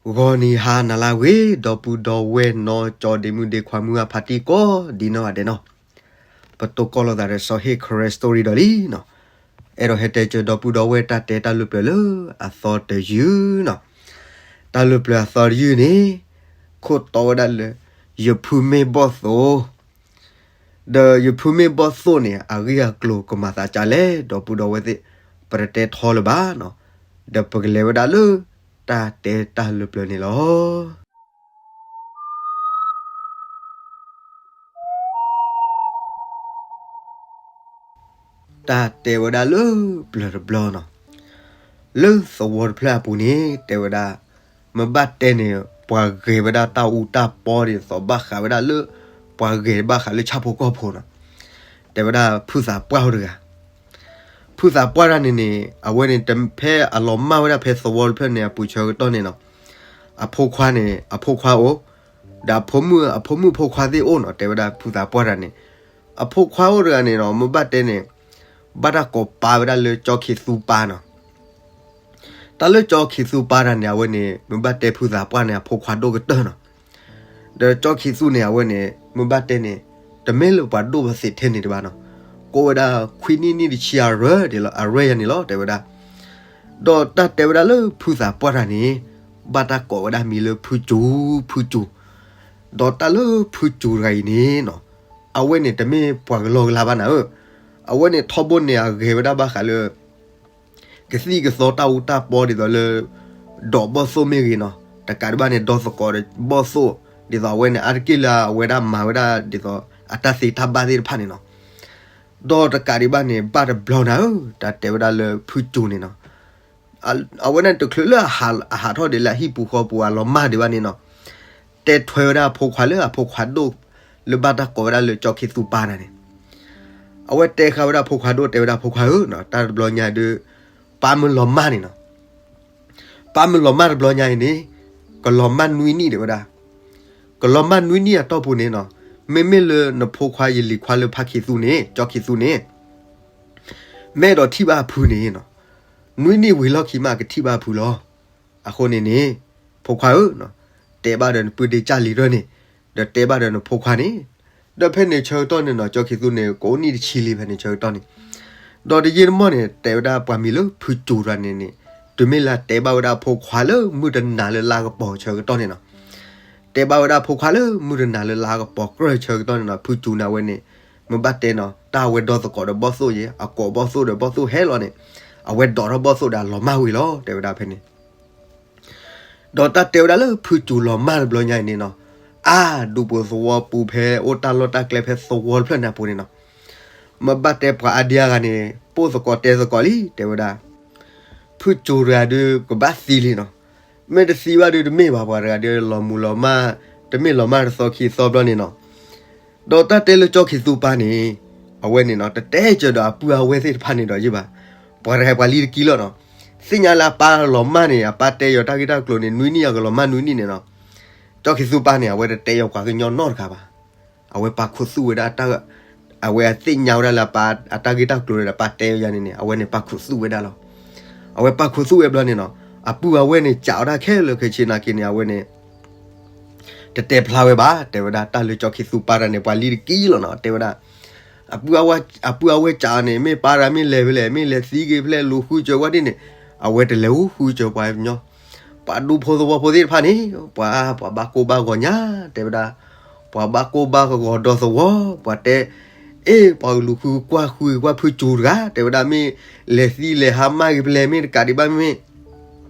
ဂီၤနံၤဟါနၤလၢအဂ့ၤ ဒီပုၢ်ဒီဝဲၢ်နီၢ်ကၠီဒ့မုၣ်ဒ့ခွါမုၢ်အဖါတံၢ်ကိးဒံနီၢ်ဂၤဒဲးနီၤ, ပတိၢ်ကီၢ်လိာ်သးဒီးစီၤဟ့ၣ် Karen Story ဒီးလံနီၤ, အဲၣ်ဒိးဟဲတဲစၢၤဒီပုၢ်ဒီဝဲၢ်တၢ်တဲတၢ်လုၢ်ပျၢၤလၢအသီတယုၢ်နီၤ, တၢ်လုၢ်ပျၢၤအသီတယုၢ်န့ၣ် ခိၣ်တီဝဲဒၣ်လၢ ယဖုမ့ၢ်ဘီၣ်သိ ဒီးယဖုမ့ၢ်ဘီၣ်သိၣ်န့ၣ် အဂ့ၢ်အကျိၤကမၤသးဒ်လဲၣ် ဒီပုၢ်ဒီဝဲၢ်သ့ၣ်, ပတတဲထီလၢၤဘၣ်နီၤ, ဒီးပကလဲၤဝဲဒၣ်လၢ တၢ်တဲတၢ်လုၢ်ပျၢၤန့ၣ်လီၤ. တၢ်တဲဝဲဒၣ်လၢပျၢၤတဘျီနီၤ, လၢသဝီတဖျၢၣ်အပူၤန့ၣ် တဲဝဲဒၣ်, မ့ၢ်ဘၣ်တဲန့ၣ် ပှၤဂဲၤဝဲဒၣ်တၢ်အူတၢ်ပီဒ်သိးဘၣ်ဃးဝဲဒၣ်လၢ ပှၤဂဲၤဘၣ်ဃးလၢဆၣ်ဖိကီၢ်ဖိနီၤ, တဲဝဲဒၣ်ဖုသးပှၢ်အိၣ်တဂၤ, ဖုသးပှၢ်တဂၤန့ၣ်န့ၣ် အဝဲန့ၣ်တဖဲအလီၤမၢ်ဝဲဒၣ်ဖဲသဝီတဖျၢၣ်န့ၣ် အပူၤဆၢကတီၢ်န့ၣ်နီၤ, အဖိခွါန့ၣ် အဖိခွါအိၣ်, ဒီးအဖိမုၣ် အဖိမုၣ်ဖိခွါသ့ၣ်အိၣ်နီၤ, တဲဝဲဒၣ်ဖုသးပှၢ်တဂၤန့ၣ်, အဖိခွါအိၣ်တဂၤန့ၣ်နီၤ မ့ၢ်ဘၣ်တဲန့ၣ် ဘၣ်တၢ်ကိးပာ်ဝဲဒၣ်လၢကၠီခံသူပၢ်နီၤ, တၢ်လၢကၠီခံသူပၢ်တဂၤန့ၣ် အဝဲန့ၣ် မ့ၢ်ဘၣ်တဲဖုသးပှၢ်န့ၣ် အဖိခွါဒိၣ်ကတၢၢ်နီၤ, ဒီးကၠီခံသူန့ၣ် အဝဲန့ၣ် မ့ၢ်ဘၣ်တဲန့ၣ် တမ့ၢ်လၢပှၤဒိၣ်ပသ့ၣ်ထဲန့ၣ်တဘၣ်နီၤ, ကိးဝဲဒၣ်ခွံနံၣ်နံၣ်တဆံအရၢဒ်လီၤ အရၢယၤန့ၣ်လီၤ တဲဝဲဒၣ်, ဒီးတၢ်တဲဝဲဒၣ်လၢဖုသးပှၢ်တဂၤန့ၣ် ဘၣ်တၢ်ကိးဝဲဒၣ်မံၤလၢဖုစူၤ ဖုစူၤ, ဒီးတၢ်လၢဖုစူၤတဂၤအံၤန့ၣ်နီၤ, အဝဲန့ၣ်တမ့ၢ်ပှၤကလီကလီဘၣ်နၤဧၢ, အဝဲန့ၣ်ထီဘိန့ၣ် အဂဲၤဝဲဒၣ်ဘၣ်ဃးလၢ ကသံၣ်ကသီတၢ်အူတၢ်ပီဒ်သိးလၢ ဒိးဘီၣ်သိၣ်မ့ၢ်ဂ့ၤနီၤ, တကးဒံးဘၣ်န့ၣ် ဒီသကိးဒီးဘီၣ်သိၣ်, ဒ်သိးအဝဲန့ၣ် အါတက့ၢ်လၢအဝဲဒၣ်မၤဝဲဒၣ်ဒ်သိး အတၢ်သ့တၢ်ဘၣ်သ့ၣ်တဖၣ်န့ၣ်နီၤ, ဒီးတကးဒံးဘၣ်န့ၣ် ဘၣ်တဘျီနၤဧၢ, တၢ်တဲဝဲဒၣ်လၢဖုစူၤန့ၣ်နီၤ, အဝဲန့ၣ်တချုးလၢအဟးထီၣ်ဒံးလၢ အဟံၣ်ပူၤဃီပူၤအလီၤမၢ်ဒံးဘၣ်န့ၣ်နီၤ, တဲထွဲဝဲဒၣ်အဖိခွါလၢအဖိခွါဒိၣ် လၢဘၣ်တၢ်ကိးဝဲဒၣ်လၢကၠီခံသူပၢ်တဂၤန့ၣ်, အဝဲတဲဃာ်ဝဲဒၣ်အဖိခွါဒိၣ် တဲဝဲဒၣ်အဖိခွါဧၢနီၤ, တၢ်တဘျီညါဒုး ပၢ်မုၢ်လီၤမၢ်န့ၣ်နီၤ, ပၢ်မုၢ်လီၤမၢ်တဘျီညါအံၤန့ၣ် ကလီၤမၢ်နွံနံၣ်တဲဝဲဒၣ်, ကလီၤမၢ်နွံနံၣ်အတီၢ်ပူၤန့ၣ်နီၤ, မ့မ့ၢ်လၢနဖိခွါယလံၤခွါလၢဖါခံသူန့ၣ် ကၠီခံသူန့ၣ် မ့ၢ်အဲၣ်ဒိးထံၣ်ဘၣ်အဖုန့ၣ်နီၤ, နွံနံၣ်ဝံၤလီၢ်ခံမး ကထံၣ်ဘၣ်အဖုလီၤ. အဃိန့ၣ်န့ၣ် ဖိခွါဧၢ, တဲဘၣ်ဒီးနပုၢ်ဒ့ကၢ်လံၤရၢၢ်န့ၣ်, ဒီးတဲဘၣ်ဒီးနဖိခွါန့ၣ်, ဒီးဖဲန့ၣ်ဆၢကတီၢ်န့ၣ်နီၤ ကၠီခံသူန့ၣ် ကအိၣ်နံၣ်တဆံလံဖဲန့ၣ်ဆၢကတီၢ်န့ၣ်, ဒီးတယံာ်တမီၢ်န့ၣ် တဲဝဲဒၣ်ပှၤမံၤလၢဖုစူၤတဂၤန့ၣ်န့ၣ်, တုၤမ့ၢ်လၢတဲဘၣ်ဝဲဒၣ်အဖိခွါလၢမုၢ်တနၤလၢလါကပီၤဆၢကတီၢ်န့ၣ်နီၤ တဲဘၣ်ဝဲဒၣ်အဖိခွါလၢမုၢ်တနၤလၢလါကပီၤကြၢးဆၢကတီၢ်န့ၣ်နီၤ ဖုစူၤန့ၣ် အဝဲန့ၣ် မ့ၢ်ဘၣ်တဲနီၤ တၢ်အဝဲဒီသကိးဒီးဘီၣ်သိၣ်ယဲ အကိးဘီၣ်သိၣ်ဒီးဘီၣ်သိၣ်ဟဲလီၤန့ၣ်, အဝဲဒိးထီၣ်ဘီၣ်သိၣ်ဒီးအလီၤမၢ်ဝံၤလီၤ တဲဝဲဒၣ်ဖဲန့ၣ်, ဒီးတၢ်တဲဝဲဒၣ်လၢဖုစူၤလီၤမၢ်တဘျီညါအံၤန့ၣ်နီၤ, အါ ဒူပူၤသဝီပူၤဖဲအိၣ်တၢ်လီၢ်တၢ်ကျဲဖဲသဝီတဖျၢၣ်န့ၣ်အပူၤန့ၣ်နီၤ, မ့ၢ်ဘၣ်တဲပှၤအါဒံအါဂၤန့ၣ် ပိၢ်သကိးတဲသကိးလံ တဲဝဲဒၣ် ဖုစူၤတဂၤဒုးကဘၣ်သံလံနီၤ, မ့ၢ်တသံဘၣ်ဒုးတမ့ၢ်ဘၣ် ပှၤတဂၤဒုးလီၤမူၤလီၤမၢ်, တမ့ၢ်လီၤမၢ်တသီခံသီဘျီန့ၣ်နီၤ, ဒီးတၢ်တဲလၢကၠီခံသူပၢ်န့ၣ်, အဝဲန့ၣ်နီၤ တတဲစၢၤဒီးအပုၢ်အဝဲၢ်သ့ၣ်တဖၣ်န့ၣ်ဒီးယဘၣ်, ပှၤတဂၤပှၤလံတကံလီၤနီၤ, သ့ၣ်ညါလၢအပၢ်လီၤမၢ်န့ၣ် အပၢ်တဲယီၤတၢ်ဂ့ၢ်တၢ်ကျိၤန့ၣ် နွံနံၣ်အကလီၤမၢ်နွံနံၣ်န့ၣ်နီၤ, ကၠီခံသူပၢ်န့ၣ် အဝဲတတဲယီၤပှၤကညီနီတဂၤဘၣ် အဝဲပာ်ခူသူၣ်ဝဲဒၣ်တၢ်, အဝဲအသ့ၣ်ညါဝဲဒၣ်လၢအပၢ်အတၢ်ဂ့ၢ်တၢ်ကျိၤဒီး ပၢ်တဲယၤန့ၣ်န့ၣ် အဝဲန့ၣ်ပာ်ခူသူၣ်ဝဲဒၣ်လီၤ. အဝဲပာ်ခူသူၣ်ဝဲဘျီန့ၣ်နီၤ, အပုၢ်အဝဲၢ်န့ၣ် စံးဝဲဒၣ်ခဲလၢာ်ခဲဆ့နာ်က့န့ၣ် အဝဲန့ၣ် တတဲဖျါဝဲဘၣ်, တဲဝဲဒၣ်တၢ်လၢကၠီခံသူပၢ်တၢ်န့ၣ် ပှၤလံတကံလီၤနီၤ, တဲဝဲဒၣ် အပုၢ်အဝဲၢ်စံးန့ၣ် မ့ၢ်ပၢ်တၢ်မ့ၢ်လဲၤဖဲလဲၣ် မ့ၢ်လဲၤသံက့ၤဖဲလဲၣ် လူၤဃုစၢၤဝဲဒ်န့ၣ်, အဝဲတလဲၤဃုစၢၤပှၤကညီ ပှၤဒူဖိသဝီဖိသ့ၣ်တဖၣ်န့ၣ်, ပှၤ, ပှၤဘၣ်ကိၢ်ဘၣ်ဂီၤညါ, တဲဝဲဒၣ်, ပှၤဘၣ်ကိၢ်ဘၣ်ဂီၤဒီသဝီ, ပှၤတဲ, အ့ၣ် ပှၤလူၤဃုကွၢ်ဃုကွၢ်ဖုစူၤတဂၤ, တဲဝဲဒၣ် မ့ၢ်လဲၤသံလဲၤဟါမၢ်က့ၤဖဲလဲၣ် မ့ၢ်တကးဒံးဘၣ် မ့ၢ်,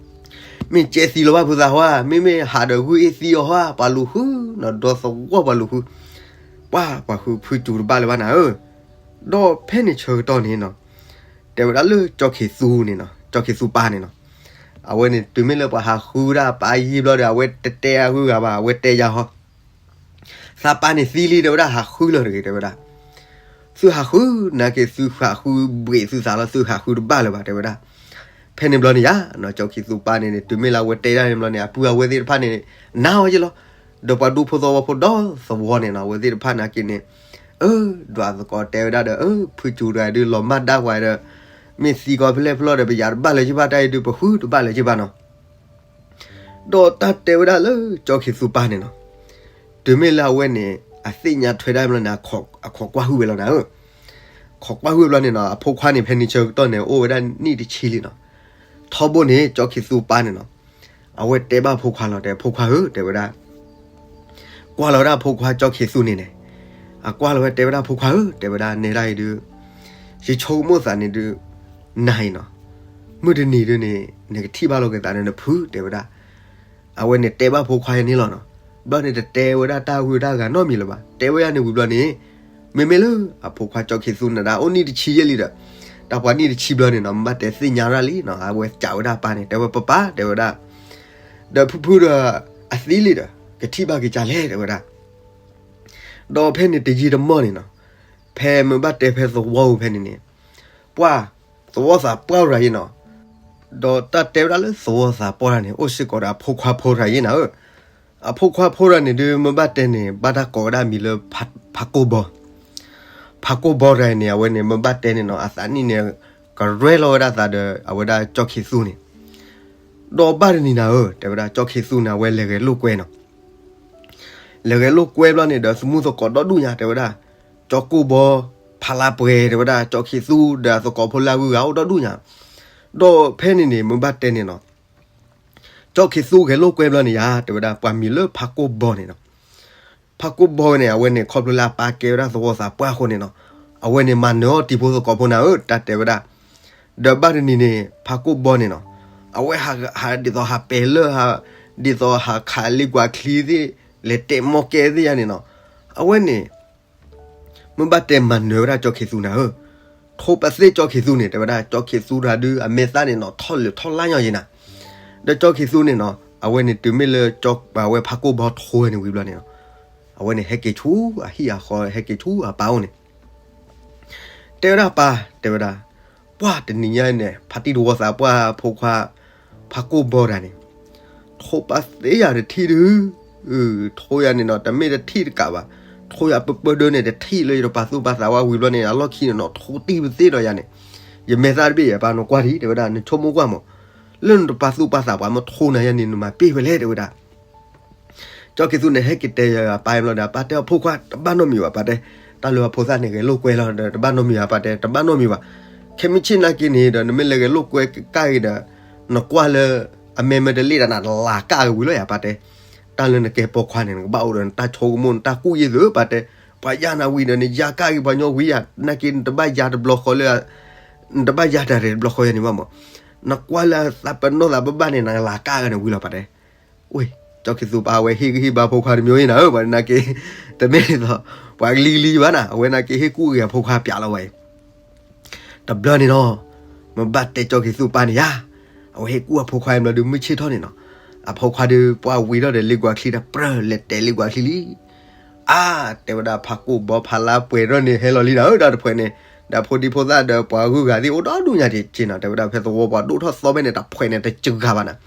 မ့ၢ်ကဲသံလီၤဘၣ်ဖုသးဟါ, မ့မ့ၢ်ဟးဒီးဂုၢ်အ့ၣ်သံအီၤဟါ, ပှၤလူၤဃု, ဒီသဝီပှၤလူၤဃု, ပှၤပှၤဃုဖုစူၤတဘၣ်လၢၤဘၣ်နၤဧၢ, ဒီးဖဲန့ၣ်ဆၢကတီၢ်န့ၣ်နီၤ, တဲဝဲဒၣ်လၢကၠီခံသူန့ၣ်နီၤ, ကၠီခံသူပၢ်န့ၣ်နီၤ, အဝဲန့ၣ်တုၤမ့ၢ်လၢပှၤဟးဃုဒၣ်ပၢ်ယံာ်ဘျီဒီး အဝဲတတဲအဂုၤအဂၤဘၣ်, အဝဲတဲယၤဟီ, သးပၢ်န့ၣ်သံလံ တဲဝဲဒၣ် ဟးဃုလၢၤတဂ့ၤ တဲဝဲဒၣ်, သုဟးဃု, နာ်က့ၤသုဟးဃုဘှံးသုသးလီၤ သုဟးဃုတဘၣ်လၢၤဘၣ် တဲဝဲဒၣ်, ဖဲန့ၣ်ဘျီန့ၣ်ယါ, ကၠီခံသူပၢ်န့ၣ်န့ၣ် တုၤမ့ၢ်လၢအဝဲတဲဒၣ်န့ၣ်ဘျီန့ၣ် အပုၢ်အဝဲၢ်သ့ၣ်တဖၣ်န့ၣ် နာ်အီၤယ့လီၤ, ဒီးပှၤဒူဖိသဝီဖိဒီသဝီန့ၣ်နီၤ အဝဲသ့ၣ်တဖၣ်နာ်က့ၤန့ၣ်, အၢ, ဒွးသကိးတဲဝဲဒၣ်ဒီး အၢ ဖုစူၤတဂၤဒုးလီၤမၢ်ဒၣ်ပှၤဒီး, မ့ၢ်သံကီးဖဲလဲၣ်ဖဲလဲၣ်ဒီး ပယၤတဘၣ်လၢၤက့ၤဘၣ် တၢ်အံၤဒုးပဃုတဘၣ်လၢၤက့ၤဘၣ်နီၤ, ဒီးတၢ်တဲဝဲဒၣ်လၢကၠီခံသူပၢ်န့ၣ်နီၤ, တုၤမ့ၢ်လၢအဝဲန့ၣ် အသ့ၣ်ညါထွဲဒၣ်ဘျီန့ၣ် အခီၣ်ကွၢ်ဟုၣ်ဝဲလီၤနၤဧၢ, ခီၣ်ကွၢ်ဟုၣ်ဝဲဘျီန့ၣ်နီၤ အဖိခွါန့ၣ် ဖဲန့ၣ်ဆၢကတီၢ်န့ၣ် အိၣ်ဝဲဒၣ်နံၣ်တဆံလံနီၤ. ထီဘိန့ၣ် ကၠီခံသူပၢ်န့ၣ်နီၤ အဝဲတဲဘၣ်ဖိခွါလီၤ တဲဖိခွါဧၢ တဲဝဲဒၣ် ကွၢ်လီၤဝဲဒၣ်အဖိခွါကၠီခံသူန့ၣ်န့ၣ်, အကွၢ်လီၤဝဲတဲဝဲဒၣ်ဖိခွါဧၢ တဲဝဲဒၣ် နဲဒၣ်အံၤဒုး ယဆိကမိၣ်သးန့ၣ်ဒုး နၤအံၤနီၤ မုၢ်တနံၤဒုးန့ၣ် နကထံၣ်ဘၣ်လိာ်က့ၤသးဒီးနဖု တဲဝဲဒၣ်. အဝဲန့ၣ်တဲဘၣ်ဖိခွါယၤန့ၣ်လီၤနီၤ. ဘျီန့ၣ်တတဲဝဲဒၣ်တၢ်ဂုၤတၢ်ဂၤနီတမံၤလၢၤဘၣ်. တဲဝဲယၤန့ၣ်ဝံၤဘျီန့ၣ် မ့မ့ၢ်လၢအဖိခွါကၠီခံသူန့ၣ်ဒၣ် အိၣ်နံၣ်တဆံယဲၢ်လံဒီး တၢ်ပှၤနံၣ်တဆံဘျီန့ၣ်နီၤ မ့ၢ်ဘၣ်တဲသ့ၣ်ညါဒၣ်လံနီၤ အဝဲစံးဝဲဒၣ်အပၢ်န့ၣ် တဲဝဲပၢ်ပၢ် တဲဝဲဒၣ် ဒီးဖုဖုဒီးအသံလံဒီး ကထံၣ်ဘၣ်က့ၤကလဲၣ် တဲဝဲဒၣ်. ဒီးဖဲန့ၣ်တယံာ်တမီၢ်န့ၣ်နီၤ ဖဲမ့ၢ်ဘၣ်တဲဖဲသဝီပူၤဖဲန့ၣ်န့ၣ် ပှၢ် သဝီသးပှၢ်ရၤယဲနီၤ. ဒီးတၢ်တဲဝဲဒၣ်လၢသဝီသးပှၢ်ရၤန့ၣ် အိၣ်စ့ၢ်ကီးဒီးအဖိခွါဖိရၤယဲနၤဧၢ. အဖိခွါဖိရၤန့ၣ်ဒုး မ့ၢ်ဘၣ်တဲန့ၣ် ဘၣ်တၢ်ကိးဝဲဒၣ်မံၤလၢ ဖးကိၢ်ဘီ ဖးကိၢ်ဘီရၤန့ၣ် အဝဲန့ၣ် မ့ၢ်ဘၣ်တဲန့ၣ်နီၤ အသးနံၣ်န့ၣ် ကရဲလီၤဝဲဒၣ်သးဒီး အဝဲဒၣ်ကၠီခံသူန့ၣ်. ဒီးဘၣ်တနံၤနၤဧၢ တဲဝဲဒၣ် ကၠီခံသူန့ၣ် အဝဲလဲၤဂဲၤလိာ်ကွဲနီၤ. လဲၤဂဲၤလိာ်ကွဲဘျီန့ၣ်ဒီး သမူသကိးဒီဒူၣ်ညါ တဲဝဲဒၣ် ကၠီကိၢ်ဘီ ဖးလါပှဲၤ တဲဝဲဒၣ် ကၠီခံသူဒီးအသကိးဖိလၢအဂုၤအဂၤအိၣ်ဒီဒူၣ်ညါ. ဒီးဖဲန့ၣ်န့ၣ် မ့ၢ်ဘၣ်တဲန့ၣ်နီၤ ကၠီခံသူဂဲၤလိာ်ကွဲဘျီန့ၣ်ယါ တဲဝဲဒၣ် ပှၤမံၤလၢဖးကိၢ်ဘီန့ၣ်နီၤ. ဖးကိၢ်ဘီဝဲန့ၣ် အဝဲန့ၣ် ခီဖျိလၢအပၢ်ကဲဝဲဒၣ်သဝီသးပှၢ်အဃိန့ၣ်နီၤ အဝဲန့ၣ်မၤနၢၤအီၣ်တံၤဖိသကိးဖိနၤဧၢ တၢ်တဲဝဲဒၣ်. ဒီးဘၣ်တနံၤန့ၣ် ဖးကိၢ်ဘီန့ၣ်နီၤ အဝဲဟးဒ်သိးဟးပဲာ်လၢ ဒ်သိးဟးခးလ့ကွၢ်ချံသ့ၣ် လဲၤတဲာ်မီၢ်ကဲသ့ၣ်ယါန့ၣ်နီၤ အဝဲန့ၣ် မ့ၢ်ဘၣ်တဲမၤနၢၤဝဲဒၣ်ကၠီခံသူနၤဧၢ. ထိပသ့ၣ်ကၠီခံသူန့ၣ် တဲဝဲဒၣ် ကၠီခံသူတၢ်ဒုးအမဲာ်သၣ်န့ၣ်နီၤ ထီၣ်လၢာ်ထီၣ်လါညီယဲနၤ. ဒီးကၠီခံသူန့ၣ်နီၤ အဝဲန့ၣ်တုၤမ့ၢ်လၢ အဝဲဖးကိၢ်ဘီထိဝဲန့ၣ်ဝံၤဘျီန့ၣ်နီၤ အဝဲန့ၣ်ဟဲက့ၤဆူအဟံၣ်အဃီ ဟဲက့ၤဆူအပၢ်အိၣ်န့ၣ် တဲဝဲဒၣ်ပၢ် တဲဝဲဒၣ် ပှၢ်တနံၤညါအံၤန့ၣ် ဖါတံၢ်တဝီသးပှၢ်ဖိခွါ ဖးကိၢ်ဘီတၢ်န့ၣ် ထိပသ့ၣ်ယၤတထံၣ်ဒုး ထိယၤန့ၣ်နီၤ တမ့ၢ်တထံၣ်တကးဘၣ် ထိယၤပၢပၢဒၢန့ၣ် တထံၣ်လၢယတပာ်သူၣ်ပာ်သးဝဲဝံၤဘျီန့ၣ် အလီၢ်ခံန့ၣ်နီၤ ထိတံၢ်ပသ့ၣ်ဒီးယၤန့ၣ် ယမဲာ်သၣ်တဘ့ၣ်ယပၢ်နကွၢ်ဒံး တဲဝဲဒၣ် နဆိကမိၣ်ကွၢ်မး လၢနတပာ်သူၣ်ပာ်သးပှၤမ့ၢ်ထိနၤယါန့ၣ် နမၤပ့ၢ်ဝဲလဲၣ် တဲဝဲဒၣ် ကၠီခံသူန့ၣ် ဟဲက့ၤတဲယၤအပၢ်အံၤဘျီဒီး အပၢ်တဲအီၤ ဖိခွါ တဘၣ်နီတမံၤဘၣ် ပၢ်တဲ, တၢ်လၢအဖိသၣ်န့ၣ် ဂဲၤလိာ်ကွဲလီၤဒီး တဘၣ်နီတမံၤဘၣ် ပၢ်တဲ, တဘၣ်နီတမံၤဘၣ်. ခဲမုၢ်ဆ့ၣ်နာ်က့န့ၣ်ဒီး နမ့ၢ်လဲၤဂဲၤလိာ်ကွဲကၣ်ဂ့ၤဒီး နကွၢ်လၢ အမဲာ်မ့ၢ်တလ့ၣ်ဒီး နလၤကၣ်ဂ့ၤဝံၤလီၤယၤ ပၢ်တဲ. တၢ်လၢနကဲပိာ်ခွါန့ၣ် နကဘၣ်အိၣ်ဒီးနတၢ်ဆိကမိၣ် နတၢ်ကူၣ်ယ့ၢ်သု ပၢ်တဲ. ပှၤယါနၤဝံၤဒီး နယါကၣ်ဂ့ၤပှၤညီဝံၤယၤ နာ်က့ နတဘၣ်ယါတဘျီဃီလၢ နတဘၣ်ယါတၢ်ရဲၣ်တဘျီဃီယၤန့ၣ်ဘၣ်မး. နကွၢ်လၢသးပနီၣ်သးဘၣ်ဘၣ်န့ၣ် နလၤကၣ်ဂ့ၤန့ၣ်ဝံၤလီၤ ပၢ်တဲ. ဝ့ၢ် ကၠီခံသူပၢ်ဝဲ ဟ့ၣ်ဂံၢ်ဟ့ၣ်ဘါဖိခွါတမံၤအံၤနၤဧၢ ပှၤနာ်က့ တမ့ၢ်ဒ်သိး ပှၤကလံၤကလံၤဘၣ်နၤ အဝဲနာ်က့ ဟ့ၣ်ကူၣ်ဂ့ၤအဖိခွါပျးလီၤဝဲအံၤ တဘျီန့ၣ်နီၤ မ့ၢ်ဘၣ်တဲကၠီခံသူပၢ်န့ၣ်ယါ အဝဲဟ့ၣ်ကူၣ်အဖိခွါအံၤဘျီဒီး မုၢ်ဆ့ၣ်ထီၣ်န့ၣ်နီၤ အဖိခွါဒီး ပှၢ်ဝံၤထီၣ်ဒီး လ့ကွၢ်ချံဒီး ပြၢ လဲၤတဲာ်လ့ကွၢ်ချံလံ အါ တဲဝဲဒၣ် ဖးကိၢ်ဘီဖးလါပှဲၤထီၣ်န့ၣ် ဟဲလီၤလံနၤဧၢ တၢ်တဖှဲးန့ၣ် ဒီးဖိဒံဖိသၣ်ဒီးပှၤဂုၤဂၤသ့ၣ် အိၣ်ဒီဒူၣ်ညါတက့ၢ်နီၤ တဲဝဲဒၣ် ဖဲသဝီပှၤဒိၣ်ထီၣ်သီဖဲန့ၣ် တၢ်တဖှဲးန့ၣ် တစှၤဘၣ်နၤ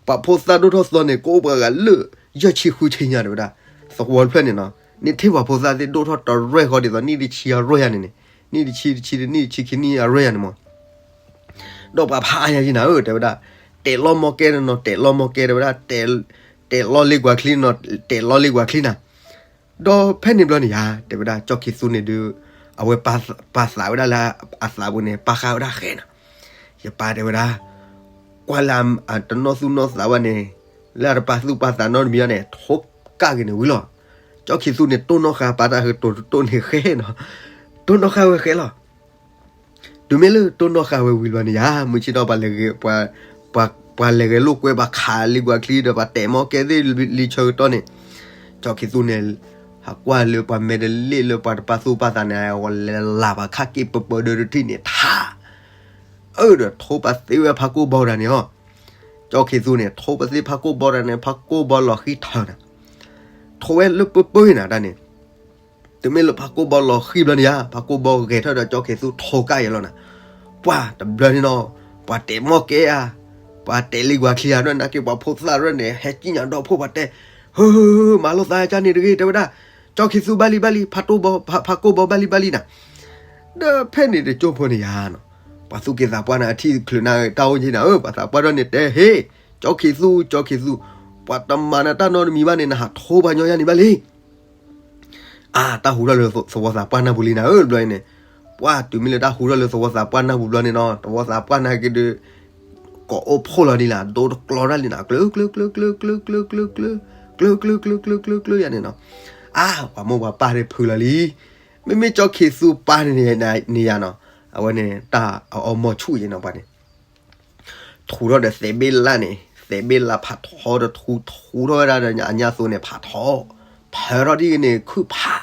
ပှၤဖိသၣ်ဒိၣ်ထီၣ်သီန့ၣ် ကအိၣ်ပှၤဂၤလၢ ယဲၢ်ဆံဃုဆံညါ တဲဝဲဒၣ် သဝီတဖျၢၣ်န့ၣ်နီၤ န့ၢ်ထဲပှၤဖိသၣ်သ့ၣ်ဒိၣ်ထီၣ်တရဲၣ်ဃီဒ်သိး နံၣ်တဆံအရၢၢ်ယါန့ၣ်န့ၣ် နံၣ်တဆံတဆံ နံၣ်တဆံခံနံၣ်အရၢၢ်ယါန့ၣ်မး ဒီးပှၤဖးအါညါယံနၤဧၢ တဲဝဲဒၣ် တဲာ်လီၤမီၢ်ကဲန့ၣ်နီၤ တဲာ်လီၤမီၢ်ကဲ တဲဝဲဒၣ် တဲာ်လီၤလ့ကွၢ်ချံနီၤ တဲာ်လီၤလ့ကွၢ်ချံနၤ ဒီးဖဲန့ၣ်ဘျီန့ၣ်ယါ တဲဝဲဒၣ် ကၠီခံသူန့ၣ်ဒုး အဝဲပာ်သးဝဲဒၣ်လၢအသးပူၤန့ၣ် ပာ်ဃာ်ဝဲဒၣ်ဃဲနီၤ ယပၢ်တဲဝဲဒၣ် ကွၢ်လၢအတနီၣ်သူၣ်နီၣ်သးဘၣ်န့ၣ် လၢအတပာ်သူၣ်ပာ်သးနီတမံၤဘၣ်န့ၣ် ထိကၣ်က့ၤန့ၣ်ဝံၤလီၤ ကၠီခံသူန့ၣ် တိၢ်နီၣ်ဃာ်ပာ်တၢ်ဃုာ်တိၢ်တတိၢ်န့ၣ်ဃဲနီၤ တိၢ်နီၣ်ဃာ်ဝဲဃဲလီၤ တုၤမ့ၢ်လၢတိၢ်နီၣ်ဃာ်ဝဲဝံၤဘျီန့ၣ်ယါ မုၢ်ဆ့ၣ်ထီၣ်ပှၤလဲၤဂဲၤလိာ်ကွဲ ပှၤခးလ့ကွၢ်ချံဒီး ပှၤတဲာ်မီၢ်ကဲသ့ၣ်လံၤဆၢကတီၢ်န့ၣ် ကၠီခံသူန့ၣ် ဟးကွၢ်လၢပှၤမဲာ်တလ့ၣ်လၢပှၤတပာ်သူၣ်ပာ်သးန့ၣ် လဲၤလၢ်ပှၤခးက့ၤပပၢၤဒၢတထံၣ်န့ၣ် ထါ အၢ ဒီးထိပသ့ဝဲဖးကိၢ်ဘီတၢ်န့ၣ်ဟီ ကၠီခံသူန့ၣ် ထိပသ့ဖးကိၢ်ဘီတၢ်န့ၣ် ဖးကိၢ်ဘီလီၤဃံထၢၣ်နၤ ထိဝဲလၢပၢပၢနၤတၢ်န့ၣ် တုၤမ့ၢ်လၢဖးကိၢ်ဘီလီၤဃံဘျီန့ၣ်ယါ ဖးကိၢ်ဘီဂဲၤထီၣ်ဒီးကၠီခံသူထိကၣ်ယဲလီၤနၤ ပှၤတဘျီန့ၣ်နီၤ ပှၤတဲာ်မီၢ်ကဲဧါ ပှၤတဲာ်လ့ကွၢ်ချံဧါ နာ်က့ပှၤဖိသၣ်ရၢၣ်န့ၣ် ဟဲကံၣ်ညါဒီဖိပှၤတဲ ဟၢ မၤလိာ်သးကန့ၣ်တဂ့ၤ တဲဝဲဒၣ် ကၠီခံသူဘၣ်လံဘၣ်လံ ဖးကိၢ်ဘီဘၣ်လံဘၣ်လံနၤ ဒီးဖဲန့ၣ်တကၠိဖိန့ၣ်ယါနီၤ ပှၤသူၣ်က့သးပှၢ်န့ၣ် အထံၣ်ချုးနၤတၢ်အိၣ်က့နၤဧၢ ပှၤသးပှၢ်ထီၣ်န့ၣ်တဲ ဟ့ၣ် ကၠီခ့းသူ ကၠီခ့းသူ, ပှၤတမၤနၤတၢ်နီတမံၤဘၣ်န့ၣ် နဟးထိပှၤညီယါန့ၣ်ဘၣ်လံ. အါ တၢ်ဟူထီၣ်လၢသဝီသးပှၢ်နၢ်ပူၤလံနၤဧၢ တဘျီအံၤန့ၣ်, ပှၤတုၤမ့ၢ်လၢတၢ်ဟူထီၣ်လၢသဝီသးပှၢ်နၢ်ပူၤဘျီန့ၣ်နီၤ သဝီသးပှၢ်နာ်က့ဒီး ကိးအိၣ်ဖှိၣ်လီၤဒ်လဲၣ် ဒိတကျီတၢ်လံနၤ ကျၢ ကျၢ ကျၢ ကျၢ ကျၢ ကျၢ ကျၢ ကျၢ ကျၢ ကျၢ ကျၢ ကျၢ ကျၢ ကျၢ ယါန့ၣ်နီၤ. အါ ပှၤမိၢ်ပှၤပၢ်ဒၣ်ဖုလီၤလံ. မ့မ့ၢ်ကၠီခ့းသူပၢ်န့ၣ်န့ၣ်ယါနီၤ, အဝဲန့ၣ် တၢ်အီမီၤဆူၣ်ယါနီၤ ပှၤန့ၣ် ထူးထီၣ်ဒီးသဲးဘ့ၣ်လၢ်န့ၣ် သဲးဘ့ၣ်လၢ်ဖးထီဒီးထူးထူးထီၣ်ဝဲဒၣ်ဒီးအညါသိးန့ၣ် ဖးထီ, ဖၢထီၣ်ဒ်န့ၣ် ခုၣ်ဖး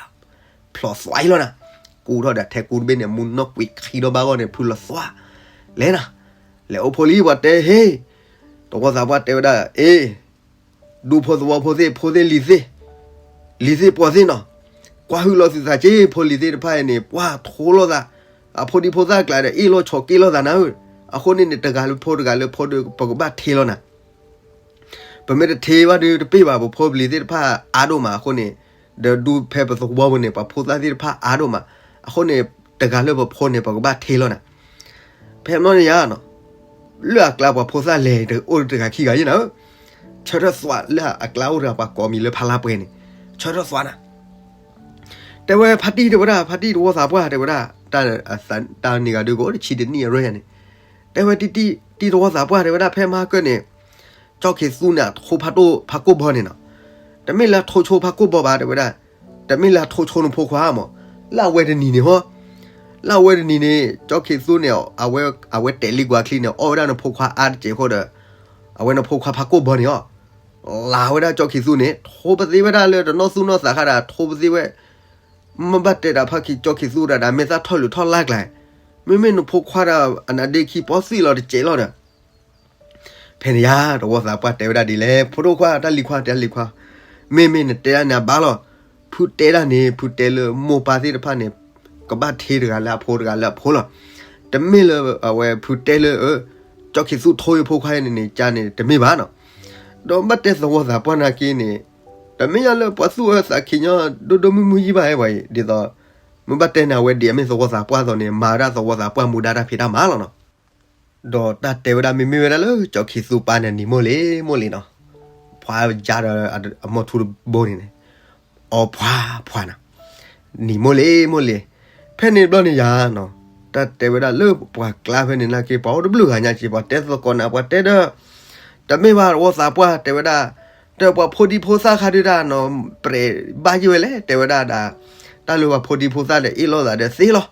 ဖျိးသွါအံၤလီၤနၤ. ကူထီၣ်ဒီးထဲကူတဘ့ၣ်န့ၣ် မူနီၣ်ကွံာ်ခံဒီဘၣ်ဂီၢ်န့ၣ် ဖုလီၤသွါ, လဲၤနၤ, လဲၤအိၣ်ဖှိၣ်လံ ပှၤတဲဟ့ၣ်, သဝီသးပှၢ်တဲဝဲဒၣ် အ့ ဒူဖိသဝီဖိသ့ၣ် ဖိသ့ၣ်လံၤသ့ၣ်, လံၤသ့ၣ်ပှီၤသ့ၣ်နီၤ, ကွၢ်ဟုၣ်လီၤသုသးက့ ဖိလံၤသ့ၣ်တဖၣ်အံၤန့ၣ် ပှၤထိလိာ်သး, အဖိဒံဖိသၣ်ကျါဒီး အ့ၣ်လိာ်ဆိးက့လိာ်သးနၤဧၢ, အဃိန့ၣ်န့ၣ် တဂၤလၢဖိတဂၤလၢဖိဒီး ပကဘၣ်ထ့လီၤနၤ. ပမ့ၢ်တထ့ဘၣ်ဒီးတပ့ၢ်ဘၣ် ပဖိပလံၤသ့ၣ်တဖၣ်အါဒိၣ်မးအဃိန့ၣ်, ဒီးဒူဖဲပသဝီပူၤန့ၣ် ပှၤဖိသၣ်သ့ၣ်တဖၣ်အါဒိၣ်မး, အဃိန့ၣ် တဂၤလၢပဖိန့ၣ် ပကဘၣ်ထ့လီၤနၤ. ဖဲမနီၤန့ၣ်ယါနီၤ, လၢအကျါပှၤဖိသၣ်လဲၤအိၣ်တဂၤခံဂၤယါနၤဧၢ, ဆၢထၢၣ်သွါလၢအကျါအိၣ်တဂၤ ပှၤကိးမံၤလၢဖါလါပှဲၤန့ၣ်, ဆၢထၢၣ်သွါနၤ. တဲဝဲဖါတံၢ်တဲဝဲဒၣ် ဖါတံၢ်သဝီသးပှၢ်တဲဝဲဒၣ်, တၢ်နံၤဂၤဒုးကအိၣ်တဆံတနံၣ်အရၢယါန့ၣ်, တဲဝဲတံၢ်တံၢ်တံၢ်သဝီသးပှၢ်တဲဝဲဒၣ် ဖဲမဟါကၢန့ၣ် ကၠီခ့းသူန့ၣ် အထိဖးတိၢ်ဖးကိၢ်ဘီန့ၣ်နီၤ, တမ့ၢ်လၢအထိဆိဖးကိၢ်ဘီဘၣ်တဲဝဲဒၣ်, တမ့ၢ်လၢအထိဆိနဖိခွါမး, လၢအဝဲတနံၤန့ၣ်ဟီ, လၢအဝဲတနံၤန့ၣ် ကၠီခ့းသူန့ၣ် အဝဲတဲာ်လံကွၢ်ချံန့ၣ် အီၣ်ဝဲဒၣ်နဖိခွါအါတစဲးဃိဒီး, အဝဲနဖိခွါဖးကိၢ်ဘီန့ၣ်အီၤ, လၢ်ဝဲဒၣ်ကၠီခ့းသူန့ၣ် ထိပသ့ဝဲဒၣ်လၢတနီၢ်သူၣ်နီၢ်သးခါဒီး ထိပသ့ဝဲ မ့ၢ်ဘၣ်တဲတၢ်ဖးခံကၠီခ့းသူတၢ်ဒီး မ့ၢ်သၣ်ထီၣ်လုၢ်ထီၣ်လါကျါ, မ့မ့ၢ်နဖိခွါဒီး အနါဒ့ခံပီသံၣ်လီၤတစဲးလီၤဒီး, ဖဲန့ၣ်ယါ သဝီသးပှၢ်တဲဝဲဒၣ်ဒ်လဲၣ် ဖိဒိၣ်ခွါ တၢ်လံၤခွါ တၢ်လံၤခွါ, မ့မ့ၢ်နတဲဒၣ်န့ၣ်အဘၣ်လီၤ, ဖုတဲဒၣ်န့ၣ် ဖုတဲလၢမိၢ်ပၢ်သ့ၣ်တဖၣ်န့ၣ် ကဘၣ်ထ့တဂၤလၢအဖိတဂၤလၢအဖိလီၤ, တမ့ၢ်လၢအဝဲဖုတဲလၢ ကၠီခ့းသူထိယဖိခွါအံၤန့ၣ်န့ၣ် ကန့ၣ်တမ့ၢ်ဘၣ်နီၤ. ဒီးဘၣ်တဲသဝီသးပှၢ်နာ်က့န့ၣ်, တမ့ၢ်ယါလၢပှၤသူၣ်အၢသးခံညီ ဒိၣ်ဒိၣ်မုၢ်မုၢ်ယံၢ်ဘၣ်ဝဲအံၤ ဒ်သိး မ့ၢ်ဘၣ်တဲန့ၣ် အဝဲဒ်အမ့ၢ်သဝီသးပှၢ်သိးန့ၣ် မၤဝဲဒၣ်သဝီသးပှၢ်မူဒါတၢ်ဖံးတၢ်မၤလီၤနီၤ. ဒီးတၢ်တဲဝဲဒၣ်မ့မ့ၢ်ဝဲဒၣ်လၢ ကၠီခ့းသူပၢ်န့ၣ် နံၤမိၢ်လံမိၢ်လံနီၤ, ဖးယါဒီးအမိၢ်ထူတဘိန့ၣ်န့ၣ်, အီဖှါဖှါနီၤ, နံၤမိၢ်လံမိၢ်လံ, ဖဲန့ၣ်ဘျီန့ၣ်ယါနီၤ, တၢ်တဲဝဲဒၣ်လၢပှၤကျါဖဲန့ၣ်နာ်က့ ပှၤအိၣ်တဘျုးဂၤညါက့ ပှၤတဲသကိးနၤ ပှၤတဲဒီး တမ့ၢ်ဘၣ်သဝီသးပှၢ်တဲဝဲဒၣ်, ဒီးပှၤဖိဒံဖိသၣ်ခါဒုးဒၣ်နီၤ ပြဲးဘၣ်ယံာ်ဝဲလဲၣ် တဲဝဲဒၣ်ဒီး, တၢ်လၢပှၤဖိဒံဖိသၣ်ဒီးအ့ၣ်လိာ်သးဒီးသ့လီၤ,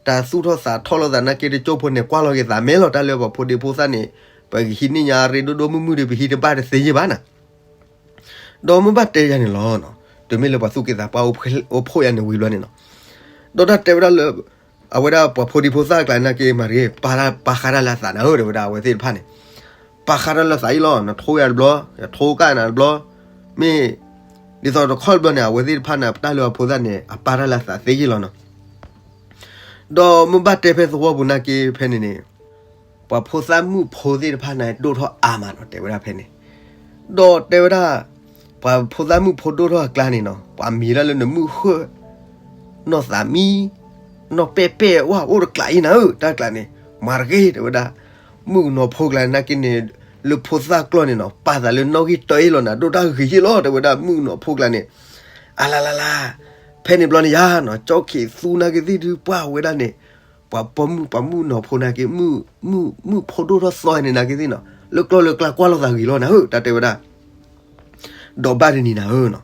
တၢ်သူၣ်ထီၣ်သးထီၣ်လိာ်သးနာ်က့တကၠိဖိန့ၣ် ကွၢ်လီၤက့ၤသးမဲာ်လီၤ, တၢ်လၢပှၤဖိဒံဖိသၣ်န့ၣ် ပကဟံးန့ၢ်ညါရ့ဒိၣ်ဒိၣ်မုၢ်မုၢ်ဒီး ပဟံးတဘၣ်တသ့ယံာ်ဘၣ်နီၤ. ဒီးမ့ၢ်ဘၣ်တဲယါန့ၣ်လီၤ, တုၤမ့ၢ်လၢပှၤသူၣ်က့သးပှၢ်အိၣ်ဖှိၣ်ယါန့ၣ်ဝံၤဘျီန့ၣ်နီၤ, ဒီးတၢ်တဲဝဲဒၣ်လၢ အဝဲဒၣ်ပှၤဖိဒံဖိသၣ်ကျါနာ်က့ မၤတဂ့ၤ ပာ်ဃာ်တၢ်လၢအသးနၤဧၢ တဲဝဲဒၣ်အဝဲသ့ၣ်တဖၣ်န့ၣ်, ပာ်ဃာ်တၢ်လၢအသးအံၤလီၤ, နထိယၤတဘျီ ယထိကၣ်နၤတဘျီ, မ့ၢ် ဒ်သိးတခီတဘျီန့ၣ် အဝဲသ့ၣ်တဖၣ်န့ၣ် တၢ်လၢပှၤဖိသၣ်န့ၣ် အပာ်တၢ်လၢအသးသ့ယံာ်လီၤနီၤ. ဒီးမ့ၢ်ဘၣ်တဲဖဲသဝီပူၤနာ်က့ဖဲန့ၣ်န့ၣ်, ပှၤဖိသၣ်မုၣ်ဖိသ့ၣ်တဖၣ်န့ၣ် ဒိၣ်ထီၣ်အါမးနီၤ တဲဝဲဒၣ်ဖဲန့ၣ်, ဒီးတဲဝဲဒၣ် ပှၤဖိသၣ်မုၣ်ဖိဒိၣ်ထီၣ်အကျါန့ၣ်နီၤ ပှၤမံၤဒၣ်လၢနမုၢ်ဃၢၣ် နီၢ်သးမံ နီၢ်ပဲၣ်ပဲၣ် ဝဲအိၣ်တကျးအံၤနၤဧၢ တၢ်ကျါန့ၣ်, မၤတဂ့ၤ တဲဝဲဒၣ်, မုၣ်ကနီၤဖိကျါန့ၣ်နာ်က့န့ၣ် လၢဖိသၣ်ကျီၢ်န့ၣ်နီၤ ပာ်သးလၢနီၣ်ဂံၢ်တၢအံၤလီၤနၤ ဒိၣ်တၢ်ဂ့ၤယ့ၣ်လီၤ တဲဝဲဒၣ် မုၣ်ကနီၤဖိကျါန့ၣ်, အလါလါလါ, ဖဲန့ၣ်ဘျီန့ၣ်ယါနီၤ ကၠီခ့းသူနာ်က့သ့ၣ်ဒုးပှၢ်ဝဲဒၣ်န့ၣ်, ပှၤပိာ်မုၣ်ပှၤမုၣ်ကနီၤဖိနာ်က့ မုၣ်ဖိဒိၣ်ထီၣ်သီန့ၣ်နာ်က့သ့ၣ်နီၤ လၢကျီၢ်လၢကျါကွၢ်လိာ်သးဂ့ၤလီၤနၤဧၢ တၢ်တဲဝဲဒၣ် ဒီးဘၣ်တနံၤနၤဧၢနီၤ,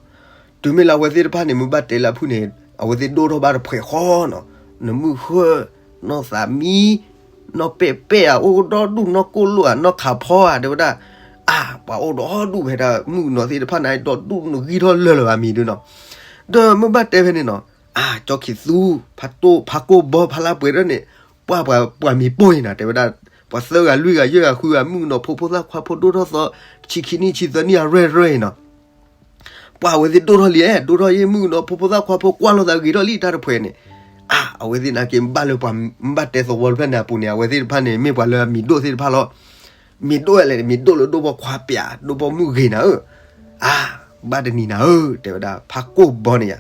တုၤမ့ၢ်လၢအဝဲသ့ၣ်တဖၣ်န့ၣ် မ့ၢ်ဘၣ်တဲလၢအဖုၣ်န့ၣ် အဝဲသ့ၣ်ဒိၣ်ထီၣ်ဘၣ်တဖှဲးဃီနီၤ, နမုၢ်ဃၢၣ် နီၢ်သးမံ နီၢ်ပဲၣ်ပဲၣ်ဧါ အိၣ်ဒီဒူၣ် နီၢ်ကိၣ်လိၣ်ဧါ နီၢ်ခးဖီဧါ တဲဝဲဒၣ်, အါ ပှၤအိၣ်ဒီဒူၣ်ဖဲဒၣ် မုၣ်ကနီၤသ့ၣ်တဖၣ်န့ၣ် ဒီဒူၣ်နဂံၢ်ထီၣ်လၢာ်လၢာ်ဘၣ်မံၤဒုနီၤ, ဒီးမ့ၢ်ဘၣ်တဲဖဲန့ၣ်နီၤ, အါ ကၠီခံးသူ ဖးတိၢ် ဖးကိၢ်ဘီ ဖးလါပှဲၤဒၣ်န့ၣ်, ပှၤပှၤမံၤပိၢ်အံၤနၤ တဲဝဲဒၣ်, ပှၤသၢဂၤလွံၢ်ဂၤယဲၢ်ဂၤဃုဂၤ မုၣ်ကနီၤဖိဖိသၣ်ခွါဖိဒိၣ်ထီၣ်သီ ဆံခံနံၣ်ဆံသၢနံၣ်အရၢၢ်ရၢၢ်အံၤနီၤ ပှၤအဝဲသ့ၣ်ဒိၣ်ထီၣ်လံ, ဒိၣ်ထီၣ်ယဲၢ် မုၣ်ကနီၤဖိဖိသၣ်ခွါဖိကွၢ်လိာ်သးဂ့ၤထီၣ်လံတၢ်တဖှဲးန့ၣ်, အါ အဝဲသ့ၣ်နာ်က့ ဘၣ်လၢပှၤ ဘၣ်တဲသဝီတဖျၢၣ်န့ၣ်အပူၤန့ၣ် အဝဲသ့ၣ်တဖၣ်န့ၣ် မ့ၢ်ပှၤလၢအမံၤဒိၣ်သ့ၣ်တဖၣ်လီၤ, မံၤဒိၣ်လဲၣ် မံၤဒိၣ်လၢဒိၣ်ပိာ်ခွါပျး ဒိၣ်ပိာ်မုၣ်ဂ့ၤနၤဧၢ, အါ ဘၣ်တနံၤနၤဧၢ တဲဝဲဒၣ် ဖးကိၢ်ဘီန့ၣ်ယါ,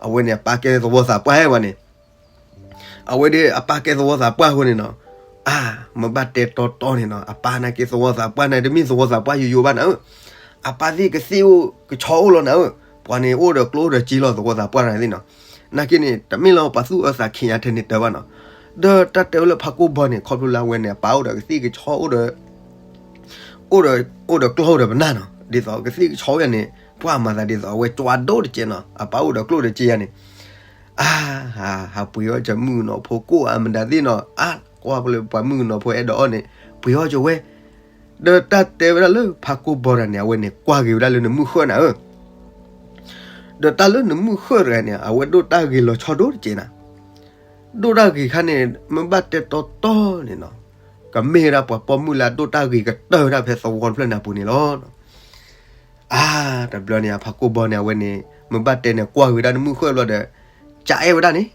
အဝဲန့ၣ်အပၢ်ကဲသဝီသးပှၢ်ဟဲဝဲန့ၣ် အဝဲဒၣ်အပၢ်ကဲသဝီသးပှၢ်အဃိန့ၣ်နီၤ, အါ, မ့ၢ်ဘၣ်တဲတီတီန့ၣ်နီၤ, အပၢ်နာ်က့သဝီသးပှၢ်န့ၣ် တမ့ၢ်သဝီသးပှၢ်ယိယိဘၣ်နၤဧၢ, အပၢ်သ့ၣ်ကသ့ၣ်အိၣ်ကဆီအိၣ်လီၤနၤဧၢ, ပှၤန့ၣ်အိၣ်ဒီးကျိအိၣ်ဒီးစ့လီၤသဝီသးပှၢ်နၤသ့ၣ်နီၤ, နာ်က့န့ၣ် တမ့ၢ်လၢပှၤသူၣ်အၢသးခံးညါထဲန့ၣ်တၢ်ဘၣ်နီၤ, ဒီးတၢ်တဲဝဲလၢဖးကိၢ်ဘီန့ၣ် ခီဖျိလၢအဝဲန့ၣ် အပၢ်အိၣ်ဒီးကသ့ၣ်ကဆီအိၣ်ဒီး အိၣ်ဒီးကျိအိၣ်ဒီးပနၢ်နီၤ, ဒ်သိးကသ့ၣ်ကဆီယၤန့ၣ် ပှၤမၤသးဒ်သိးအဝဲကၠွဒိၣ်တကဲးနီၤ, အပၢ်အိၣ်ဒီးကျိတကဲးယၤန့ၣ်, အါ, ဟးပှ့ၤအီၣ်ကမုၣ်ကနီၤဖိကိၣ်အါမတၤသ့ၣ်နီၤ, အါ, ကွၢ်ပှၤလၢပှၤမုၣ်ကနီၤဖိအဲၣ်ဒိးအီၣ်န့ၣ် ပှ့ၤအီၣ်ကဝဲ, ဒီးတၢ်တဲဝဲဒၣ်လၢဖးကိၢ်ဘီတဂၤန့ၣ် အဝဲန့ၣ်ကွၢ်ဂ့ၤဝဲဒၣ်လၢနမုၢ်ဃၢၣ်နၤဧၢ ဒီးတၢ်လၢနမုၢ်ဃၢၣ်တဂၤန့ၣ် အဝဲဒိၣ်တၢ်ဂ့ၤလီၤဆီဒိၣ်တကဲးနၤ, ဒိၣ်တၢ်ဂ့ၤခါန့ၣ် မ့ၢ်ဘၣ်တဲတီတီန့ၣ်နီၤ, ကမ့ၢ်ဝဲဒၣ်ပှၤပိာ်မုၣ်လၢအဒိၣ်တၢ်ဂ့ၤကတၢၢ်ဝဲဒၣ်ဖဲသဝီတဖျၢၣ်န့ၣ်အပူၤန့ၣ်လီၤ. အါ, တဘျီန့ၣ် အဖးကိၢ်ဘီန့ၣ် အဝဲန့ၣ် မ့ၢ်ဘၣ်တဲန့ၣ် ကွၢ်ဂ့ၤဝဲဒၣ်နမုၢ်ဃၢၣ်ဘျီဒီး ကးအဲၣ်ဝဲဒၣ်န့ၣ်,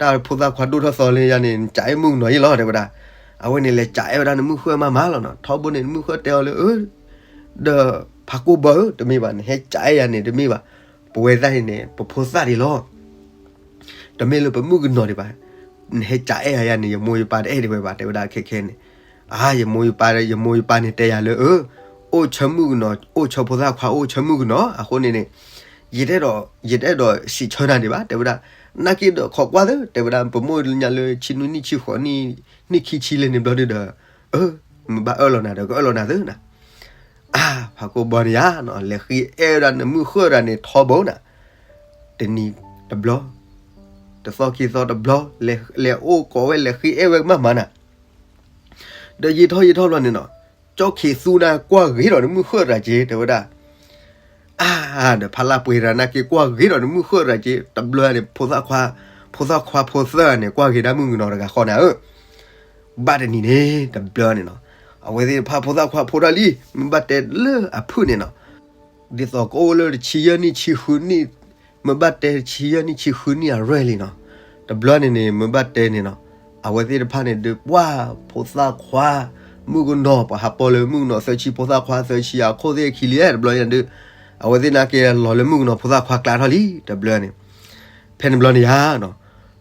တၢ်ဖိသၣ်ခွါဒိၣ်ထီၣ်သီလၢယၤန့ၣ် ကးအဲၣ်မုၣ်ကနီၤယဲလီၤ တဲဝဲဒၣ်, အဝဲန့ၣ်လဲၤကးအဲၣ်ဝဲဒၣ်နမုၢ်ဃၢၣ်မးမးလီၤနီၤ, ထီဘိန့ၣ် နမုၢ်ဃၢၣ်တဲအီၤလၢ အၢ ဒီးဖးကိၢ်ဘီဧၢ တမ့ၢ်ဘၣ် နဟဲကးအဲၣ်ယၤန့ၣ် တမ့ၢ်ဘၣ်, ပဝဲသ့ၣ်န့ၣ် ပဖိသၣ်ဒံးလီၤ တမ့ၢ်လၢပမုၣ်ကနီၤဒံးဘၣ်, နဟဲကးအဲၣ်ယၤန့ၣ် ယမိၢ်ယပၢ်တအဲၣ်ဒံးဝဲဘၣ် တဲဝဲဒၣ်ခဲခဲန့ၣ်, အါ ယမိၢ်ယပၢ် ယမိၢ်ယပၢ်န့ၣ်တဲယၤလၢ အၢ အိၣ်ဆၢမုၣ်ကနီၤ အိၣ်ဆၢဖိသၣ်ခွါ အိၣ်ဆၢမုၣ်ကနီၤ အဃိန့ၣ်န့ၣ် ယတအဲၣ်ဒိး ယတအဲၣ်ဒိးစံးဆၢနၤဒံးဘၣ် တဲဝဲဒၣ်, နာ်က့ဒီးခိးကွၢ်သၢ တဲဝဲဒၣ် ပမိၢ်ညါလၢဆံနွံနံၣ်ဆံဃိးနံၣ် နံၣ်ခံဆံလၢန့ၣ်ဘျီဒုဒီး အၢ မ့ၢ်ဘၣ်အၢၣ်လီၤနၤဒီး ကအၢၣ်လီၤနၤသၢနၤ အါ ဖးကိၢ်ဘီန့ၣ်ယါနီၤ လဲၤဃ့အဲၣ်ဝဲဒၣ်နမုၢ်ဃၢၣ်တဂၤန့ၣ် ထီဘိနၤ, တနံၤတဘျီ, တသီခံသီတဘျီ, လဲၤအိၣ်ကိးဝဲ လဲၤဃ့အဲၣ်ဝဲမးမးနၤ, ဒီးယံာ်ထီၣ်ယံာ်ထီၣ်ဘျီန့ၣ်နီၤ, ကၠီခံသူန့ၣ်ကွၢ်ဂ့ၤဒီးနမုၢ်ဃၢၣ်တဂၤက့ၤ တဲဝဲဒၣ် အါ ဒီးဖးလၢပှ့ၤတဂၤနာ်က့ကွၢ်ဂ့ၤဒီးနမုၢ်ဃၢၣ်တဂၤက့ၤ တဘျီန့ၣ် ဖိသၣ်ခွါ, ဖိသၣ်ခွါဖိသၢဂၤန့ၣ် ကွၢ်ဂ့ၤဒၣ်မုၣ်ကနီၤတဂၤဃီနၤဧၢ, ဘၣ်တနံၤန့ၣ် တဘျီန့ၣ်နီၤ, အဝဲသ့ၣ်တဖၣ်ဖိသၣ်ခွါဖိထီၣ်လံ မ့ၢ်ဘၣ်တဲလၢအဖုၣ်န့ၣ်နီၤ, ဒ်သိးကအိၣ်လၢတဆံယဲၢ်နံၣ်ဆံဃုနံၣ်, မ့ၢ်ဘၣ်တဲတဆံယဲၢ်နံၣ်ဆံဃုနံၣ်အရွဲၢ်လံနီၤ, တဘျီန့ၣ်န့ၣ် မ့ၢ်ဘၣ်တဲန့ၣ်နီၤ, အဝဲသ့ၣ်တဖၣ်န့ၣ်ဒုးပှၢ်ဖိသၣ်ခွါ, မုၣ်ကနီၤ ပှၤဟးပိာ်လၢမုၣ်ကနီၤသၢဆံ ဖိသၣ်ခွါသၢဆံအခိၣ်သ့ၣ်ခံလံ တဘျီန့ၣ်ဒုး, အဝဲသ့ၣ်နာ်က့လီၤလၢမုၣ်ကနီၤဖိသၣ်ခွါကျါထီၣ်လံ တဘျီန့ၣ်, ဖဲန့ၣ်ဘျီန့ၣ်ယါနီၤ,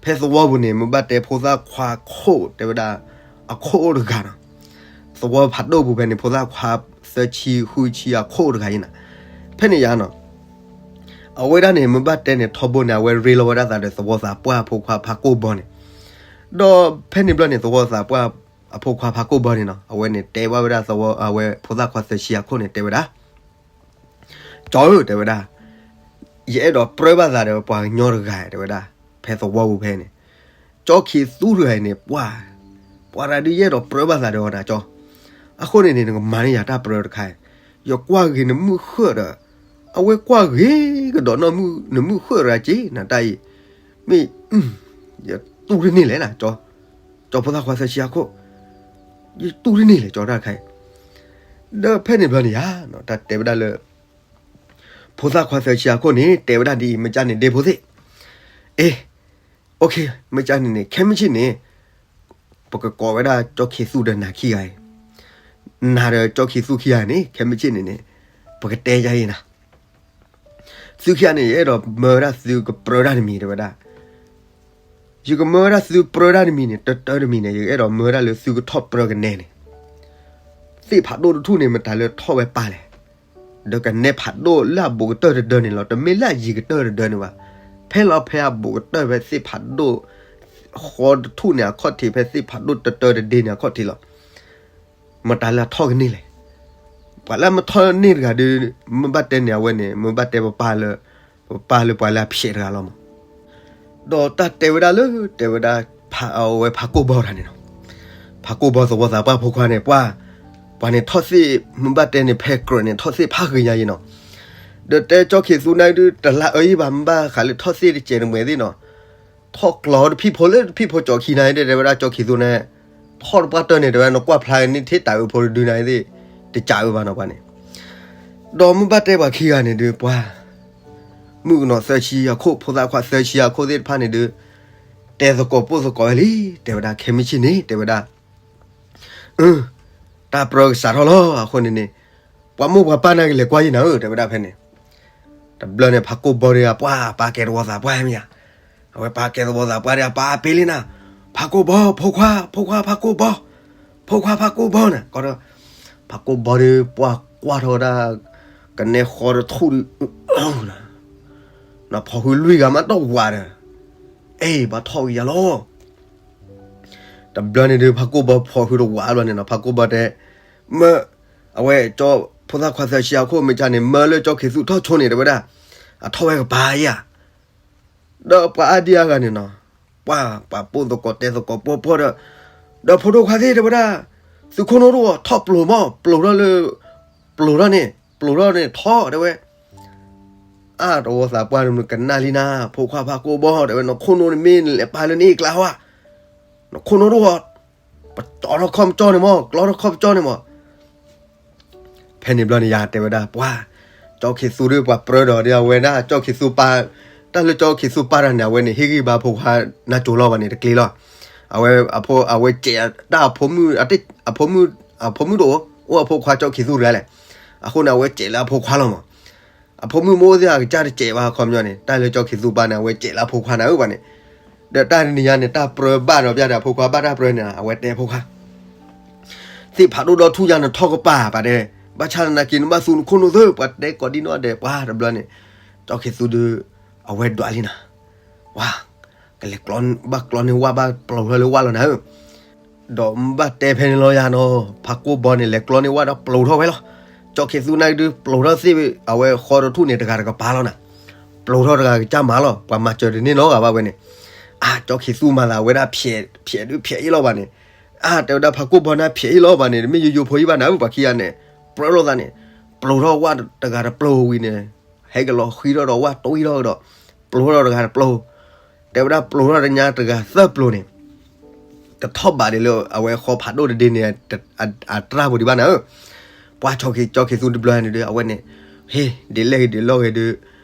ဖဲသဝီပူၤန့ၣ် မ့ၢ်ဘၣ်တဲဖိသၣ်ခွါခိၣ် တဲဝဲဒၣ်, အခိၣ်အိၣ်တဂၤနီၤ, သဝီဖးဒိၣ်ပူၤဖဲန့ၣ် ဖိသၣ်ခွါသၢဆံဃုဆံအခိၣ်အိၣ်တဂၤယါနီၤ, ဖဲန့ၣ်ယါနီၤ အဝဲဒၣ်န့ၣ် မ့ၢ်ဘၣ်တဲန့ၣ် ထီဘိန့ၣ် အဝဲရ့လီၤဝဲဒၣ်သးဒီးသဝီသးပှၢ်အဖိခွါဖးကိၢ်ဘီန့ၣ်, ဒီးဖဲန့ၣ်ဘျီန့ၣ် သဝီသးပှၢ်အဖိခွါဖးကိၢ်ဘီန့ၣ်နီၤ အဝဲန့ၣ်တဲဘၣ်ဝဲဒၣ်သဝီ အဝဲဖိသၣ်ခွါသၢဆံအခိၣ်န့ၣ်တဲဝဲဒၣ် ကၠီဧၢ တဲဝဲဒၣ်, ယအဲၣ်ဒိးပြၢဘၣ်သးဒီးပှၤကညီတဂၤ တဲဝဲဒၣ်, ဖဲသဝီပူၤဖဲန့ၣ်, ကၠီခံသူတဂၤအံၤန့ၣ် ပှၤ, ပှၤတဂၤဒုးယအဲၣ်ဒိးပြၢဘၣ်သးဒီးအီၤနၤကၠီ, အဃိန့ၣ်န့ၣ် နကမၤန့ၢ်ယၤတၢ်ပြၢတခါ, ယကွၢ်ဂ့ၤနမုၢ်ဃၢၣ်ဒီး, အဝဲကွၢ်ဂ့ၤကဒီးနီၢ်မုၢ် နမုၢ်ဃၢၣ်တဂၤက့ၤနတၢ်အံၤ, မ့ၢ်, ယတူၢ်တန့ၢ်လဲၣ်နၤကၠီ, ကၠီဖိသၣ်ခွါသၢဆံအခိၣ်, ယတူၢ်တန့ၢ်လဲၣ်ကၠီတၢ်တခါအံၤ, ဒီးဖဲန့ၣ်ဘျီန့ၣ်ယါ, တၢ်တဲဝဲဒၣ်လၢ ဖိသၣ်ခွါသၢဆံအခိၣ်န့ၣ် တဲဝဲဒၣ်ဒ်အံၤ မ့ၢ်ကၠၢ်န့ၣ်ဒ့ဖိသ့ၣ်, အ့, မ့ၢ်ကၠၢ်န့ၣ်န့ၣ် ခဲမုၢ်ဆ့ၣ်န့ၣ်, ပကကိးဝဲဒၣ်ကၠီခံသူဒီးနၤခံဂၤအံၤ, နၤဒီးကၠီခံသူခံဂၤန့ၣ် ခဲမုၢ်ဆ့ၣ်န့ၣ်န့ၣ်, ပကတဲယါအံၤနၤ သုခံဂၤန့ၣ် ယအဲၣ်ဒိးမၢဝဲဒၣ်သုကပြၢတၢ်တမံၤတဲဝဲဒၣ်, ယကမၢဝဲဒၣ်သုပြၢတၢ်တမံၤန့ၣ် တၢတၢတမံၤန့ၣ် ယအဲၣ်ဒိးမၢဝဲဒၣ်လၢသုကထီၣ်ပြၢကနဲန့ၣ်, သ့ၣ်ဖးဒိၣ်တထူၣ်န့ၣ် မတၤလၢထီၣ်ဝဲပၢ်လဲၣ်, ဒီးကနဲဖးဒိၣ်လၢအဘူးကတၢၢ်တဒၢန့ၣ်လီၤ, တမ့ၢ်လၢအယံၤကတၢၢ်တဒၢန့ၣ်ဘၣ်, ဖဲလီၤဖဲအဘူးကတၢၢ်ဖဲသ့ၣ်ဖးဒိၣ် ဃီတထူၣ်န့ၣ် အခီၣ်ထံး ဖဲသ့ၣ်ဖးဒိၣ်တတၢတဒ့န့ၣ် အခီၣ်ထံးလီၤ မတၤလၢအထီၣ်ကန့ၢ်လဲၣ်. ပှၤလၢအမ့ၢ်ထီၣ်န့ၢ်တဂၤဒီး မ့ၢ်ဘၣ်တဲန့ၣ် အဝဲန့ၣ် မ့ၢ်ဘၣ်တဲပပၢ်လၢ ပပၢ်လၢပှၤလၢအဖျဲးတဂၤလီၤမး. ဒီးတၢ်တဲဝဲဒၣ်လၢ တဲဝဲဒၣ် အဝဲဖးကိၢ်ဘီတဂၤန့ၣ်လီၤ. ဖးကိၢ်ဘီသဝီသးပှၢ်ဖိခွါန့ၣ် ပှၤ ပှၤန့ၣ်ထီၣ်သ့ၣ် မ့ၢ်ဘၣ်တဲန့ၣ် ဖဲကြၢးန့ၣ် ထီၣ်သ့ၣ်ဖးဂ့ၤညါယံၤနီၤ. ဒီးတဲကၠီခံသူန့ၣ်ဒုး တလၢအၢယံၤဘၣ် မ့ၢ်ဘၣ်ဃးလၢထီၣ်သ့ၣ်တစဲးတမှဲၤသ့ၣ်နီၤ. ထီၣ်ကျီတဖံၣ်ဖိလၢတဖံၣ်ဖိကၠီခံန့ၣ် တဲဝဲဒၣ်ကၠီခံသူန့ၣ် ထီၣ်တပှၢ်တၢၢ်န့ၣ် တဲဝဲဒၣ်နကွၢ်ဖျါန့ၣ် ထဲတၢ်အၢဖိတဒုန့ၣ်သ့ၣ် တစံးအၢဘၣ်နီၤပှၤန့ၣ်. ဒီးမ့ၢ်ဘၣ်တဲပှၤခံဂၤန့ၣ်ဒုး ပှၤ မုၣ်ကနီၤသၢဆံအခိၣ် ဖိသၣ်ခွါသၢဆံအခိၣ်သ့ၣ်တဖၣ်န့ၣ်ဒုး တဲသကိးပိာ်သကိးဝဲလံ တဲဝဲဒၣ် ခဲမုၢ်ဆ့ၣ်န့ၣ် တဲဝဲဒၣ် အၢ တၢ်ပြၢကစးထီၣ်လီၤ. အဃိန့ၣ်န့ၣ် ပှၤမိၢ်ပှၤပၢ်န့ၣ်ကလဲၤကွၢ်ယံၤနၤဧၢ တဲဝဲဒၣ်ဖဲန့ၣ်. တဘျီန့ၣ် ဖးကိၢ်ဘီဒီး ပှၤပၢ်ကဲသဝီသးပှၢ်မ့ၢ်ဧါ. အဝဲပၢ်ကဲသဝီသးပှၢ်ဒီး အပၢ်အပ့လံနၤ. ဖးကိၢ်ဘီ ဖိခွါ ဖိခွါဖးကိၢ်ဘီ, ဖိခွါဖးကိၢ်ဘီန့ၣ် ကီဒီး ဖးကိၢ်ဘီဒီး ပှၤကွၢ်ထီၣ်ဝဲဒၣ် ကနဲဃီတထူၣ်ဒီး ဖီၣ်ဟုလွံၢ်ဂၤမးတဝးဒီး အဲၣ် ဘၣ်ထီၣ်က့ၤယၤလီၤ. တဘျီန့ၣ်ဒီး ဖးကိၢ်ဘီဖီၣ်ဟုတဝးဘျီန့ၣ်နီၤ ဖးကိၢ်ဘီတဲ မၢ အဝဲကၠီ ဖိသၣ်ခွါသၢဆံအခိၣ်မ့ၢ်ကန့ၣ် မၢလၢကၠီခ့သူထီၣ်ဆိန့ၣ် တဲဝဲဒၣ် အထီၣ်ဝဲကပၤယၤ ဒီးပှၤအါဒံအါဂၤန့ၣ်နီၤ ပှၤပာ်ပိၢ်သကိးတဲသကိးပှီၢ်ပှီၢ်ဒီး ဒီးဖိဒိၣ်ခွါသ့ၣ်တဲဝဲဒၣ် သုးခိၣ်နူာ်တအိၣ် ထီၣ်ပျိာ်မး ပျိာ်ထီၣ်လၢ ပျိာ်ထီၣ်န့ၣ် ပျိာ်ထီၣ်န့ၣ်ထီၣ်တဲဝဲ အါတဝီသးပှၢ်န့ၣ် ကနၣ်လံနၤ ဖိခွါဖးကိၢ်ဘီ တဲဝဲ နခိၣ်နူာ်န့ၣ်မ့ၢ်နလဲၤပာ်လၢနအ့ၣ်ကျါဟီဧါ နခိၣ်နူာ်တအိၣ် ပတီၢ်ထီၣ်ခီၣ်ပကၠီန့ၣ်မး ကျီထီၣ်ခီၣ်ပကၠီန့ၣ်မး ဖဲန့ၣ်ဘျီန့ၣ် ယတဲဝဲဒၣ် ပှၤ ကၠီခ့သူဒီးပှၤပြၢဒီးဒ်အဝဲဒၣ် ကၠီခ့သူပာ် တၢ်လၢကၠီခ့သူပာ်တၢ်န့ၣ် အဝဲန့ၣ် ဟ့ၣ်ဂံၢ်ဘါဖိခွါနါစိၤလီၤဘၣ်န့ၣ် တကျ့လီၤ. အဝဲ အဝဲစဲးတၢ်အဖိမုၣ် အဖိမုၣ် အဖိမုၣ်တအိၣ် အိၣ်အဖိခွါကၠီခ့သူတဂၤလဲၣ်. အဃိန့ၣ် အဝဲစဲးလၢအဖိခွါလီၤမး. အဖိမုၣ်မိၢ်သ့ၣ်အကစၢ်တစဲးဘၣ် အခီပညီန့ၣ် တၢ်လၢကၠီခ့သူပာ်န့ၣ် အဝဲစဲးလၢအဖိခွါနၤဧၢဘၣ်န့ၣ် ဒီးတၢ်တနံၤညါန့ၣ် တၢ်ပြၢဘၣ်ဒီးပျၢ်ဒီးအဖိခွါဘၣ်တၢ်ပြၢန့ၣ် အဝဲတဲဖိခွါ သ့ၣ်ဖးဒိၣ်ဒီထူၣ်ညါနထီၣ်ကပၤ ပာ်တဲ ဘၣ်ဆၣ်သနာ်က့ နဘၣ်သူနခိၣ်နူာ်သၢ ပှၤတဲကိးဒံနီၢ်ဒဲး ပှၤတဘျီန့ၣ် ကၠီခ့သူဒီး အဝဲဒွးလံနၤ ဝါ ကလဲၤ ဘၣ်ကျီန့ၢ်ဝၣ် ဘၣ်ပျိာ်ထီၣ်လၢဝၣ်လီၤနၤဧၢ ဒီးဘၣ်တဲဖဲန့ၣ်လီၤယၤနီၤ ဖးကိၢ်ဘီန့ၣ် လဲၤကျီန့ၢ်ဝၣ်ဒီးပျိာ်ထီၣ်ဝဲလီၤ. ကၠီခ့သူန့ၣ်ဒုး ပျိာ်ထီၣ်သ့ၣ် အဝဲဃီတထူၣ်န့ၣ် တဂၤတကပၤလီၤနၤ. ပျိာ်ထီၣ်တဂၤကစၢ်မၤလီၤ ပှၤမၤစၢၤတန့ၢ်နီတဂၤဘၣ်ဝဲန့ၣ်. အါ ကၠီခ့သူမၤသးဝဲဒၣ် ဖျဲးဒုးဖျဲးအ့ၣ်လီၤဘၣ်န့ၣ်. အါ တဲဝဲဒၣ်ဖးကိၢ်ဘီန့ၣ် ဖျဲးအ့ၣ်လီၤဘၣ်န့ၣ် တမ့ၢ်ယိယိဖိအံၤဘၣ်နၤဧၢ ပှၤခံဂၤန့ၣ် ပြၢလိာ်သးန့ၣ် ပျိာ်ထီၣ်ဝၣ်တဂၤတပျိာ်ဝံၤန့ၣ် ဟဲက့ၤလီၤဃံထီၣ်ဒီးဝၣ်တဝံထီၣ်ကဒီး ပျိာ်ထီၣ်တဂၤတပျိာ် တဲဝဲဒၣ်ပျိာ်ထီၣ်တညါတဂၤသၢပျိာ်န့ၣ် တထီၣ်ဘးဒံးလၢအဝဲဃီဖးဒိၣ်တဒ့န့ၣ် အတြၢ်ပူၤဒံးဘၣ်နၤဧၢ. ပှၤကၠီခ့သူတဘျီန့ၣ်ဒီး အဝဲန့ၣ် ဟ့ၣ် ဒ်လဲၣ်ဂ့ၤဒ်လဲၣ်ဂ့ၤဒီး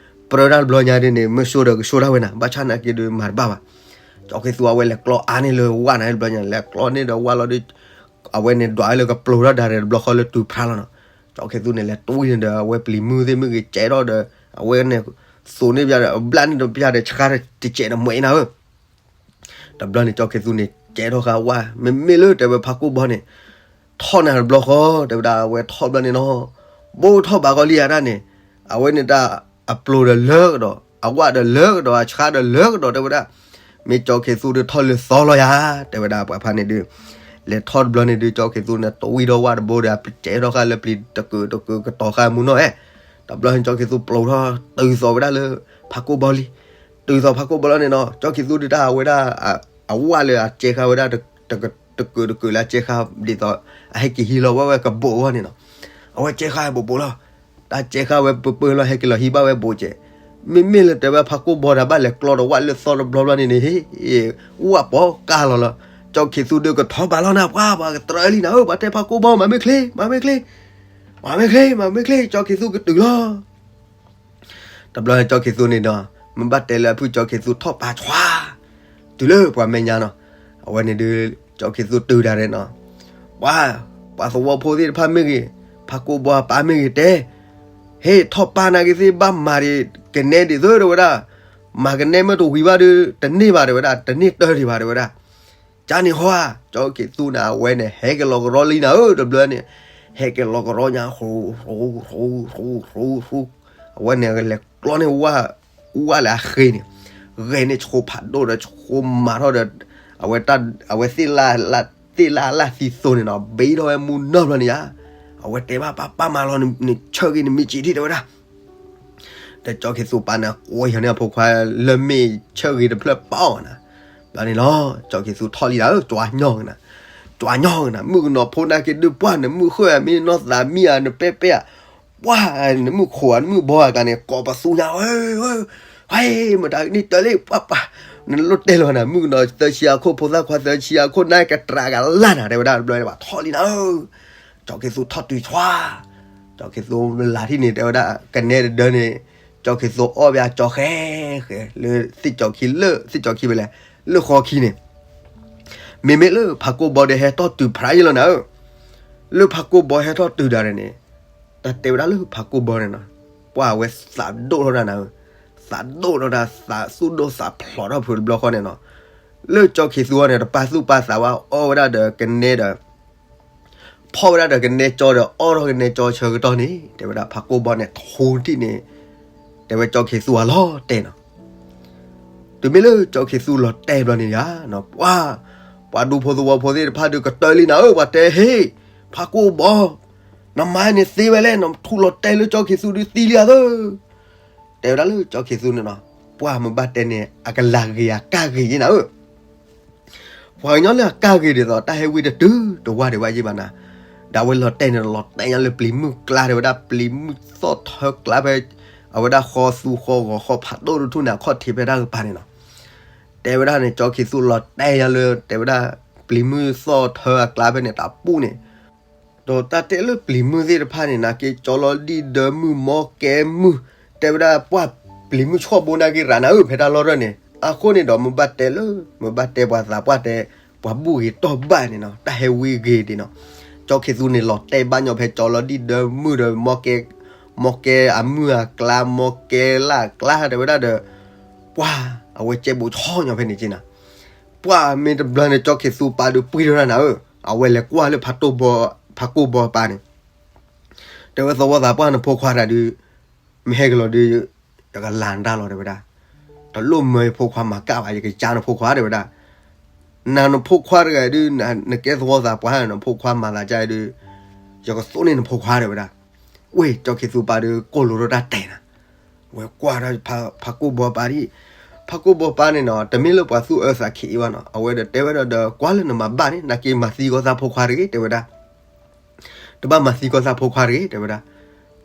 ပြၢတၢ်တဘျီညါဒ်န့ၣ် မ့ၢ်ဆိဒီးကဆိတၢ်ဝဲနၤ ဘၣ်ဆၣ်သနာ်က့ဒီးမၤတဘၣ်ဘၣ်. ကၠီခ့သူအဝဲလဲၤကျီအါန့ၢ်လၢဝၣ်နၤတဘျီညါ လဲၤကျီန့ၢ်ဒီးဝၣ်လီၤဒီး အဝဲန့ၣ်ဒွးဝဲလၢကပျိာ်ထီၣ်ဒၣ်ရဲၣ်တဘျီဃီလၢတုၤဖျါလီၤနီၤ. ကၠီခ့သူန့ၣ် လဲၤတွံၢ်န့ၣ်ဒီး အဝဲပျံၤမုၢ်သ့ၣ်မုၢ်ဂ့ၤကဲထီၣ်ဒီး အဝဲန့ၣ် သိးန့ၢ်ပျၢ်ဒီး ဘျၣ်န့ၢ်ဒီးပျၢ်ဒီး ဆှါတစဲးဒီးမွဲနၤဧၢ. တဘျီန့ၣ် ကၠီခ့သူန့ၣ် ကဲထီၣ်ဃာ်ဝၣ် မ့မ့ၢ်လၢတဲဝဲဖးကိၢ်ဘီန့ၣ် ထီၣ်နၤတဘျီဃီ တဲဝဲဒၣ် အဝဲထီၣ်ဘျီန့ၣ်နီၤ ဘိထီၣ်ဘးကီလံယၤဒၣ်န့ၣ် အဝဲန့ၣ်တၢ်အပျိာ်ဒီးလၢကဒီး အဝၣ်ဒီးလၢကဒီး အဆှါဒီးလၢကဒီး တဲဝဲဒၣ် မ့ၢ်ကၠီခ့သူဒီးထီၣ်လၢသီလီၤယၤ တဲဝဲဒၣ်ပှၤဖါန့ၣ်ဒုး လဲၤထီၣ်တဘျီန့ၣ်ဒုး ကၠီခ့သူန့ၣ် တွံၢ်ထီၣ်ဝၣ်တဘိဒီး အကဲထီၣ်ဃာ်လၢပျံၤတကုာ်တကုာ်ကတီၤဃာ်မူနီၢ်အဲ တဘျီန့ၣ် ကၠီခ့သူပျိာ်ထီၣ်တုၤသိးဝဲဒၣ်လၢ ဖးကိၢ်ဘီလံ တုၤသိးဖးကိၢ်ဘီလီၤန့ၣ်နီၤ ကၠီခ့သူဒုးတၢ်အဝဲဒၣ် အဝၣ်လၢအကဲဃာ်ဝဲဒၣ် တကုာ်တကုာ်လၢအကဲဃာ်ဒ်သိး အဟဲက့ၤဟံးလီၤဝဲဝဲကဘိးအဂီၢ်န့ၣ်နီၤ အဝဲကဲဃာ်ဝဲဘိးဘိးလီၤ တၢ်ကဲဃာ်ဝဲပၢပၢလီၤ ဟဲက့ၤလီၤဟံးဘၣ်ဝဲဘိးကဲး မ့မ့ၢ်လၢတဲဝဲဖးကိၢ်ဘီဒီးဘၣ်လဲၤကျီဒီးဝၣ်လၢသီတဘျီဘျီန့ၣ်န့ၣ် ဟ့ၣ် ဝၣ်ပီကါလီၤလီၤ ကၠီခ့သူဒုးကထီၣ်ဘးလီၤနၤ ပှၤပှၤကတြၢလံနၤဧၢ ပှၤတဲဖးကိၢ်ဘီ မၤမ့ၢ်ချ့ မၤမ့ၢ်ချ့ မၤမ့ၢ်ချ့ မၤမ့ၢ်ချ့ ကၠီခ့သူကတုၤလီၤ တဘျီန့ၣ် ကၠီခ့သူန့ၣ်ဒီး မ့ၢ်ဘၣ်တဲလၢအဖုၣ် ကၠီခ့သူထီၣ်ပာ်ဆွါ တုၤလၢပှၤမဲာ်ညါနီၤ အဝဲန့ၣ်ဒုး ကၠီခ့သူတုၤဒၣ်ရဲၣ်နီၤ ပှၤ ပှၤသဝီဖိသ့ၣ်တဖၣ်မ့ၢ်ဂ့ၤ ဖးကိၢ်ဘီအပၢ်မ့ၢ်ဂ့ၤတဲ ဟ့ၣ် ထီၣ်ပာ်နာ်က့ၤသ့ၣ် ဘၣ်မၤဒံး ကနဲဒံးသၢတဲဝဲဒၣ် မၤကနဲမ့ၢ်တဝံၤဘၣ်ဒီး တန့ၢ်ဘၣ်တဲဝဲဒၣ် တန့ၢ်တၢ်ဒံးဘၣ်တဲဝဲဒၣ် ကန့ၣ်ဟီဧါ ကၠီခ့သူန့ၣ် အဝဲန့ၣ် ဟဲက့ၤလီၤကရီလံနၤဧၢ တဘျီန့ၣ် ဟဲက့ၤလီၤကရီညါ ဟူ ဟူ ဟူ ဟူ ဟူ ဟူ အဝဲန့ၣ် လဲၤကျီန့ၢ်ဝၣ် ဝၣ်လၢအဃ့န့ၣ် ဂဲၤန့ၢ်ဆှိဖးဒိၣ်ဒီးဆှိမၤထီၣ်ဒီး အဝဲ အဝဲသ့ၣ်လၢ်လၢ်သံသိးန့ၣ်နီၤ ဘ့ထီၣ်ဝဲမူနီၢ်ဘျီန့ၣ်ယါ အဝဲတဲဘၣ်ပၢ် ပၢ်မၤလီၤ နဆၢဂ့ၤနမ့ၢ်စံးဒံးတဲဝဲဒၣ် ဒီးကၠီခ့သူပၢ်န့ၣ် ကိးယၤန့ၢ်အဖိခွါ လၢမ့ၢ်ဆၢဂ့ၤတဖျၢၣ်ပၢ်အီၤနၤ ဘျီန့ၣ်လီၤ ကၠီခ့သူထီၣ်လံနၤဧၢ ကၠွညီနၤ ကၠွညီနၤ မုၣ်ကနီၤဖိနာ်က့ၤဒုးပှၢ် နမုၣ်ဃၢဧါ မ့ၢ်နီၢ်သးမံဧါ နပဲပဲဧါ ပှၢ် နမုၣ်ခိၣ်ဧါ နမုၣ်ဘီဧါ ကျါန့ၣ် ကိးပသူညါ ဝဲ ဝဲ မတၤန့ၣ်တၢ်လံ ပၢ်ပၢ် နလိၣ်တဲလီၤနၤ မုၣ်ကနီၤသၢဆံအခိၣ် ဖိသၣ်ခွါသၢဆံအခိၣ် နကတြၢ်ကလၢ်နၤ တဲဝဲဒၣ်တဘျီန့ၣ် ဘၣ်ထီၣ်လံနၤဧၢ ကၠီခ့သူထီၣ်တုၤဆွါ ကၠီခ့သူလၢ်ထံၣ်န့ၣ် တဲဝဲဒၣ် ကနဲတဒၢန့ၣ် ကၠီခ့သူအီၣ်ဘၣ်ကၠီဃဲဃဲ လၢသ့ၣ်ကၠီခံလၢ သ့ၣ်ကၠီခံဖဲလဲၣ် လၢဃီခံန့ၣ် မ့မ့ၢ်လၢဖးကိၢ်ဘီဒီးဟဲထီၣ်တုၤဖးယံာ်လီၤနၤဧၢ လၢဖးကိၢ်ဘီဟဲထီၣ်တုၤဒၣ်န့ၣ် တၢ်တဲဝဲဒၣ်လၢဖးကိၢ်ဘီန့ၣ်နီၤ ပှၢ်ဝဲသးဒိၣ်ထီၣ်ဒၣ်နၤဧၢ သးဒိၣ်ထီၣ်ဒၣ် သးသူၣ်ဒိၣ်သးဖျိးထီၣ်ဖုးတဘျီဃီန့ၣ်နီၤ လၢကၠီခ့သူအံၤန့ၣ် တပာ်သူၣ်ပာ်သးဝဲ အီၣ်ဝဲဒၣ်ဒီးကနဲဒီး ဖီၣ်ဝဲဒၣ်ဒီးကနဲကၠီဒီး အီၣ်ထီၣ်ကနဲကၠီဆၢကတီၢ်န့ၣ် တဲဝဲဒၣ် ဖးကိၢ်ဘီန့ၣ် ထိထံၣ်န့ၣ် တဲဝဲကၠီခ့သူအလီၤတဲာ်နီၤ. တုၤမ့ၢ်လၢကၠီခ့သူလီၤတဲာ်ဘျီန့ၣ်ယါ, ပှၤ, ပှၤဒူဖိသဝီဖိသ့ၣ်တဖၣ်ဒုးကတၢၢ်လံနၤဧၢ, ပှၤတဲ, ဟ့ၣ်, ဖးကိၢ်ဘီ, နမါန့ၣ်သ့ဝဲလဲၣ်, နထူးလီၤတဲာ်လၢကၠီခ့သူဒုးသံလံဧါသၢ တဲဝဲဒၣ်လၢကၠီခ့သူန့ၣ်နီၤ, ပှၤမ့ၢ်ဘၣ်တဲန့ၣ် အကလၤဂ့ၤအကၢ်ဂ့ၤယဲနၤဧၢ. ပှၤကညီလၢအကၢ်ဂ့ၤဒ်သိး တၢ်ဟဲဝံတတုၤတဝၢ်ဒံးဘၣ်ယဲဘၣ်နၤ, ဒီးအဝဲလီၤတဲာ်န့ၣ် လီၤတဲာ်ညါလၢပျံၤမုၢ်ကျါ တဲဝဲဒၣ် ပျံၤမုၢ်သီၣ်ထၢကျါဖဲ အဝဲဒၣ်ဃီသူဃီဂီၤဃီဖးဒိၣ်တထူၣ်န့ၣ် အခီၣ်ထံးဖဲတၢ်ကပၤန့ၣ်နီၤ. တဲဝဲဒၣ်န့ၣ် ကၠီခ့သူလီၤတဲာ်ညါလၢ တဲဝဲဒၣ် ပျံၤမုၢ်သီၣ်ထၢအကျါဖဲန့ၣ် တၢ်ပူၤန့ၣ် ဒီးတၢ်တဲလၢပျံၤမုၢ်သ့ၣ်တဖၣ်န့ၣ် နာ်က့ၤကၠီလီၤဒံၣ်ဒၢမုၢ် မီကဲမုၢ်, တဲဝဲဒၣ်ပှၤပျံၤမုၢ်ဆီၣ်ဘိနာ်က့ၤရၤနၤဧၢ ဖဲတၢ်လီၢ်တၢၢ်န့ၣ်, အဃိန့ၣ်ဒီးမ့ၢ်ဘၣ်တဲလၢ မ့ၢ်ဘၣ်တဲပှၤသးပှၢ်တဲ ပှၤဘူၣ်ဂ့ၤတီၢ်ဘၣ်န့ၣ်နီၤ, တၢ်ဟဲဝံဂ့ၤဒံးနီၤ, ကၠီခ့သူန့ၣ်လီၤတဲာ်ဘၣ်ညီဖဲကၠီလီၤဒံၣ်ဒၢမုၢ်ဒီး မီကဲအမုၢ်အကျါ မီကဲလၢ်အကျါ တဲဝဲဒၣ်ဒီး ပှၤအဝဲကဲဘိးဆီၣ်ညီဖဲန့ၣ်က့နၤ. ပှၤမ့ၢ်တဘျီန့ၣ် ကၠီခ့သူပၢ်ဒုးပှံၢ်ထီၣ်တၢ်နၤဧၢ, အဝဲလဲၤကွၢ်လၢ ဖးကိၢ်ဘီပၢ်န့ၣ်, တဲဝဲသဝီသးပှၢ် နဖိခွါတဂၤဒုး မ့ၢ်ဟဲက့ၤလီၤဒုး ယကလၤနတၢ်လီၤ တဲဝဲဒၣ်, တလိၣ်မၢယဖိခွါမၤကၣ်ဘၣ် ယကကၢနဖိခွါ တဲဝဲဒၣ်, နၤနဖိခွါတဂၤဒုး နကဲသဝီသးပှၢ် နဖိခွါမၤသးကၢဒုး ယကသိၣ်န့ၢ်နဖိခွါ တဲဝဲဒၣ်. ဝ့ၢ်ကၠီခ့သူပၢ်ဒုးကိၢ်လိာ်ထီၣ်တၢ်တဲာ်နၤ, ဝဲကွၢ်ထီၣ်ဖးကိၢ်ဘီပၢ်ဒံး, ဖးကိၢ်ဘီပၢ်န့ၣ်နီၤ တမ့ၢ်လၢပှၤသူၣ်အၢသးခံးအံၤဘၣ်နီၤ, အဝဲဒီးတဲဝဲဒၣ်ဒီး ကွၢ်လၢနမၤဘၣ်န့ၣ် နာ်က့ၤမၤသံကီးသးဖိခွါတဂ့ၤ တဲဝဲဒၣ် တဘၣ်မၤသံကီးသးဖိခွါတဂ့ၤ တဲဝဲဒၣ်.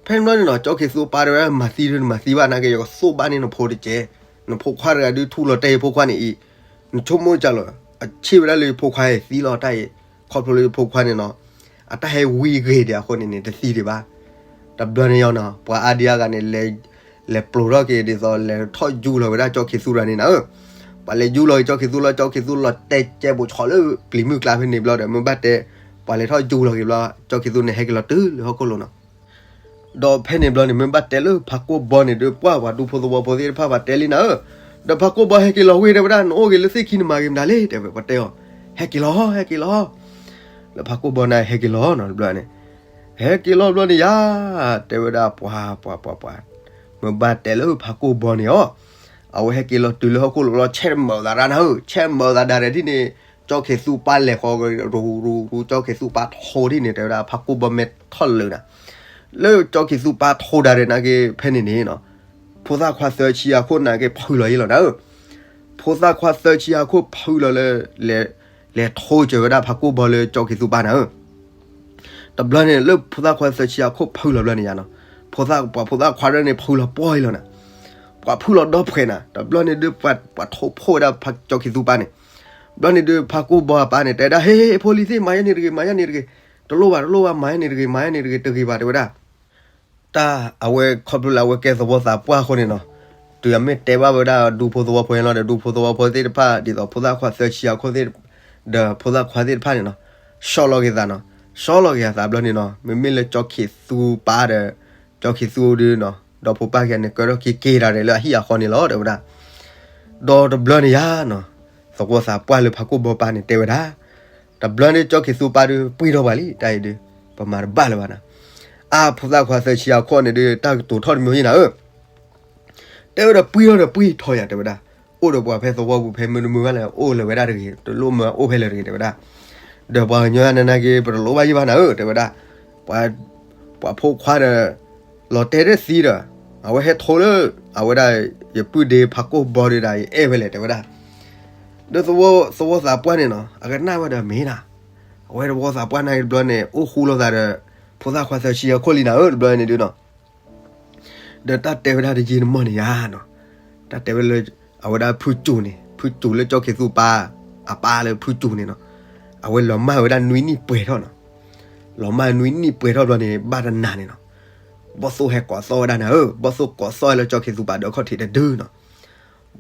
ဖဲန့ၣ်ဘျီန့ၣ်နီၤ ကၠီခ့သူပၢ်တဲဝဲ မၤသံဒုးနမၤသံဘၣ် နာ်က့ၤယကသိၣ်ဘၣ်န့ၢ်နဖိတက့ၢ်, နဖိခွါတဂၤဒုးထူးလီၤတဲာ်ယဖိခွါန့ၣ်အံၤ, နဆိကမိၣ်ကၢ်လီၤ အဆ့ၣ်ဝဲဒၣ်လၢယဖိခွါအံၤသံလီၤတၢ်အံၤ, ခီဖျိလၢယဖိခွါန့ၣ်နီၤ အတၢ်ဟဲဝံဂ့ၤဒံးအဃိန့ၣ်န့ၣ် တသံဒံးဘၣ်. တဘျီန့ၣ်ယါနီၤ ပှၤအါဒံအါဂၤန့ၣ် လဲၤပျိးထီၣ်က့ၤဒ်သိး လဲၤထီၣ်ယူလီၤဝဲဒၣ်ကၠီခ့သူတဂၤန့ၣ်နၤဧၢ, ပှၤလဲၤယူလီၤက့ၤကၠီခ့သူလီၤ, ကၠီခ့သူလီၤတဲာ်ကဲဘိးဆီၣ်လၢပျံၤမုၢ်ကျါဖဲန့ၣ်ဘျီဒီး မ့ၢ်ဘၣ်တဲ ပှၤလဲၤထီၣ်ယူလီၤက့ၤဘျီ ကၠီခ့သူန့ၣ်ဟဲက့ၤလီၤတုၤလၢဟီၣ်ခိၣ်လိၤနီၤ. ဒီးဖဲန့ၣ်ဘျီန့ၣ် မ့ၢ်ဘၣ်တဲလၢဖးကိၢ်ဘီန့ၣ်ဒုး ပှၤပှၤဒူဖိသဝီဖိသ့ၣ်တဖၣ်ပှၤတဲလံနၤဧၢ, ဒီးဖးကိၢ်ဘီဟဲက့ၤလီၤဝ့ၢ် တဲဝဲဒၣ် နအိၣ်ဂ့ၤလၢသ့ၣ်ခံနမၤဂ့ၤမတၤလဲၣ် တဲဝဲ ပှၤတဲအီၤ, ဟဲက့ၤလီၤ ဟဲက့ၤလီၤ လၢဖးကိၢ်ဘီန့ၣ် ဟဲက့ၤလီၤနီၤ တဘျီန့ၣ်, ဟဲက့ၤလီၤဘျီန့ၣ်ယါ, တဲဝဲဒၣ်ပှၤ ပှၤ ပှၤ ပှၤ, မ့ၢ်ဘၣ်တဲလၢဖးကိၢ်ဘီန့ၣ်အီၤ, အဝဲဟဲက့ၤလီၤတုၤလၢဟီၣ်ခိၣ်လိၤလီၤ ဆဲးမၢာ်သးဒၣ်နၤဧၢ, ဆဲးမၢာ်သးဒၣ်ဒ်န့ၣ်, ကၠီခ့သူပၢ်လဲၤဃီ ရူၤရူၤရူၤ ကၠီခ့သူပၢ်ထိထံၣ်န့ၣ် တဲဝဲဒၣ်ဖးကိၢ်ဘီမဲထီၣ်လၢာ်နၤ, လၢကၠီခ့သူပၢ်ထိဒၣ်ဒဲးနာ်က့ၤဖဲန့ၣ်န့ၣ်နီၤ, ဖိသၣ်ခွါသၢဆံအခိၣ်နာ်က့ၤဖုလီၤယ့လီၤနၤဧၢ, ဖိသၣ်ခွါသၢဆံအခိၣ်ဖုလီၤလၢ လဲၤထိစၢၤဝဲဒၣ်ဖးကိၢ်ဘီလၢကၠီခ့သူပၢ်နၤဧၢ, တဘျီန့ၣ် လၢဖိသၣ်ခွါသၢဆံအခိၣ်ဖုလီၤဘျီန့ၣ်ယါနီၤ, ပှၤဖိသၣ်ခွါဒၣ်န့ၣ်ဖုလီၤပှီၢ်လီၤနၤ, ပှၤဖုလီၤဒီဖှဲးနၤ, တဘျီန့ၣ်ဒုး ပှၤထိၣ်ဖိဝဲဒၣ်ကၠီခ့သူပၢ်န့ၣ်, ဘျီန့ၣ်ဒုး ဖးကိၢ်ဘီအပၢ်န့ၣ် တဲဒၣ် ဟ့ ဖိလံၤသ့ၣ် မၤယဲန့ၣ်တဂ့ၤ မၤယဲန့ၣ်တဂ့ၤ, တလိၣ်ဘၣ်တလိၣ်ဘၣ် မၤယဲန့ၣ်တဂ့ၤ မၤယဲန့ၣ်တဂ့ၤ တဂ့ၤဘၣ် တဲဝဲဒၣ် တၢ်အဝဲခီဖျိလၢအဝဲကဲသဝီသးပှၢ်အဃိန့ၣ်နီၤ, တုၤအမ့ၢ်တဲဘၣ်ဝဲဒၣ်ဒူဖိသဝီဖိန့ၣ်လီၤဒီး ဒူဖိသဝီဖိသ့ၣ်တဖၣ် ဒ်သိးဖိသၣ်ခွါသၢဆံအခိၣ်သ့ၣ် ဒီးဖိသၣ်ခွါသ့ၣ်တဖၣ်န့ၣ်နီၤ, ဆီလီၤက့ၤသးနီၤ, ဆီလီၤက့ၤအသးဘျီန့ၣ်နီၤ, မ့မ့ၢ်လၢကၠီခ့သူပၢ်ဒီး ကၠီခ့သူဒုးနီၤ, ဒီဖိပၢ်ခံဂၤန့ၣ် ကၢထီၣ်က့ၤက့ၤတၢ်ဒီးလၢအဟံၣ်အဃီန့ၣ်လီၤ တဲဝဲဒၣ် ဒီးတဘျီန့ၣ်ယါနီၤ, သဝီသးပှၢ်လၢဖးကိၢ်ဘီပၢ်န့ၣ်တဲဝဲဒၣ်, တဘျီန့ၣ်ကၠီခ့သူပၢ်ဒုးပှံၢ်ထီၣ်ပှၤလံ တၢ်အံၤဒုး ပမၤတဘၣ်လၢၤဘၣ်နီၤ, အါ ဖိသၣ်ခွါသၢဆံအခိၣ်န့ၣ်ဒုး တၢ်ကတိၤထီၣ်တမံၤယဲနၤဧၢ, တဲဝဲဒီးပှံၢ်ထီၣ်ဒီးပှံၢ်ထီၣ်ယၤ တဲဝဲဒၣ်, အိၣ်ဒီးပှၤဖဲသဝီပူၤဖဲမုၢ်တမုၢ်ဘၣ်လဲၣ် အိၣ်လၢၤဝဲဒၣ်တဂ့ၤ တလိၣ်မၢအအိၣ်ဖဲလဲၣ်တဂ့ၤ တဲဝဲဒၣ်, ဒီးပှၤကညီယါနနာ်က့ၤ ပတလိၣ်ဘၣ်ယံၣ်ဘၣ်နၤဧၢ တဲဝဲဒၣ်, ပှၤ ပှၤဖိခွါဒီး လီၤတဲာ်တသံဒီး အဝဲဟဲထိလၢ အဝဲဒၣ် ယပုၢ်ဒ့ဖးကိၢ်ဘီဒုးဒၣ် ယအဲၣ်ဝဲလဲၣ် တဲဝဲဒၣ်, ဒီးသဝီသးပှၢ်န့ၣ်နီၤ အကနၣ်ဝဲဒီးမ့ၢ်ဒၣ်, အဝဲသဝီသးပှၢ်နာ်က့ၤတဘျီန့ၣ် အိၣ်ဃူလိာ်သးဒီး ဖိသၣ်ခွါသၢဆံအခိၣ်လံနၤဧၢ တဘျီန့ၣ်ဒုးနီၤ ဒီးတၢ်တဲဝဲဒၣ်တယံာ်တမီၢ်န့ၣ်ယါနီၤ, တၢ်တဲဝဲလၢ အဝဲဒၣ်ဖုကၠူၤန့ၣ် ဖုကၠူၤလၢကၠီခ့သူပၢ် အပၢ်လၢဖုကၠူၤန့ၣ်နီၤ, အဝဲလီၤမၢ်ဝဲဒၣ်နွံနံၣ်ပှဲၤထီၣ်နီၤ, လီၤမၢ်နွံနံၣ်ပှဲၤထီၣ်ဘျီန့ၣ် ဘၣ်တနၤန့ၣ်နီၤ, ဘီၣ်သိၣ်ဟဲကိးသီၣ်ဝဲဒၣ်နၤဧၢ, ဘီၣ်သိၣ်ကိးသီၣ်ဝဲလၢကၠီခ့သူပၢ်ဒီးအခီၣ်ထံးတဒုနီၤ,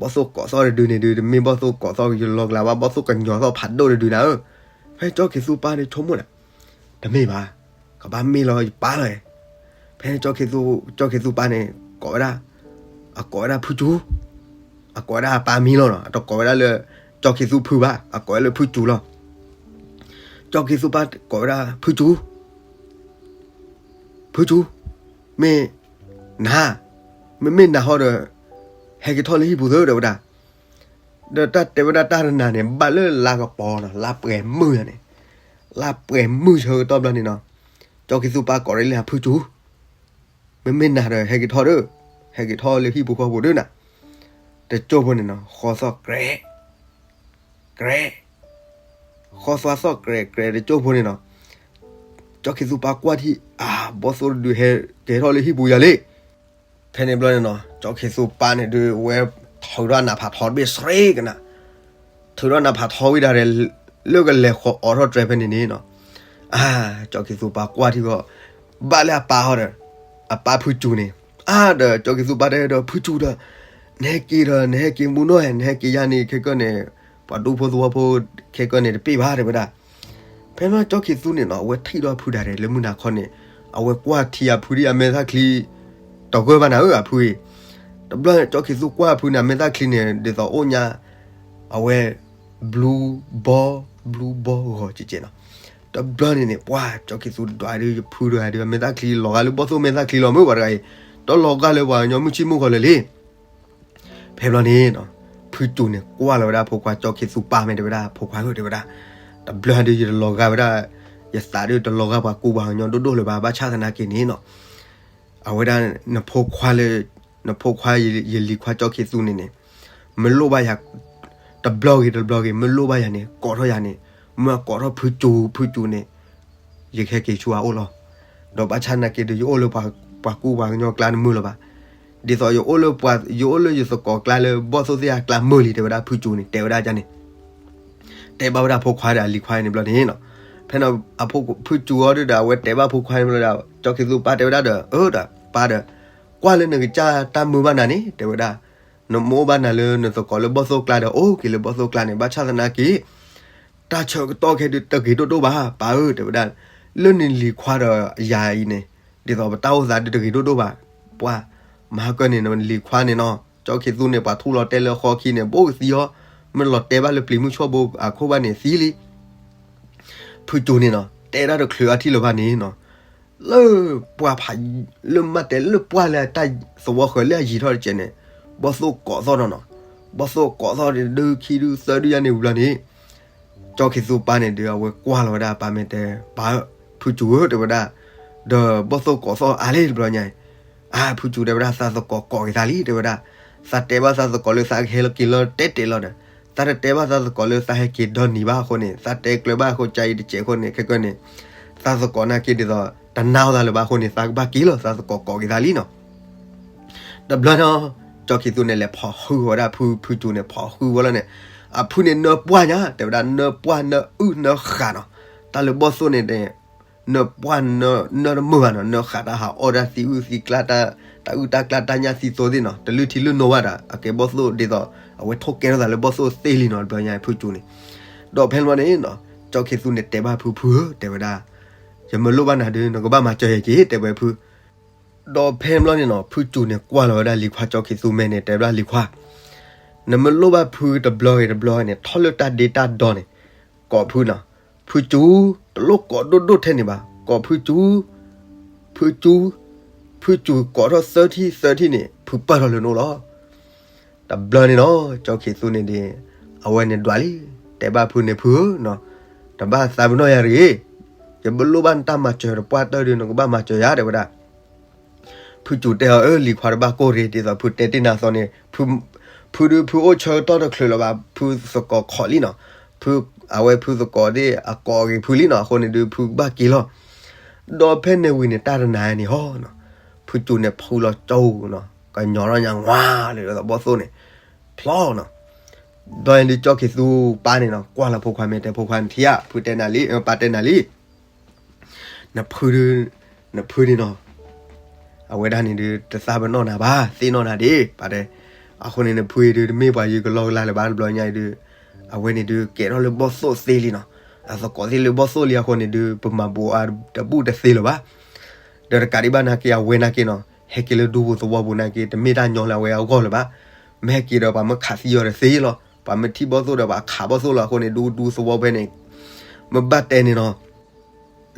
ဘီၣ်သိၣ်ကိးသီၣ်တဒုန့ၣ်ဒုး တမ့ၢ်ဘီၣ်သိၣ်ကိးသီၣ်ကယလီၤကလးဘၣ် ဘီၣ်သိၣ်ကညီၤသီၣ်ဖးဒိၣ်တဒုနၤဧၢ, ဖဲကၠီခ့သူပၢ်န့ၣ်ဆိကမိၣ်ဒီး တမ့ၢ်ဘၣ်, ကဘၣ်မ့ၢ်လီၤယပၢ်လီၤ, ဖဲန့ၣ် ကၠီခ့သူပၢ်န့ၣ် ကိးဝဲဒၣ်, အကိးဝဲဒၣ်ဖုကၠူၤ, အကိးဝဲဒၣ်အပၢ်မံၤလီၤနီၤ, အတကိးဝဲဒၣ်လၢ ကၠီၣ်ခ့သူဖုဘၣ်, အကိးဝဲလၢဖုစူၤလီၤ. ကၠီၣ်ခ့သူပၢ်ကိးဝဲဒၣ် ဖုစူၤ, ဖုစူၤ, မ့ၢ်နၤ, မ့မ့ၢ်နၤဟီဒီး ဟဲက့ၤထီၣ်လၢဟံၣ်ပူၤသၢ တဲဝဲဒၣ်. ဒီးတၢ်တဲဝဲဒၣ်တၢ်တနၤန့ၣ် ဘၣ်လၢလါကပီၤနီၤ, လါပှဲၤမုၢ်န့ၣ်, လါပှဲၤမုၢ်ဆၢကတီၢ်ဘျီန့ၣ်နီၤ, ကၠီၣ်ခ့သူပၢ်ကိးလၢ ဖုစူၤ, မ့မ့ၢ်နၤဒီး ဟဲက့ၤထီၣ်ဒီး, ဟဲက့ၤထီၣ်လၢဟံၣ်ပူၤဃီပူၤဒီးနၤ, တကၠိၢ်ဖိန့ၣ်နီၤ ဃီသီၣ်ကြဲး ကြဲး, ဃီသွါသီၣ်ကြဲးကြဲးတကၠိၢ်ဖိန့ၣ်နီၤ, ကၠီၣ်ခ့သူပၢ်ကွၢ်ထံၣ် အါ ဘီၣ်သိၣ်တဒုဟဲက့ၤထီၣ်လၢဟံၣ်ပူၤယၤလံ. ဖဲန့ၣ်ဘျီန့ၣ်နီၤ ကၠီၣ်ခ့သူပၢ်န့ၣ်ဒုး ဝဲထုးထီၣ်နးဖးထီတဘ့ၣ်စရ့ကနၤ, ထုးထီၣ်နးဖးထီဝံၤဒၣ်ဒီး လၢကလဲၤဃီၤအိးထီၣ်တြဲၤဖဲန့ၣ်န့ၣ်နီၤ, အါ ကၠီၣ်ခ့သူပၢ်ကွၢ်ထံၣ်ဃီ ဘၣ်လၢအပၢ်ဟီဒီး, အပၢ်ဖုစူၤန့ၣ်, အါ ဒီးကၠီၣ်ခ့သူပၢ်တဲဒီး ဖုစူၤဒီး, နဟဲက့ၤဒီး နဟဲက့ၤမူနီၢ်ဧါ, နဟဲက့ၤယါန့ၣ် ခဲကၢၢ်န့ၣ်, ပှၤဒူဖိသဝီဖိ ခဲကၢၢ်န့ၣ်တပ့ၢ်ဘၣ် တဲဝဲဒၣ်. ဖဲန့ၣ်ကၠီၣ်ခ့သူန့ၣ်နီၤ အဝဲထံၣ်ဒီးဖုဒၣ်ဒဲးလၢမုၢ်နၤခီန့ၣ်, အဝဲကွၢ်ထံအဖုဒ်အမဲာ်သၣ်ချံ တဂၢၢ်ဘၣ်နၤဧၢ အဖုအံၤ. တဘျီန့ၣ် ကၠီၣ်ခ့သူကွၢ်ဖုန့ၣ် အမဲာ်သၣ်ချံန့ၣ် ဒ်သိးအိၣ်ညါ, အဝဲ ဘျူဘီ, ဘျူဘီဂီၤကဲးကဲးနီၤ. တဘျီန့ၣ်န့ၣ် ပှၤကၠီၣ်ခ့သူဒွးဒုး ယဖုတဂၤဒုး အမဲာ်သၣ်ချံလီၤဂာ်လၢဘီၣ်သိၣ်မဲာ်သၣ်ချံလီၤ မ့ၢ်ပှၤတဂၤအံၤ, တလီၤဂာ်လၢပှၤကညီမုၢ်ဆ့ၣ်မုၢ်ဂီၤလၢာ်လံ. ဖဲဘျီန့ၣ်နီၤ, ဖုစူၤန့ၣ်ကွၢ်လီၤဝဲဒၣ်ဖိခွါကၠီၣ်ခ့သူပၢ်မ့ၢ်တဲဝဲဒၣ် ဖိခွါဧၢ တဲဝဲဒၣ်, တဘျီဒုးယတလီၤဂာ်ဝဲဒၣ်, ယသးဒုးတလီၤဂာ်ပှၤကူပှၤကညီဒိၣ်ဒိၣ်လၢၤဘၣ် ဘၣ်ဆၣ်သနာ်က့န့ၣ်နီၤ, အဝဲဒၣ် နဖိခွါလၢ, နဖိခွါယလံၤခွါကၠီၣ်ခ့သူန့ၣ်န့ၣ်, မ့ၢ်လိၣ်ဘၣ်ယၤ, တဘျီဂ့ၤတဘျီဂ့ၤ မ့ၢ်လိၣ်ဘၣ်ယၤန့ၣ် ကိးထီၣ်ယၤန့ၣ်, မ့ၢ်ကိးထီၣ်ဖုစူၤ ဖုစူၤန့ၣ်, ယကဟဲက့ၤဆူအအိၣ်လီၤ. ဒီးဘၣ်ဆၣ်သနာ်က့ဒီး ယအိၣ်လၢပှၤကူပှၤကညီကျါတမုာ်လၢၤဘၣ်. ဒ်သိးယအိၣ်လၢပှၤ, ယအိၣ်လၢယသကိးကျါလၢဘီၣ်သိၣ်သ့ၣ်အကျါမုာ်လံ တဲဝဲဒၣ်ဖုစူၤန့ၣ် တဲဝဲဒၣ်န့ၣ် တဲဘၣ်ဝဲဒၣ်ဖိခွါဒီးအလံၤခွါန့ၣ်ဘျီန့ၣ်နီၤ. ဖဲန့ၣ် ဖုစူၤအီၤဒုးဒီး အဝဲတဲဘၣ်ဖိခွါန့ၣ်ဘျီဒီး ကၠီၣ်ခ့သူပၢ်တဲဝဲဒၣ်ဒီး အၢဒီးပၢ်ဒီး, ကွၢ်လၢနကစၢ်တၢ်မုာ်ဘၣ်နၤန့ၣ် တဲဝဲဒၣ်, နမ့ၢ်အိၣ်ဘၣ်နၤလၢနသကိးလၢဘီၣ်သိၣ်ကျါဒီး အိၣ်က့ၤလၢဘီၣ်သိၣ်ကျါန့ၣ် ဘၣ်ဆၣ်သနာ်က့ တၢ်ဆၢကတီၢ်ခဲဒုးတဂ့ၤဒိၣ်ဒိၣ်ဘၣ် ပၢ်ဧၢ တဲဝဲဒၣ်, လၢနလံၤခွါဒီးယၤအံၤန့ၣ်, ဒ်သိးပတၢ်အိၣ်သးဒုးတဂ့ၤဒိၣ်ဒိၣ်ဘၣ်, ပှၤ, မဟါကၢၢ်န့ၣ် နလံၤခွါန့ၣ်နီၤ ကၠီၣ်ခ့သူန့ၣ် ပှၤထူၣ်လီၤတဲာ်လၢဃီခံန့ၣ် ဘူးကသံအီၤ, မ့ၢ်လီၤတဲာ်ဘၣ်လၢပျံၤမုၢ်ဆှီၣ်ဘိအခိၣ်ဘၣ်န့ၣ်သံလံ. ဖုစူၤန့ၣ်နီၤ တဲဒၣ်တချုးအထံၣ်လၢၤဘၣ်န့ၣ်နီၤ, လၢပှၢ်ဖး, လၢမ့ၢ်တဲလၢပှၢ်လၢတၢ်သဝီဃၢၤလၢအယံၤထီၣ်တကဲးန့ၣ်, ဘီၣ်သိၣ်ကိးသီၣ်နီၤနီၤ, ဘီၣ်သိၣ်ကိးသီၣ်ဒုးခံဒုးသၢဒုးယါန့ၣ်ဝံၤလီၤန့ၣ်, ကၠီၣ်ခ့သူပၢ်န့ၣ်ဒီး အဝဲကွၢ်လီၤဝဲဒၣ်အပၢ်မ့ၢ်တဲ, ပၢ်ဧၢ, ဖုစူၤဧၢ တဲဝဲဒၣ်, ဒီးဘီၣ်သိၣ်ကိးသီၣ်အါလံတဘျီညါအံၤ, အါ ဖုစူၤတဲဝဲဒၣ် သးသကိးကိးက့ၤသးလံ တဲဝဲဒၣ်, သးတဲဘၣ်သးသကိးလၢသးကဟဲလီၤက့ၤလီၤတဲာ်တဲာ်လီၤဒီး, သးတတဲဘၣ်သးသကိးလၢသးဟဲက့ၤဒီနံၤဘၣ်အဃိန့ၣ် သးတဲကျၢၤဘၣ်အဃိ ကၢအံၤတစဲးအဃိန့ၣ် ခဲကၢၢ်န့ၣ်, သးသကိးနာ်က့ဒ်သိး, တနာ်အီၤသးလၢၤဘၣ်အဃိန့ၣ် သးကဘၣ်က့ၤလီၤ သးသကိးကိးက့ၤသးလံနီၤ. တဘျီန့ၣ်, ကၠီၣ်ခ့သူန့ၣ်လဲၤဖီၣ်ဟုဝဲဒၣ်ဖု, ဖုစူၤန့ၣ် ဖီၣ်ဟုဝဲလီၤန့ၣ်, အဖုန့ၣ်နၢပှၢ်ညါ တဲဝဲဒၣ် နၢပှၢ်နၢအုၣ်နၢဃာ်နီၤ, တၢ်လၢဘီၣ်သိၣ်န့ၣ်, နၢပှၢ်နၢတမုာ်ဘၣ်နီၤ, နၢဃာ်တၢ်ဟးအီၣ်တၢ်သံအုၣ်သံကျါ, တၢ်အုၣ်တၢ်ကျါတၢ်ညၣ်သံသိသ့ၣ်နီၤ, တလုၢ်ထံလုၢ်နိဘၣ်ဒီး အကဲဘီၣ်သိၣ်ဒ်သိး, အဝဲထိၣ်ကဲထီၣ်သးလၢဘီၣ်သိၣ်သ့လံနီၤ တဘျီညါဖုစူၤန့ၣ်, ဒီးဖဲန့ၣ်ဘျီန့ၣ်နီၤ, ကၠီၣ်ခ့သူန့ၣ်တဲဘၣ်ဖု ဖုဧၢ တဲဝဲဒၣ်, ယမ့ၢ်လိၣ်ဘၣ်နၤဒုး နကဘၣ်မၤစၢၤယၤက့ၤ တဲဝဲဖု ဒီးဖဲန့ၣ်ဘျီန့ၣ်နီၤ ဖုစူၤန့ၣ်ကွၢ်လီၤဝဲဒၣ်လံၤခွါကၠီၣ်ခ့သူမဲာ်န့ၣ် တဲဝဲဒၣ်လံၤခွါ, နမ့ၢ်လိၣ်ဘၣ်ဖုတဘျီဂ့ၤတဘျီန့ၣ် ထီၣ်လၢတၢ်ဒ့တၢ်ဒီန့ၣ်, ကိးဖုနီၤ, ဖုစူၤ, တလိၣ်ကိးဒိၣ်ဒိၣ်ထဲန့ၣ်ဘၣ်, ကိးဖုစူၤ, ဖုစူၤ, ဖုစူၤကိးထီၣ်သၢထံၣ်သၢထံၣ်န့ၣ် ဖုပာ်ထီၣ်လၢနအိၣ်လီၤ. တဘျီန့ၣ်နီၤ ကၠီၣ်ခ့သူန့ၣ်ဒီး, အဝဲန့ၣ်ဒွးလံ, တဲဘၣ်ဖုန့ၣ် ဖုဧၢ, တဘၣ်သးပ့ၤနီၣ်ယၤတဂ့ၤ, ယမ့ၢ်လိၣ်ဘၣ်နတၢ်မၤစၢၤတပှၢ်တၢၢ်ဒီး နကဘၣ်မၤစၢၤယၤ တဲဝဲဒၣ်. ဖုစူၤတဲအီၤ အၢ လံၤခွါတဘၣ်ကိၢ်ရ့ ဒ်သိးဖုတဲတ့ၢ်နၤအသိးန့ၣ်, ဖုဒုးဖုအိၣ်ဆၢကတီၢ်တချုးလၢၤဘၣ် ဖုသကိးခိးလံနီၤ, ဖု, အဝဲဖုသကိးသ့ၣ်အကိးက့ၤဖုလံနီၤ အဃိန့ၣ်ဒုး ဖုကဘၣ်က့ၤလီၤ. ဒီးဖဲန့ၣ်ဝံၤန့ၣ် တၢ်တနၤန့ၣ်ဟီနီၤ, ဖုစူၤန့ၣ်ဖုလီၤကၠီနီၤ, ကညီထီၣ်ညါဝါလၢဘီၣ်သိၣ်န့ၣ်, ဖျီနီၤ. ဒီးန့ၣ်ဒုးကၠီၣ်ခ့သူပၢ်န့ၣ်နီၤ ကွၢ်လီၤဖိခွါမဲာ်တဲ ဖိခွါနထံၣ်ဧါ, ဖုတဲနၤလံ, ပၢ်တဲနၤလံ နဖုဒုး, နဖုန့ၣ်နီၤ, အဝဲဒၣ်န့ၣ်ဒုး တသးပ့ၤနီၣ်နၤဘၣ်, သ့ၣ်နီၣ်နၤဒံး ပၢ်တဲ. အဃိန့ၣ် နဖုအံၤဒုး တမ့ၢ်ပှၤယုၢ်ကလီကလါလၢၤဘၣ် တဘျီညါအံၤဒုး, အဝဲန့ၣ်ဒုး ကဲထီၣ်လၢဘီၣ်သိၣ်သ့လံနီၤ. အသကိးသ့ၣ်လၢဘီၣ်သိၣ်လံအဃိန့ၣ်ဒုး ပမၤဘူးအတဘူၣ်တသ့လၢၤဘၣ်. ဒီးတကးဒံးဘၣ်နာ်က့ အဝဲနာ်က့နီၤ, ဟဲက့ၤလၢဒူပူၤသဝီပူၤနာ်က့ တမ့ၢ်တၢ်ညီလၢအဝဲအဂီၢ်လၢၤဘၣ်. မ့ၢ်ဟဲက့ၤဒီးပှၤမၢခးသံအီၤတသ့လီၤ. ပှၤမ့ၢ်ထံၣ်ဘီၣ်သိၣ်ဒီး ပှၤခးဘီၣ်သိၣ်လီၤအဃိန့ၣ် ဒူဒူသဝီဖဲန့ၣ် မ့ၢ်ဘၣ်တဲန့ၣ်နီၤ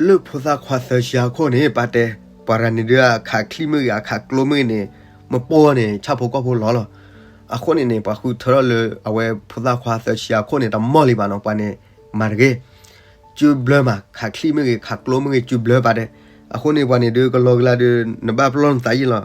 လၢဖိသၣ်ခွါသၢဆံအခိၣ်န့ၣ် ပာ်တဲ ပှၤတဂၤန့ၣ်ဒုး အခးချံၣ်မ့ၢ်ဂ့ၤ အခးကျိမ့ၢ်ဂ့ၤန့ၣ် မ့ၢ်ပိၢ်န့ၣ် ဆၣ်ဖိကီၢ်ဖိလီၤလီၤ. အဃိန့ၣ်န့ၣ် ပှၤဃုထၢထီၣ်လၢအဝဲဖိသၣ်ခွါသၢဆံအခိၣ်န့ၣ် တမီၢ်လံဘၣ်နီၤ ပှၤန့ၣ် မၤတဂ့ၤ ကၠူဘျၢမး ခးချံၣ်မ့ၢ်ဂ့ၤ ခးကျိမ့ၢ်ဂ့ၤ ကၠူဘျၢပာ်တဲ. အဃိန့ၣ် ပှၤန့ၣ်ဒုး ကလီကလီဒုး နဘၣ်ပလီၢ်နသးယံာ်လီၤ.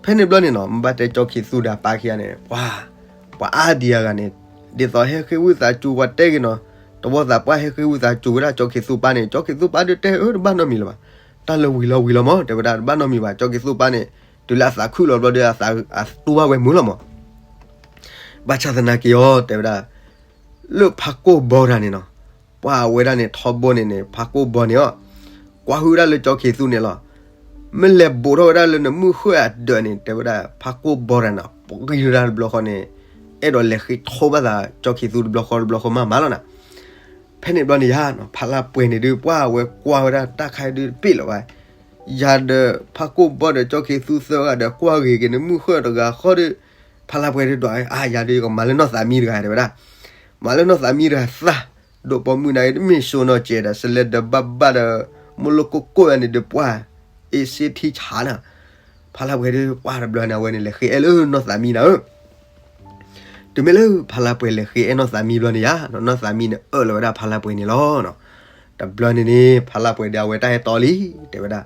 ဖဲန့ၣ်ဘျီန့ၣ်နီၤ မ့ၢ်ဘၣ်တဲကၠီခံသူဒီးအပၢ်ခံဂၤန့ၣ် ပှၤ ပှၤအါဒံအါဂၤန့ၣ် ဒ်သိးဟဲဃ့ဝံသးစူၤ ပှၤတဲဂ့ၤနီၤ တဝီသးပှၢ်ဟဲဃ့ဝံသးစူၤဝဲဒၣ်ကၠီခံသူပၢ်န့ၣ် ကၠီခံသူပၢ်ဒုးတဲအၢ တဘၣ်နီတမံၤလၢၤဘၣ်. တၢ်လၢဝံၤလီၤဝံၤလီၤမး တဲဝဲဒၣ် တဘၣ်နီတမံၤဘၣ် ကၠီခံသူပၢ်န့ၣ် တုၤလၢအသးခုလီၤဘျီဒီး အသးတူၢ်ဘၣ်ဝဲမုာ်လီၤမး ဘၣ်ဆၣ်သနာ်က့အီၤ တဲဝဲဒၣ် လၢဖးကိၢ်ဘီတဂၤန့ၣ်နီၤ ပှၤဝဲဒၣ်န့ၣ် ထီဘိန့ၣ်န့ၣ် ဖးကိၢ်ဘီန့ၣ်အီၤ ကွၢ်ဟုၣ်ဝဲဒၣ်လၢကၠီခံသူန့ၣ်လီၤ. မ့ၢ်လဲၤဘူးထီၣ်ဝဲဒၣ်လၢနမုၢ်ဃၢၣ်အဒၢးန့ၣ် တဲဝဲဒၣ် ဖးကိၢ်ဘီတဂၤန့ၣ် ပှံၤဝဲဒၣ်တဘျီဃီန့ၣ် အဲၣ်ဒိးလဲၤဃ့ထီဘၣ်သး ကၠီခံသူတဘျီဃီတဘျီဃီမးမးလီၤနၤ. ဖဲန့ၣ်ဘျီန့ၣ်ယါနီၤ ဖးလၢ်ပှဲၤန့ၣ်ဒုး ပှၤဝဲကွၢ်ဝဲဒၣ်တၢ်ခါဒုးတပ့ၢ်လၢၤဘၣ်. ယၤဒီး ဖးကိၢ်ဘီဒီးကၠီခံသူသၢဂၤဒီး ကွၢ်ဂ့ၤက့ၤနမုၢ်ဃၢၣ်တဂၤဃီဒီး ဖးလၢ်ပှဲၤဒုးဒွး အါ ယၤဒုးယကမၤလၢနီၢ်သးမံတဂၤ တဲဝဲဒၣ်. မၤလၢနီၢ်သးမံတဂၤသၣ် ဒိးပိာ်မုၣ်နၤအံၤ တမ့ၢ်စိနီၤကဲးဒီး စလဲၤဒီးဘၣ်ဘၣ်ဒီး မိၢ်လိၣ်ကိၢ်ကိၢ်ယၤန့ၣ်ဒုးပှၤ အ့ၣ်စ့ထံဆးနၤ. ဖးလၢ်ပှဲၤဒုး ပှၤတဘျီန့ၣ် အဝဲန့ၣ်လဲၤဃ့အဲၣ်လၢနီၢ်သးမံနၤဧၢ တုၤမ့ၢ်လၢဖးလၢ်ပှဲၤလဲၤဃ့အဲၣ်နီၢ်သးမံဘျီန့ၣ်ယါ, နီၢ်သးမံန့ၣ်အၢၣ်လီၤဝဲဒၣ်ဖးလၢ်ပှဲၤန့ၣ်လီၤ. တဘျီန့ၣ်န့ၣ် ဖးလၢ်ပှဲၤဒီးအဝဲတၢ်အဲၣ်တီလံ တဲဝဲဒၣ်.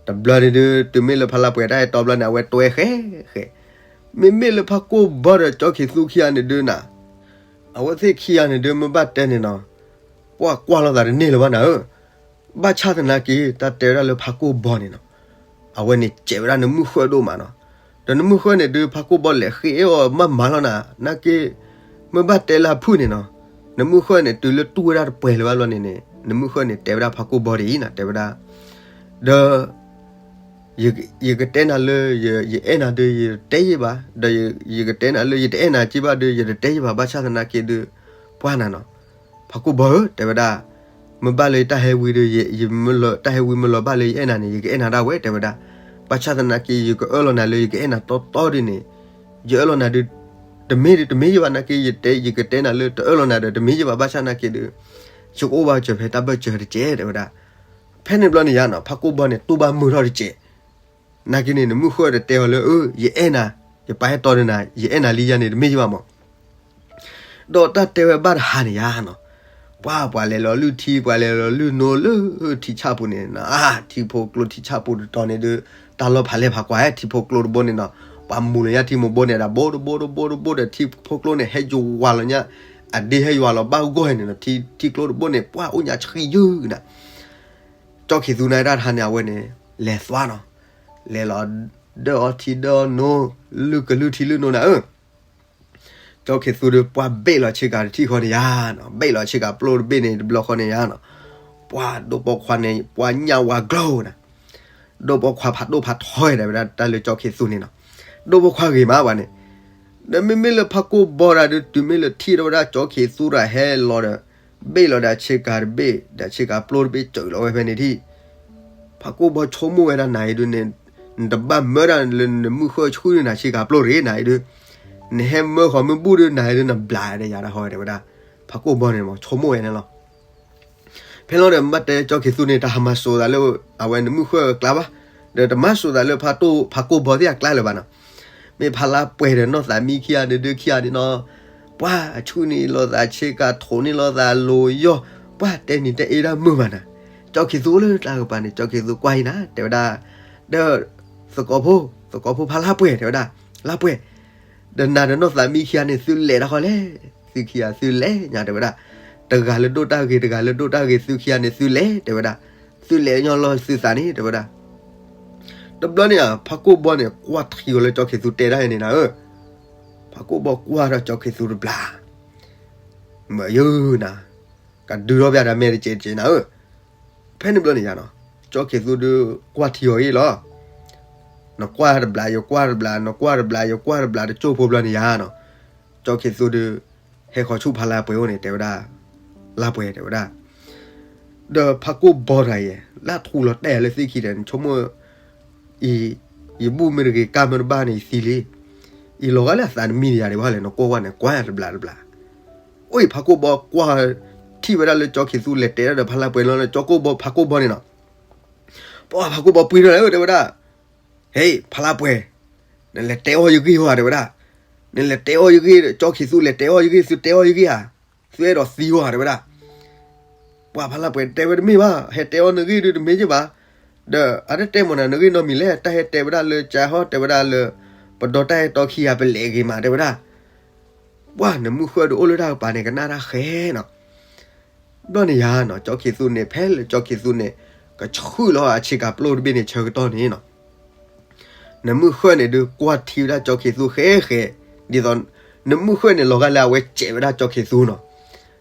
တဘျီန့ၣ်ဒုး တုၤမ့ၢ်လၢဖးလၢ်ပှဲၤတၢ်အဲၣ်တီဘျီန့ၣ် အဝဲတွဲဃဲဃဲ. မ့မ့ၢ်လၢဖးကိၢ်ဘီဒီးကၠီခံသူခံဂၤန့ၣ်ဒုးနၤ, အဝဲသ့ၣ်ခံဂၤန့ၣ်ဒုး မ့ၢ်ဘၣ်တဲန့ၣ်နီၤ, ပှၤကွၢ်လိာ်သးတန့ၢ်လၢၤဘၣ်နၤဧၢ. ဘၣ်ဆၣ်သနာ်က့ တၢ်တဲဝဲဒၣ်လၢဖးကိၢ်ဘီန့ၣ်နီၤ, အဝဲန့ၣ်စဲးဝဲဒၣ်နမုၢ်ဃၢၣ်ဒိၣ်မးနီၤ. ဒီးနမုၢ်ဃၢၣ်န့ၣ်ဒုး ဖးကိၢ်ဘီလဲၤဃ့အဲၣ်အီၤမးမးလီၤနၤ, နာ်က့ မ့ၢ်ဘၣ်တဲလၢအဖုၣ်န့ၣ်နီၤ, နမုၢ်ဃၢၣ်န့ၣ် တုၤလၢတူၢ်ဝဲဒၣ်တပှဲၤလၢၤဘၣ်ဘျီန့ၣ်န့ၣ် နမုၢ်ဃၢၣ်န့ၣ်တဲဝဲဒၣ်ဖးကိၢ်ဘီဒ်အံၤနၤ, တဲဝဲဒၣ်, ဒီး ယကတဲနၤလၢ ယအဲၣ်နၤဒုး ယတတဲယံာ်ဘၣ်, ဒီးယကတဲနၤလၢ ယတအဲၣ်နၤက့ဘၣ်ဒုး ယတတဲယံာ်ဘၣ်, ဘၣ်ဆၣ်သနာ်က့ဒုး ပှၤနၤနီၤ, ဖးကိၢ်ဘီဧၢ တဲဝဲဒၣ်, မ့ၢ်ဘၣ်လၢယတၢ်ဟဲဝံဒုး ယမၢလီၤ တၢ်ဟဲဝံမၢလီၤဘၣ်လၢယအဲၣ်နၤန့ၣ် ယကအဲၣ်နၤဒၣ်ဝဲ တဲဝဲဒၣ်. ဘၣ်ဆၣ်သနာ်က့ ယကအၢၣ်လီၤနၤလၢယကအဲၣ်နၤတီတီဒ်န့ၣ်, ယအၢၣ်လီၤနၤဒုး တမ့ၢ်ဒုး တမ့ၢ်ယဘၣ် နာ်က့ ယတဲ ယကတဲနၤလၢတအၢၣ်လီၤနၤဒီး တမ့ၢ်ယဘၣ်, ဘၣ်ဆၣ်သနာ်က့ဒုး ယကအိၣ်ဘၣ်စၢၤဖဲတၢ်ဘၢၣ်စၢၤတကဲး တဲဝဲဒၣ်. ဖဲန့ၣ်ဘျီန့ၣ်ယါနီၤ ဖးကိၢ်ဘီန့ၣ် တူၢ်ဘၣ်မုာ်ထီၣ်တကဲး. နာ်က့န့ၣ် နမုၢ်ဃၢၣ်တတဲအီၤလၢ အၢ ယအဲၣ်နၤ, ယပာ်အဲၣ်တီဒီးနၤ, ယအဲၣ်နၤလံယါန့ၣ် တမ့ၢ်ယဘၣ်မး. ဒီးတၢ်တဲဝဲဘၣ်တဟါန့ၣ်ယါနီၤ, ပှၤ ပှၤလဲၤလီၤလုၢ်ထံ ပှၤလဲၤလီၤလုၢ်နိလၢထံဆၣ်ပူၤန့ၣ်နီၤ, အါ ထံဖိကျိထံဆၣ်ပူၤတတီၤန့ၣ်ဒုး တၢ်လီၢ်ဖးလဲၢ်ဖးကွၢ် ထံဖိကျိတဘိန့ၣ်နီၤ, ပှၤမူၤလီၤညါထံမိၢ်ဘိန့ၣ်ဒီး ဘိတဘိတဘိတဘိဒီး ထံဖိကျိန့ၣ် ဟဲယွၤလီၤညါ, အဒ့ဟဲယွၤလီၤဘၣ်ဂီၢ်န့ၣ်နီၤ, ထံ ထံကျိတဘိန့ၣ် ပှၤအိၣ်ညါဆှံယုၢ်နၤ. ကၠီခံသူန့ၣ်တၢ်တဟါန့ၣ် အဝဲန့ၣ် လဲၤသွါနီၤ, လဲၤလီၤ ဒၢအီထံဒၢအီနိ, လုၢ်ကလုၢ်ထံလုၢ်နိနၤဧၢ. ကၠီခံသူဒီး ပှၤဘ့ၣ်လီၤဆ့ကၤတထံၣ်ဃီန့ၣ်ယါနီၤ, ဘ့ၣ်လီၤဆ့ကၤပျိတဘ့ၣ်န့ၣ် တဘျီဃီန့ၣ်ယါနီၤ, ပှၤဒိၣ်ပိာ်ခွါန့ၣ် ပှၤညၣ်ဝါကျိၤနၤ, ဒိၣ်ပိာ်ခွါဖးဒိၣ်ဖးထီတဲဝဲဒၣ်တၢ်လၢကၠီခံသူန့ၣ်နီၤ, ဒိၣ်ပိာ်ခွါဂ့ၤမးပှၤန့ၣ်. ဒီးမ့မ့ၢ်လၢဖးကိၢ်ဘီတၢ်ဒုး တုၤမ့ၢ်လၢထံၣ်ထီၣ်ဝဲဒၣ်ကၠီခံသူတၢ်ဟဲလီၤဒီး ဘ့ၣ်လီၤဒီးဆ့ကၤတဘ့ၣ် ဒီးဆ့ကၤပျိတဘ့ၣ် စၢၤလီၤဝဲဖဲန့ၣ်ထံၣ် ဖးကိၢ်ဘီဆိကမိၣ်ဝဲဒၣ်နၤအံၤဒုးန့ၣ် နတဘၣ်မၢဒၣ်လၢနမုၢ်ဃၢၣ်ဆှုၣ်န့ၣ်နၤဆ့ကၤပျိတဂ့ၤနၤအံၤဒုး, နဟဲမၢဃီၤမ့ၢ်ဘူၣ်ဒုးနၤအံၤဒုးနဘျးဒီးယၤတၢ်ဟီတဲဝဲဒၣ်, ဖးကိၢ်ဘီန့ၣ်မးဆိကမိၣ်ဝဲန့ၣ်လီၤ. ဖဲလီၤဒီးမ့ၢ်ဘၣ်တဲကၠီခံသူန့ၣ် တၢ်ဟးမၤစိာ်သးလၢ အဝဲနမုၢ်ဃၢၣ်အကျါဘၣ်, ဒီးတမၤစိာ်သးလၢဖးကိၢ်ဘီသ့ၣ်အကျါလၢၤဘၣ်နီၤ. မ့ၢ်ဖးလၢပှဲၤဒီးနီၢ်သးမံခံဂၤဒုးဒုးခံဂၤန့ၣ်နီၤ, ပှၤအဆှုၣ်န့ၢ်လိာ်သးဆ့ကၤ ထိးန့ၢ်လိာ်သးလိၤယီၢ်, ပှၤတဲနံၤတဲအ့ဒၣ်မုာ်မးနၤ. ကၠီခံသူလၢတၢ်ကပၤန့ၣ် ကၠီခံသူကွၢ်အံၤနၤ တဲဝဲဒၣ်, ဒီး သကိးဖိ သကိးဖိဖးလၢပှဲၤတဲဝဲဒၣ်, လၢပှဲၤ ဒီးနၤဒီးနီၢ်သးမံခံဂၤန့ၣ် သုလဲၤတၢ်ဃီလဲၣ်, သုခံဂၤသုလဲၤညါတဲဝဲဒၣ်, တဂၤလၢဒိၣ်တၢ်ဂ့ၤ တဂၤလၢဒိၣ်တၢ်ဂ့ၤ သုခံဂၤန့ၣ် သုလဲၤတဲဝဲဒၣ်, သုလဲၤညီလီၤသုသးန့ၣ်တဲဝဲဒၣ်. တဘျီန့ၣ် ဖးကိၢ်ဘီန့ၣ် ကွၢ်ထံဂီၤလၢကၠီခံသူတဲဒၣ်အံၤန့ၣ်နၤဧၢ, ဖးကိၢ်ဘီကွၢ်ဒီးကၠီခံသူတဘျး, မၢယုၢ်နၤ, ကဒုးထီၣ်ပျၢ်တၢ်မဲာ်တကဲးတကဲးနၤဧၢ. ဖဲန့ၣ်ဘျီန့ၣ်ယါနီၤ, ကၠီခံသူဒီးကွၢ်ထံဂီၤအံၤလီၤ. နကွၢ်တဘျး ယကွၢ်တဘျး နကွၢ်တဘျး ယကွၢ်တဘျး တကၠိၢ်ဖိဘျီန့ၣ်ယါနီၤ, ကၠီခံသူဒီး ဟဲဃီၤဆူၣ်ဖးလၢပှဲၤအိၣ်န့ၣ် တဲဝဲဒၣ်, လၢပှဲၤတဲဝဲဒၣ်, ဒီးဖးကိၢ်ဘီတဂၤအံၤ လၢထူလီၤတဲာ်လၢသ့ၣ်ခံဒီး နဆိကမိၣ် အံၤ ယဘူၣ်မ့ၢ်တဂ့ၤ ကၢ်မ့ၢ်တဘၣ်န့ၣ် ယသံလံ. အံၤလီၤဂာ်လၢအသးနမံန့ၣ်ယါဒံးဘၣ်လဲၣ် နကွၢ်ဝဲန့ၣ် ကွၢ်တဘျးတဘျး အိၣ်ဖးကိၢ်ဘီကွၢ်ထံၣ်ဝဲဒၣ်လၢကၠီခံသူလဲၤတဲဒၣ်ဒီးဖးလါပှဲၤလီၤလၢကၠီကိၢ်ဘီ ဖးကိၢ်ဘီန့ၣ်နီၤ. ပှၤဖးကိၢ်ဘီပှံၤထီၣ်လဲၣ်ဧၢ တဲဝဲဒၣ်, ဟ့ ဖးလါပှဲၤ, နလဲၤတဲအီၣ်ယဂ့ၢ်ဧါ တဲဝဲဒၣ်, နလဲၤတဲအီၣ်ယဂ့ၢ်, ကၠီခံသူလဲၤတဲအီၣ်ယဂ့ၢ်, သုတဲအီၣ်ယဂ့ၢ်ဧါ, သုအဲၣ်ဒိးသံဧါ တဲဝဲဒၣ်. ပှၤဖးလါပှဲၤတဲဝဲတမ့ၢ်ဘၣ်, ဟဲတဲအီၣ်နဂ့ၢ်ဒုးတမ့ၢ်က့ဘၣ်, ဒီးအတတဲမ့ၢ်နၤ နဂ့ၢ်နီတမံၤလဲၣ်, တၢ်ဟဲတဲဝဲဒၣ်လၢကၠီဟီၣ် တဲဝဲဒၣ်လၢ ပဒီတၢ်ဟဲတီခံဂၤ ပလဲၤဂ့ၤမး တဲဝဲဒၣ်. ပှၤနမုၢ်ဃၢ်ဒုးအိၣ်လၢတၢ်ကပၤန့ၣ် ကနၣ်တၢ်ဃဲနီၤ. ဘျီန့ၣ်ယါနီၤ ကၠီခံသူန့ၣ် ဖဲလၢကၠီခံသူန့ၣ် ကဆှုၣ်လီၤအဆ့ကၤပျိတဘ့ၣ်န့ၣ် ဆၢကတီၢ်န့ၣ်နီၤ နမုၢ်ဃၢ်န့ၣ်ဒုးကွၢ်ထံဝဲဒၣ်ကၠီခံသူဃဲဃဲ, ဒ်သိး နမုၢ်ဃၢ်န့ၣ်လီၤဂာ်လၢအဝဲစဲးဝဲဒၣ်ကၠီခံသူနီၤ.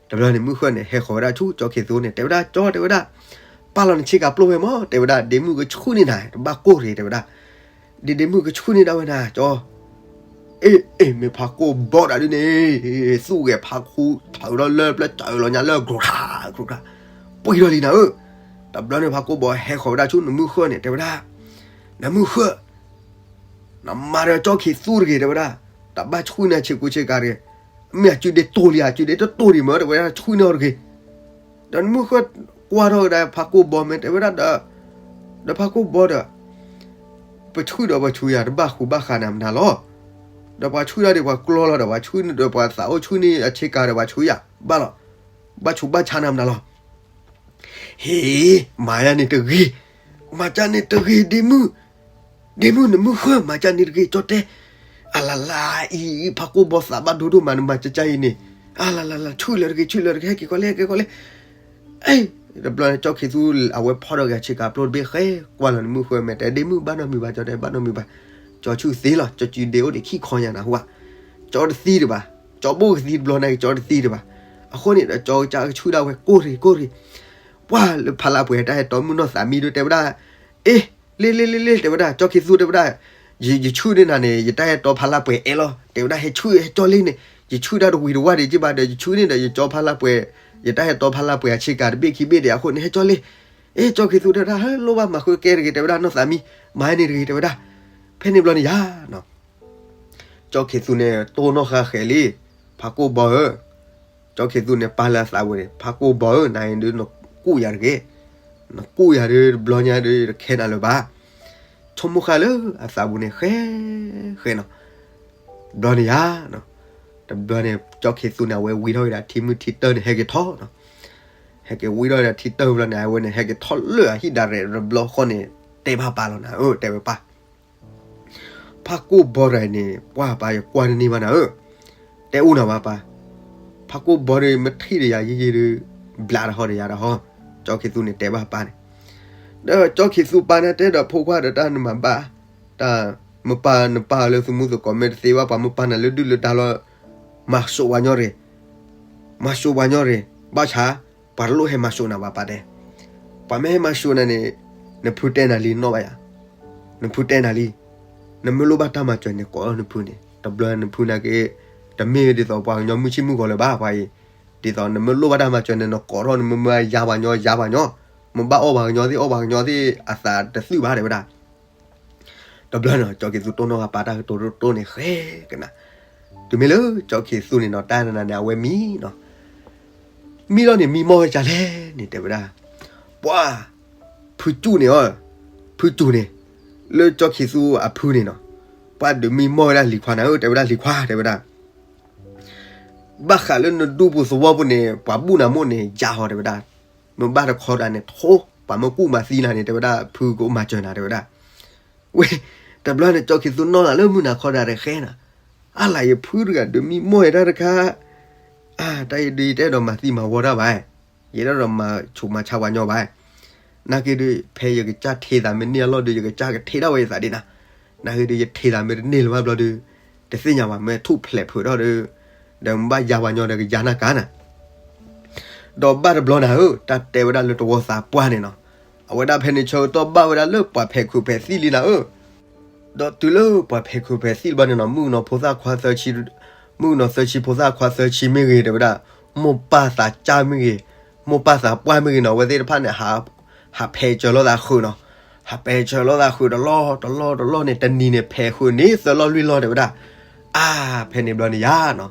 တဘျီန့ၣ်မုၢ်ဃၢ်န့ၣ် ဟဲဃီၤဝဲဒၣ်ဆူကၠီခံသူန့ၣ် တဲဝဲဒၣ် ကၠီ တဲဝဲဒၣ်, ပာ်လီၤနဆ့ကၤပျိဝဲမၢ် တဲဝဲဒၣ်, ဒ့မုၣ်ကဆှုၣ်န့ၢ်နၤ တဘၣ်ကိၢ်ရ့ၣ် တဲဝဲဒၣ်, ဒ့ဒ့မုၣ်ကဆှုၣ်န့ၢ်ဒၣ်ဝဲနၤ ကၠီ. အ့ အ့ မ့ၢ်ဖးကိၢ်ဘီဒၣ်ဒ်န့ၣ် သူၣ်ဂဲၤဖးခူ ထၢထီၣ်လၢပျဲၢ်စၢလီၤညါလၢ ကြူၤခါ ကြူၤခါ ပှံၤထီၣ်လံနၤဧၢ. တဘျီန့ၣ်ဖးကိၢ်ဘီဟဲဃီၤဝဲဒၣ်ဆူနမုၢ်ဃၢ်န့ၣ် တဲဝဲဒၣ်, နမုၢ်ဃၢ် နမၤဒီးကၠီခံသူတဂ့ၤ တဲဝဲဒၣ်, တဘၣ်ဆှုၣ်န့ၢ်ဆ့ကူဆ့ကၤတဂ့ၤ, မ့ၢ်အစုဒ့တိၢ်လံ အစုဒ့တတိၢ်ဒံးမၢ် တဲဝဲဒၣ် ဆှုၣ်န့ၢ်အီၤတဂ့ၤ. ဒီးနမုၢ်ဃၢ်ကွၢ်ထီၣ်ဝဲဒၣ်ဖးကိၢ်ဘီမ့ၢ် တဲဝဲဒၣ်ဒီး, ဒီးဖးကိၢ်ဘီဒီး, ပဆှုၣ်ဒီးပှၤဆှုၣ်ယၤ တဘၣ်ဃူဘၣ်ဃးနၤမနုၤလီၤ. ဒီးပှၤဆှုၣ်ဒၣ်ဒီးပှၤကျီလီၤဒီး ပှၤဆှုၣ်န့ၢ်ဒီးပှၤသးအိၣ်ဆှုၣ်န့ၢ်အဆ့ကၤဒီးပှၤဆှုၣ်ယၤ ဘၣ်လီၤ, ဘၣ်ဆူးဘၣ်ဆါနၤမနုၤလီၤ. ဟ့, မၤယၤန့ၣ်တဂ့ၤ, မၤကၢန့ၣ်တဂ့ၤ ဒ့မုၣ်, ဒ့မုၣ်နမုၢ်ဃၢ် မၤကၢန့ၣ်တဂ့ၤ ကၠီတဲ, အလလအံၤ ဖးကိၢ်ဘီသးဘၣ်ဒိဒိၣ်မး နမၤကၢကၢအံၤန့ၣ်, အလလလ ဆှုၣ်လၢတဂ့ၤ ဆှုၣ်လၢတဂ့ၤ ဟဲက့ၤကီးလဲၣ် ဟဲက့ၤကီးလဲၣ်. အ့, တဘျီန့ၣ် ကၠီခံသူ အဝဲဖီၣ်ထီၣ်က့ၤအဆ့ကၤပျိတဘ့ၣ်ဃဲ, ကွၢ်လီၤနမုၢ်ဃၢ်မဲာ်တဲ ဒ့မုၣ်ဘၣ်နီတမံၤဘၣ် ကၠီတဲဘၣ်နီတမံၤဘၣ်, ကၠီဆူၣ်သ့လီၤ ကၠီစုဒ့အိၣ်ဒံးခံခီညါနၢ်ဟူဧါ, ကၠီတသံတဘၣ်, ကၠီဘိၣ်ကသံတဘျီန့ၣ် ကၠီတသံတဘၣ်. အဃိန့ၣ်ဒီး ကၠီကစၢ်ကဆှုၣ်ဒၣ်ဝဲကိၢ်ရ့ၣ်ကိၢ်ရ့ၣ်, ပှၤလၢဖးလါပှဲၤတၢ်ဟဲတီမုၢ်နီၢ်သးမံဒီးတဲဝဲဒၣ်, အ့, လ့လ့လ့လ့ တဲဝဲဒၣ် ကၠီခံသူတဲဝဲဒၣ်, ယ, ယဆှုၣ်န့ၢ်နၤန့ၣ် ယတၢ်ဟဲတီဖးလါပှဲၤအဲၣ်လီၤ တဲဝဲဒၣ် ဟဲဆှုၣ်ဟဲကၠီလ့န့ၣ်, ယဆှုၣ်တၢ်တဝံၤတဝါဒံးက့ဘၣ်ဒီး ယဆှုၣ်န့ၢ်ဒီးယကၠီဖးလါပှဲၤ, ယတၢ်ဟဲတီဖးလါပှဲၤအဆ့ကၤတဘ့ၣ်ခံဘ့ၣ်ဒံး အဃိန့ၣ် ဟဲကၠီလ့. အ့, ကၠီခံသူတဲဝဲဒၣ် ဟဲလိၣ်ဘၣ်မၤဃုကဲတဂ့ၤ တဲဝဲဒၣ် နီၢ်သးမံ, မၤန့ၣ်တဂ့ၤ တဲဝဲဒၣ်. ဖဲန့ၣ်ဘျီန့ၣ်ယါ ကၠီခံသူန့ၣ် တိၢ်နီၣ်ဃာ်ဃဲၤလံ, ဖးကိၢ်ဘီဧၢ, ကၠီခံသူန့ၣ် ပာ်လၢအသးပူၤန့ၣ် ဖးကိၢ်ဘီဧၢ, နၤအံၤဒုးနကူၣ်ယၤတဂ့ၤ, နကူၣ်ယၤဒုးတဘျီညါဒုးတခဲနၤလၢၤဘၣ်. ဆိကမိၣ်ဃာ်လၢအသးပူၤန့ၣ် ဃဲ, ဃဲနီၤ, တဘျီန့ၣ်ယါ, တဘျီန့ၣ် ကၠီခံသူန့ၣ် အဝဲဝံထီၣ်ဝဲဒၣ်ထံမုၢ်ထံတၢၢ်န့ၣ် ဟဲက့ၤထီၣ်နီၤ, ဟဲက့ၤဝံထီၣ်ဝဲဒၣ်ထံတၢၢ်ဘျီန့ၣ် အဝဲန့ၣ်ဟဲက့ၤထီၣ်လၢအဟံၣ်ဒၣ်ရဲၣ်တဘျီဃီန့ၣ် တဲဘၣ်ပၢ်လီၤနၤဧၢ, တဲဝဲပၢ် ဖးကိၢ်ဘီတဂၤန့ၣ် ပှၤပၢ်ယကွၢ်တန့ၢ်ဘၣ်နၤဧၢ, တဲအိၣ်နၤဘၣ်ပၢ်, ဖးကိၢ်ဘီဒီးမ့ၢ်ထံၣ်ဒီးယၤယံာ်ယံာ်ဒီး ဘျးတဟီဒီးယၤတဟီ, ကၠီခံသူန့ၣ်တဲဘၣ်ပၢ်န့ၣ်, ဒီးကၠီခံသူပၢ်န့ၣ်တဲဒီးဖိခွါဒီးတၢ်နမၤဘၣ်, တၢ်မုၢ်ပၢ်နပၢ်လၢသုမူသကိးမ့ၢ်တသ့ဘၣ် ပှၤမုၢ်ပၢ်နၤလၢဒုၣ်လၢဒါလီၤ, မၤစိးပှၤညီရ့ၣ် မၤစိးပှၤညီရ့ၣ်, ဘၣ်ဆၣ် ပှၤတလိၣ်ဟဲမၤစိးနၤဘၣ်ပၢ်တဲ, ပှၤမ့ၢ်ဟဲမၤစိးနၤန့ၣ် နဖုတဲနၤလံနီၢ်ဘၣ်ယၤ, နဖုတဲနၤလံ, နမ့ၢ်လိၣ်ဘၣ်တၢ်မၤစၢၤန့ၣ် ကိးထီၣ်နဖုန့ၣ်, တဘျီနဖုနာ်က့ တမ့ၢ်ဒ်သိးပှၤကညီမုၢ်ဆ့ၣ်မုၢ်ဂီၤလၢၤဘၣ်, ပှၤအံၤ, ဒ်သိးနမ့ၢ်လိၣ်ဘၣ်တၢ်မၤစၢၤန့ၣ် နကိးထီၣ် နမ့ၢ်မၤယါပှၤညီ ယါပှၤညီ, မ့ၢ်ဘၣ်အီၣ်ပှၤကညီသ့ၣ် အီၣ်ပှၤကညီသ့ၣ် အသးတသုးဘၣ်တဲဝဲဒၣ် တဘျီန့ၣ် ကၠီခံသူတိၢ်နီၣ်ဃာ်ပၢ်တၢ်ကတိၤတိၢ်န့ၣ်ဃဲကနၤ, တုၤမ့ၢ်လၢကၠီခံသူန့ၣ်နီၤ တၢ်နၤန့ၣ် အဝဲမံနီၤ, မံလီၤန့ၣ် မံမီၢ်ဝဲဒ်လဲၣ်န့ၣ် တဲဝဲဒၣ်, ပှၤ, ဖုစူၣ်န့ၣ်အီၤ, ဖုစူၣ်န့ၣ်, လၢကၠီခံသူအဖုန့ၣ်နီၤ, ပှၤဒုးမံမီၢ်ဝဲဒၣ်လံၤခွါနၤဧၢ တဲဝဲဒၣ် လံၤခွါ တဲဝဲဒၣ် ဘၣ်ဃးလၢနဒူပူၤသဝီပူၤန့ၣ် ပှၤဘူၣ်နၤမိၣ်န့ၣ် ယါဟီတဲဝဲဒၣ်, မ့ၢ်ဘၣ်တခီဒၣ်န့ၣ် ထိ, ပှၤမ့ၢ်ကူၣ်မၤသံနၤန့ၣ် တဲဝဲဒၣ် ဖုကအိၣ်မၤစၢၤနၤ တဲဝဲဒၣ်, ဝဲ, တဘျီန့ၣ် ကၠီခံသူနီၢ်လၢ်လၢမုၢ်နၤခီဒၣ်တခါနၤ, အါလၢ်ယဖုတဂၤဒုးမံမီၢ်ယတၢ်တခါ, အါ တၢ်အံၤဒုးယတအဲၣ်ဒိးမၤသံမၤဝီတၢ်ဘၣ်, ယတအဲၣ်ဒိးမၤဆူးမၤဆါပှၤညီဘၣ် နာ်က့ဒုး ဖဲယကစၢ်ထံၣ်သးမ့ၢ်န့ၢ်အလီၢ်ဒုး ယကစၢ်ကထံၣ်ဒၣ်ဝဲယသးဒ်နၤ, နာ်က့ဒုး ယထံၣ်သးမ့ၢ်တန့ၢ်လၢၤဘၣ်ဘျီဒုး, တသ့ၣ်ညါဘၣ် မ့ၢ်ထူၣ်ဖျဲးဖုးထီၣ်ဒီး, ဒီးမ့ၢ်ဘၣ်ယါပှၤညီဒီးကယါနၤကါနၤ, ဒီးဘၣ်တဘျီနၤဧၢ, တၢ်တဲဝဲဒၣ်လၢတဝီသးပှၢ်န့ၣ်နီၤ, အဝဲဒၣ်ဖဲန့ၣ်ဆၢကတီၢ်ဘၣ်ဝဲဒၣ်လၢပှၤဖဲးခုးဖဲးသံၣ်လံနၤဧၢ ဒီးတုၤလၢပှၤဖဲးခုးဖဲးသံၣ်တဘျီန့ၣ်နီၤ, မုၣ်ကနီၤဖိသၣ်ခွါသၢဆံ, မုၣ်ကနီၤသၢဆံဖိသၣ်ခွါသၢဆံမ့ၢ်ဂ့ၤ တဲဝဲဒၣ်, မိၢ်ပၢ်သးစၢ်မ့ၢ်ဂ့ၤ, မိၢ်ပၢ်သးပှၢ်မ့ၢ်ဂ့ၤနီၤ, အဝဲသ့ၣ်တဖၣ်န့ၣ် ဟးဖဲးစၢၤလိာ်သးဃုာ်နီၤ, ဟးဖဲးစၢၤလိာ်သးဃုာ်တလီၢ်တလီၢ်တလီၢ်န့ၣ် တနံၤန့ၣ် ဖဲးဃုာ်န့ၢ်သၢလီၢ်လွံၢ်လီၢ် တဲဝဲဒၣ်, အါ ဖဲန့ၣ်ဘျီန့ၣ်ယါနီၤ,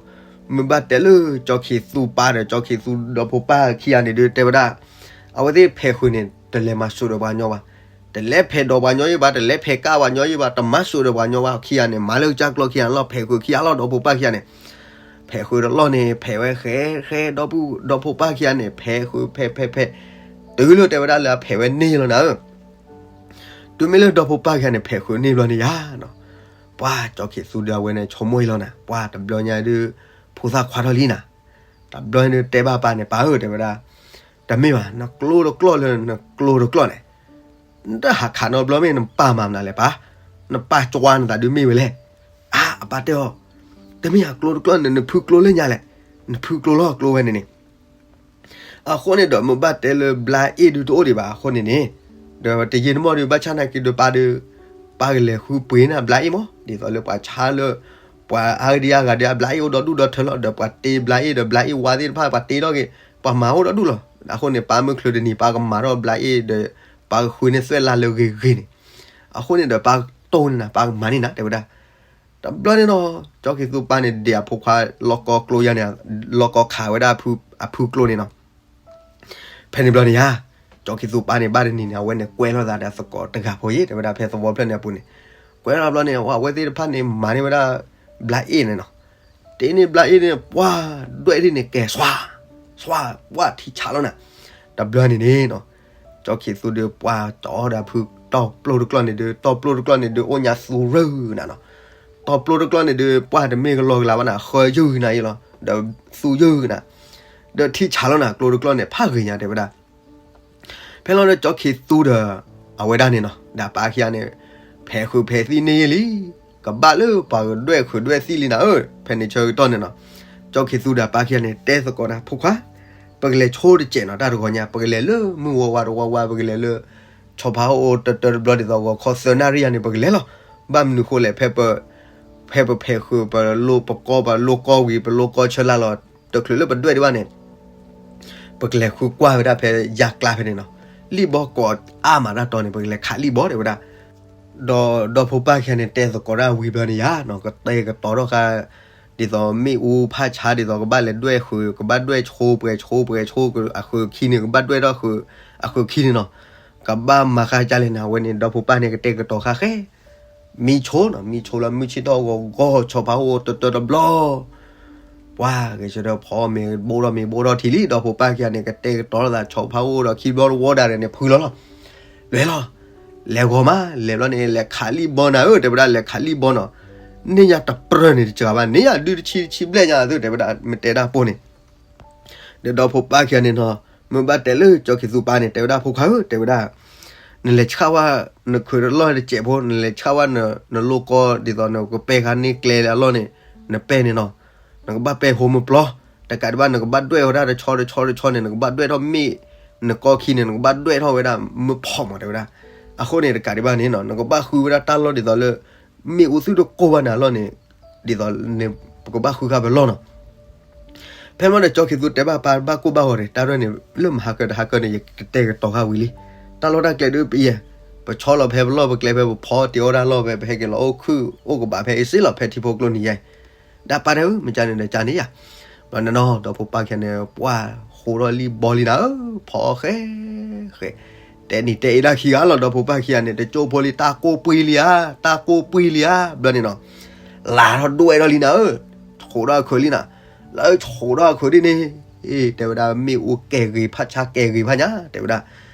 မ့ၢ်ဘၣ်တဲလၢကၠီခံသူပၢ်ဒီး ကၠီခံသူဒီဖိပၢ်ခံဂၤန့ၣ်ဒုး တဲဝဲဒၣ် အဝဲသ့ၣ်ဖဲးဃုာ်န့ၣ် တလဲၤမၤစိာ်ဒီးပှၤကညီဘၣ်, တလဲၤဖဲးဒီးပှၤကညီယံၤဘၣ်, တလဲၤဖဲးကးပှၤကညီယံၤဘၣ်, တမၤစိာ်ဒီးပှၤကညီဘၣ်, ခံဂၤန့ၣ် မၤလၢကစၢ်ကျီခံဂၤလီၤ, ဖဲးဃုာ်ခံဂၤလီၤ, ဒီဖိပၢ်ခံဂၤန့ၣ် ဖဲးဃုာ်တလီၢ်န့ၣ် ဖဲးဝဲဃဲဃဲ ဒီပုၢ်ဒီဖိပၢ်ခံဂၤန့ၣ် ဖဲးဃုာ်ဖဲးဖဲးဖဲး, တုၤလၢတဲဝဲဒၣ်လၢအဖဲးဝဲန့ၢ်လီၤနၤဧၢ, တုၤမ့ၢ်လၢဒီဖိပၢ်ခံဂၤန့ၣ် ဖဲးဃုာ်န့ၢ်ဘျီန့ၣ်ယါနီၤ, ပှၤကၠီခံသူဒီးအဝဲန့ၣ် ဆိကမိၣ်အံၤလီၤနၤ, ပှၤတဘျီညါဒုး ဖိသၣ်ခွါထီၣ်လံနၤ, တဘျီညါဒုးတဲဘၣ်ပၢ်န့ၣ် ပၢ်ဧၢ တဲဝဲဒၣ်, တမ့ၢ်ဘၣ် နကျိတကျီၢ်လၢနကျိတကျီၢ်န့ၣ် နတဟးခးနီတဘျီမ့ၢ်နပၢ်မၤမနုၤလဲၣ်ပၢ်, နပၢ်ကွၢ်နသးဒုးမ့ၢ်ဝဲလဲၣ်, အါ အပၢ်တဲအီၤ, တမ့ၢ်ဧါ ကျိတကျီၢ်န့ၣ် နဖုကျိလၢညါလဲၣ်, နဖုကျိလီၤကျိဝဲန့ၣ်န့ၣ် အဃိန့ၣ်ဒီး မ့ၢ်ဘၣ်တဲလၢဘျါအ့ၣ်ဒုးတအိၣ်ဒံးဘၣ်အဃိန့ၣ်န့ၣ်, ဒီးတယံာ်တမီၢ်ဒုး ဘၣ်ဆၣ်နာ်က့ဒုးပၢ်ဒုး, ပၢ်ကလဲၤဃုပှ့ၤန့ၣ် ဘျါအ့ၣ်မး, ဒ်သိးလၢပှၤဆါလၢ ပှၤအါဂၤဒံးအါဂၤဒုး အဘျါအ့ၣ်အိၣ်ဒီဒူၣ်ဒီထၢလီၤ, ဒီးပှၤတ့ဘျါအ့ၣ်ဒီးဘျါအ့ၣ်ဝါသ့ၣ်တဖၣ် ပှၤတ့ထီၣ်က့ၤ, ပှၤမၤအိၣ်ဒီဒူၣ်လီၤ. အဃိန့ၣ် ပၢ်မုၢ်ချုးတနံၤ ပၢ်ကမၤထီၣ်ဘျါအ့ၣ်ဒီး ပၢ်ကဃုန့ၢ်သွဲၣ်လါလၢဂ့ၤဂ့ၤန့ၣ်, အဃိန့ၣ်ဒီး ပၢ်ကတိၢ်န့ၢ်နၤ ပၢ်ကမၤန့ၢ်နၤ တဲဝဲဒၣ် တဘျီန့ၣ်နီၤ, ကၠီခံသူပၢ်န့ၣ် ဒ်အဖိခွါလီၢ်ကီကျိယါန့ၣ်, လီၢ်ကီခးဝဲဒၣ်အဖုကျိန့ၣ်နီၤ. ဖဲန့ၣ်ဘျီန့ၣ်ယါ, ကၠီခံသူပၢ်န့ၣ် ဘၣ်တနံၤန့ၣ် အဝဲန့ၣ်ကွဲလီၤသးဒီးသကိးတဂၤဖိယ့ၣ် တဲဝဲဒၣ် ဖဲသဝီဖျၢၣ်န့ၣ်အပူၤန့ၣ်, ကွဲလီၤဘျီန့ၣ် အဝဲသ့ၣ်တဖၣ်န့ၣ် မၤန့ၢ်ဝဲဒၣ် ဘျါအ့ၣ်န့ၣ်နီၤ. တ့န့ၢ်ဘျါအ့ၣ်န့ၣ် ပှၢ်ဒွဲၣ်ဒ်န့ၣ် ကဲၤစွါ, စွါ, ပှၢ်ထံဆးလီၤနၤ. တဘျီန့ၣ်န့ၣ်နီၤ ကၠီခံသူဒီးပှၢ်ကၠီဒီးအဖုတီၢ်ပျိတကျီၢ်န့ၣ်ဒီး တီၢ်ပျိတကျီၢ်န့ၣ်ဒီး အိၣ်ညါသူရၢၢ်နၤနီၤ. တီၢ်ပျိတကျီၢ်န့ၣ်ဒီး ပှၢ်တမ့ၢ်ကလီကလးဘၣ်နၤ ဃၢယုၢ်နၤအံၤလီၤ, ဒီးသူယုၢ်နၤ, ဒီးထံဆးလီၤနၤ ကျိတကျီၢ်န့ၣ် ဖးဂ့ၤညါတဲဝဲဒၣ် ဖဲလီၤဒီးကၠီခံသူဒီး အဝဲဒၣ်န့ၣ်နီၤ ဒီးပၢ်ခံဂၤန့ၣ် ဖဲးဃုာ်ဖဲးသံၣ်န့ၢ်လံ, ကဘၣ်လၢပှၤကဒွဲၣ်ဃုာ်ဒွဲၣ်သံၣ်လံနၤဧၢ, ဖဲန့ၣ်ဆၢကတီၢ်န့ၣ်နီၤ ကၠီခံသူဒီးပၢ်ခံဂၤန့ၣ် တဲသကိးတၢ် ဖိခွါ, ပကလဲၤဆိတစဲးနီၤ တၢ်တဂီၤညါ ပကလဲၤလၢမုၢ်ဝါဝါတဝါဝါ ပကလဲၤလၢ ဆီဖါအိၣ်တတၢတဘျီဒ်သိး ဂီၤခီသၢနၣ်ရံၣ်ယါန့ၣ် ပကလဲၤလီၤ. ဘၣ်မနုၤဃိလဲၣ် ဖဲပ ဖဲပဖဲးဃုာ် ပလိၣ်ပကီၢ် ပလိၣ်ကီၢ်ဝံၤ ပလိၣ်ကီၢ်ဆၢလာ်လီၤ တချုးလၢပဒွဲၣ်ဒံးဘၣ်န့ၣ် ပကလဲၤဃုကွၢ်ဝဲဒၣ်ဖဲယါကျါဖဲန့ၣ်နီၤ, လံၣ်ဘီကိးအါမးတၢ်တီန့ၣ် ပကလဲၤခးလံၣ်ဘီတဲဝဲဒၣ်. ဒီးဒီဖိပၢ်ခံဂၤန့ၣ် တဲသကိးတၢ်ဝံၤဘျီန့ၣ်ယါနီၤ ကတဲာ်ကတီၤထီၣ်ဃာ် ဒ်သိးမ့ၣ်အူဖးဆါ ဒ်သိးကဘၣ်လဲၤဒွဲၣ်ဃုာ် ကဘၣ်ဒွဲၣ်ဆိပှဲၤဆိပှဲၤဆိ အဃုခံန့ၣ် ကဘၣ်ဒွဲၣ်ထီၣ်ဃုာ် အဃုခံန့ၣ်နီၤ, ကဘၣ်မၤဃာ်ကၢ်လဲၣ်န့ၣ် အဝဲန့ၣ် ဒီဖိပၢ်န့ၣ် ကတဲာ်ကတီၤဃာ်ဃဲ မံဆိနီၤ မံဆိလၢမုၢ်ဆ့ၣ်ထီၣ်ဂီၤဂီၤ ဆီဖါအိၣ်တတၢတဘျီ ပှၤဂဲၤဆၢထၢၣ်ဖီမ့ၤဘိထီၣ်မ့ၤဘိထီၣ်ထံလံ ဒီဖိပၢ်ခံဂၤန့ၣ် ကတဲာ်ကတီၤလီၤသးဆီဖါအိၣ်ဒီးခံဘျီတဝီဒၣ်န့ၣ် ဖုလီၤလီၤ, လဲၤလီၤ, လဲၤဂီၤမး လဲၤဘျီန့ၣ် လဲၤခးလံၣ်ဘီနၤဧၢ တဲဝဲဒၣ် လဲၤခးလံၣ်ဘီနီၤ, န့ၢ်ညါတပြၢၢ်န့ၣ်တစှၤဘၣ် န့ၢ်ညါဒုတဆံတဆံဘျဲၣ်ညါသုတဲဝဲဒၣ် မ့ၢ်တဲဒၣ်ပိၢ်န့ၣ် ဒီးဒီဖိပၢ်ခံဂၤန့ၣ်နီၤ မ့ၢ်ဘၣ်တဲလၢကၠီခံသူပၢ်န့ၣ် တဲဝဲဒၣ် ဖိခွါဧၢ တဲဝဲဒၣ်, နလဲၤဆှၣ်ဝဲ နခုးတလီၢ်တစဲးဖိ နလဲၤဆှၣ်ဝဲ နလိၣ်ကီၢ်ဒ်သိးနကပဲာ်ဃာ်န့ၢ်ကျဲလၢအလီၢ်န့ၣ် နပဲာ်န့ၣ်နီၤ, နကဘၣ်ပဲာ်ဖိမုၢ်ပျီ, တကးဒံးဘၣ် နကဘၣ်ဒွဲၣ်ဝဲဒၣ်တဆီတဆီတဆီန့ၣ် နကဘၣ်ဒွဲၣ်ထီၣ်မ့ၣ်, နကီၢ်ခံန့ၣ် နကဘၣ်ဒွဲၣ်ထီၣ်ဝဲဒၣ်မုၢ်ဖီမး တဲဝဲဒၣ်, အဃိန့ၣ် တကးဒံးဘၣ်န့ၣ်နီၤ နကဘၣ်ဃုဝဲဒၣ်တၢ်လီၢ်ဒ်သိးလၢ မ့ၣ်အူသုတကိၢ်ဘၣ်နၤအလီၢ်န့ၣ် ဒ်သိးန့ၣ် ပကဘၣ်ဃုဃာ်ပလီၢ်နီၤ ဖဲမ့ၢ်ဒီးကၠီခံသူတဲဘၣ်ပၢ်ဘၣ်ကိၢ်ဘၣ်ဂီၤန့ၣ် တၢ်ရဲၣ်န့ၣ် လၢမဟါကတဟါကန့ၣ် ယကတဲာ်ကတီၤဃာ်ဝံၤလံ, တၢ်လီၢ်တၢ်ကျဲဒုးပယဲၢ်, ပဆီလီၤဖဲပလီၢ်ပကျဲဖဲပဖီ တ့အီၣ်တၢ်လီၢ်ဖဲ ပဟဲက့ၤလီၤအိၣ်ခုၣ်အိၣ်ကဘးဖဲအံၤစ့ၢ်လီၤ ဖဲထံဖိကျိနံၤယါအံၤ, ဒီးပၢ်တဲဧၢ မ့ၢ်ကန့ၣ်ဒီးကန့ၣ်ယါ, ဘျီန့ၣ်နီၤ ဒီဖိပၢ်ခံဂၤန့ၣ် ပှၢ်ဃိးထီၣ်လံၣ်ဘီလံနၤဧၢ, ဖီအီၣ်ဃဲဃဲ တဲနံၤတဲအ့ဒၣ်ခံဂၤလီၤ ဒီဖိပၢ်ခံဂၤန့ၣ် တကၠိဖိလံ တၢ်ကိၢ်ပှံၤလံဧါ, တၢ်ကိၢ်ပှံၤလံဧါ, ဘျီန့ၣ်နီၤ လၤထီၣ်ဒွဲၣ်ထီၣ်လံနၤဧၢ, ဆိးထီၣ်အခုးလံနၤ, လၢဆိးထီၣ်အခုးဒ်န့ၣ်, တဲဝဲဒၣ် မ့ၣ်အူကဲၤဂ့ၤဖးဆါကဲၤဂ့ၤဖးညါ တဲဝဲဒၣ်,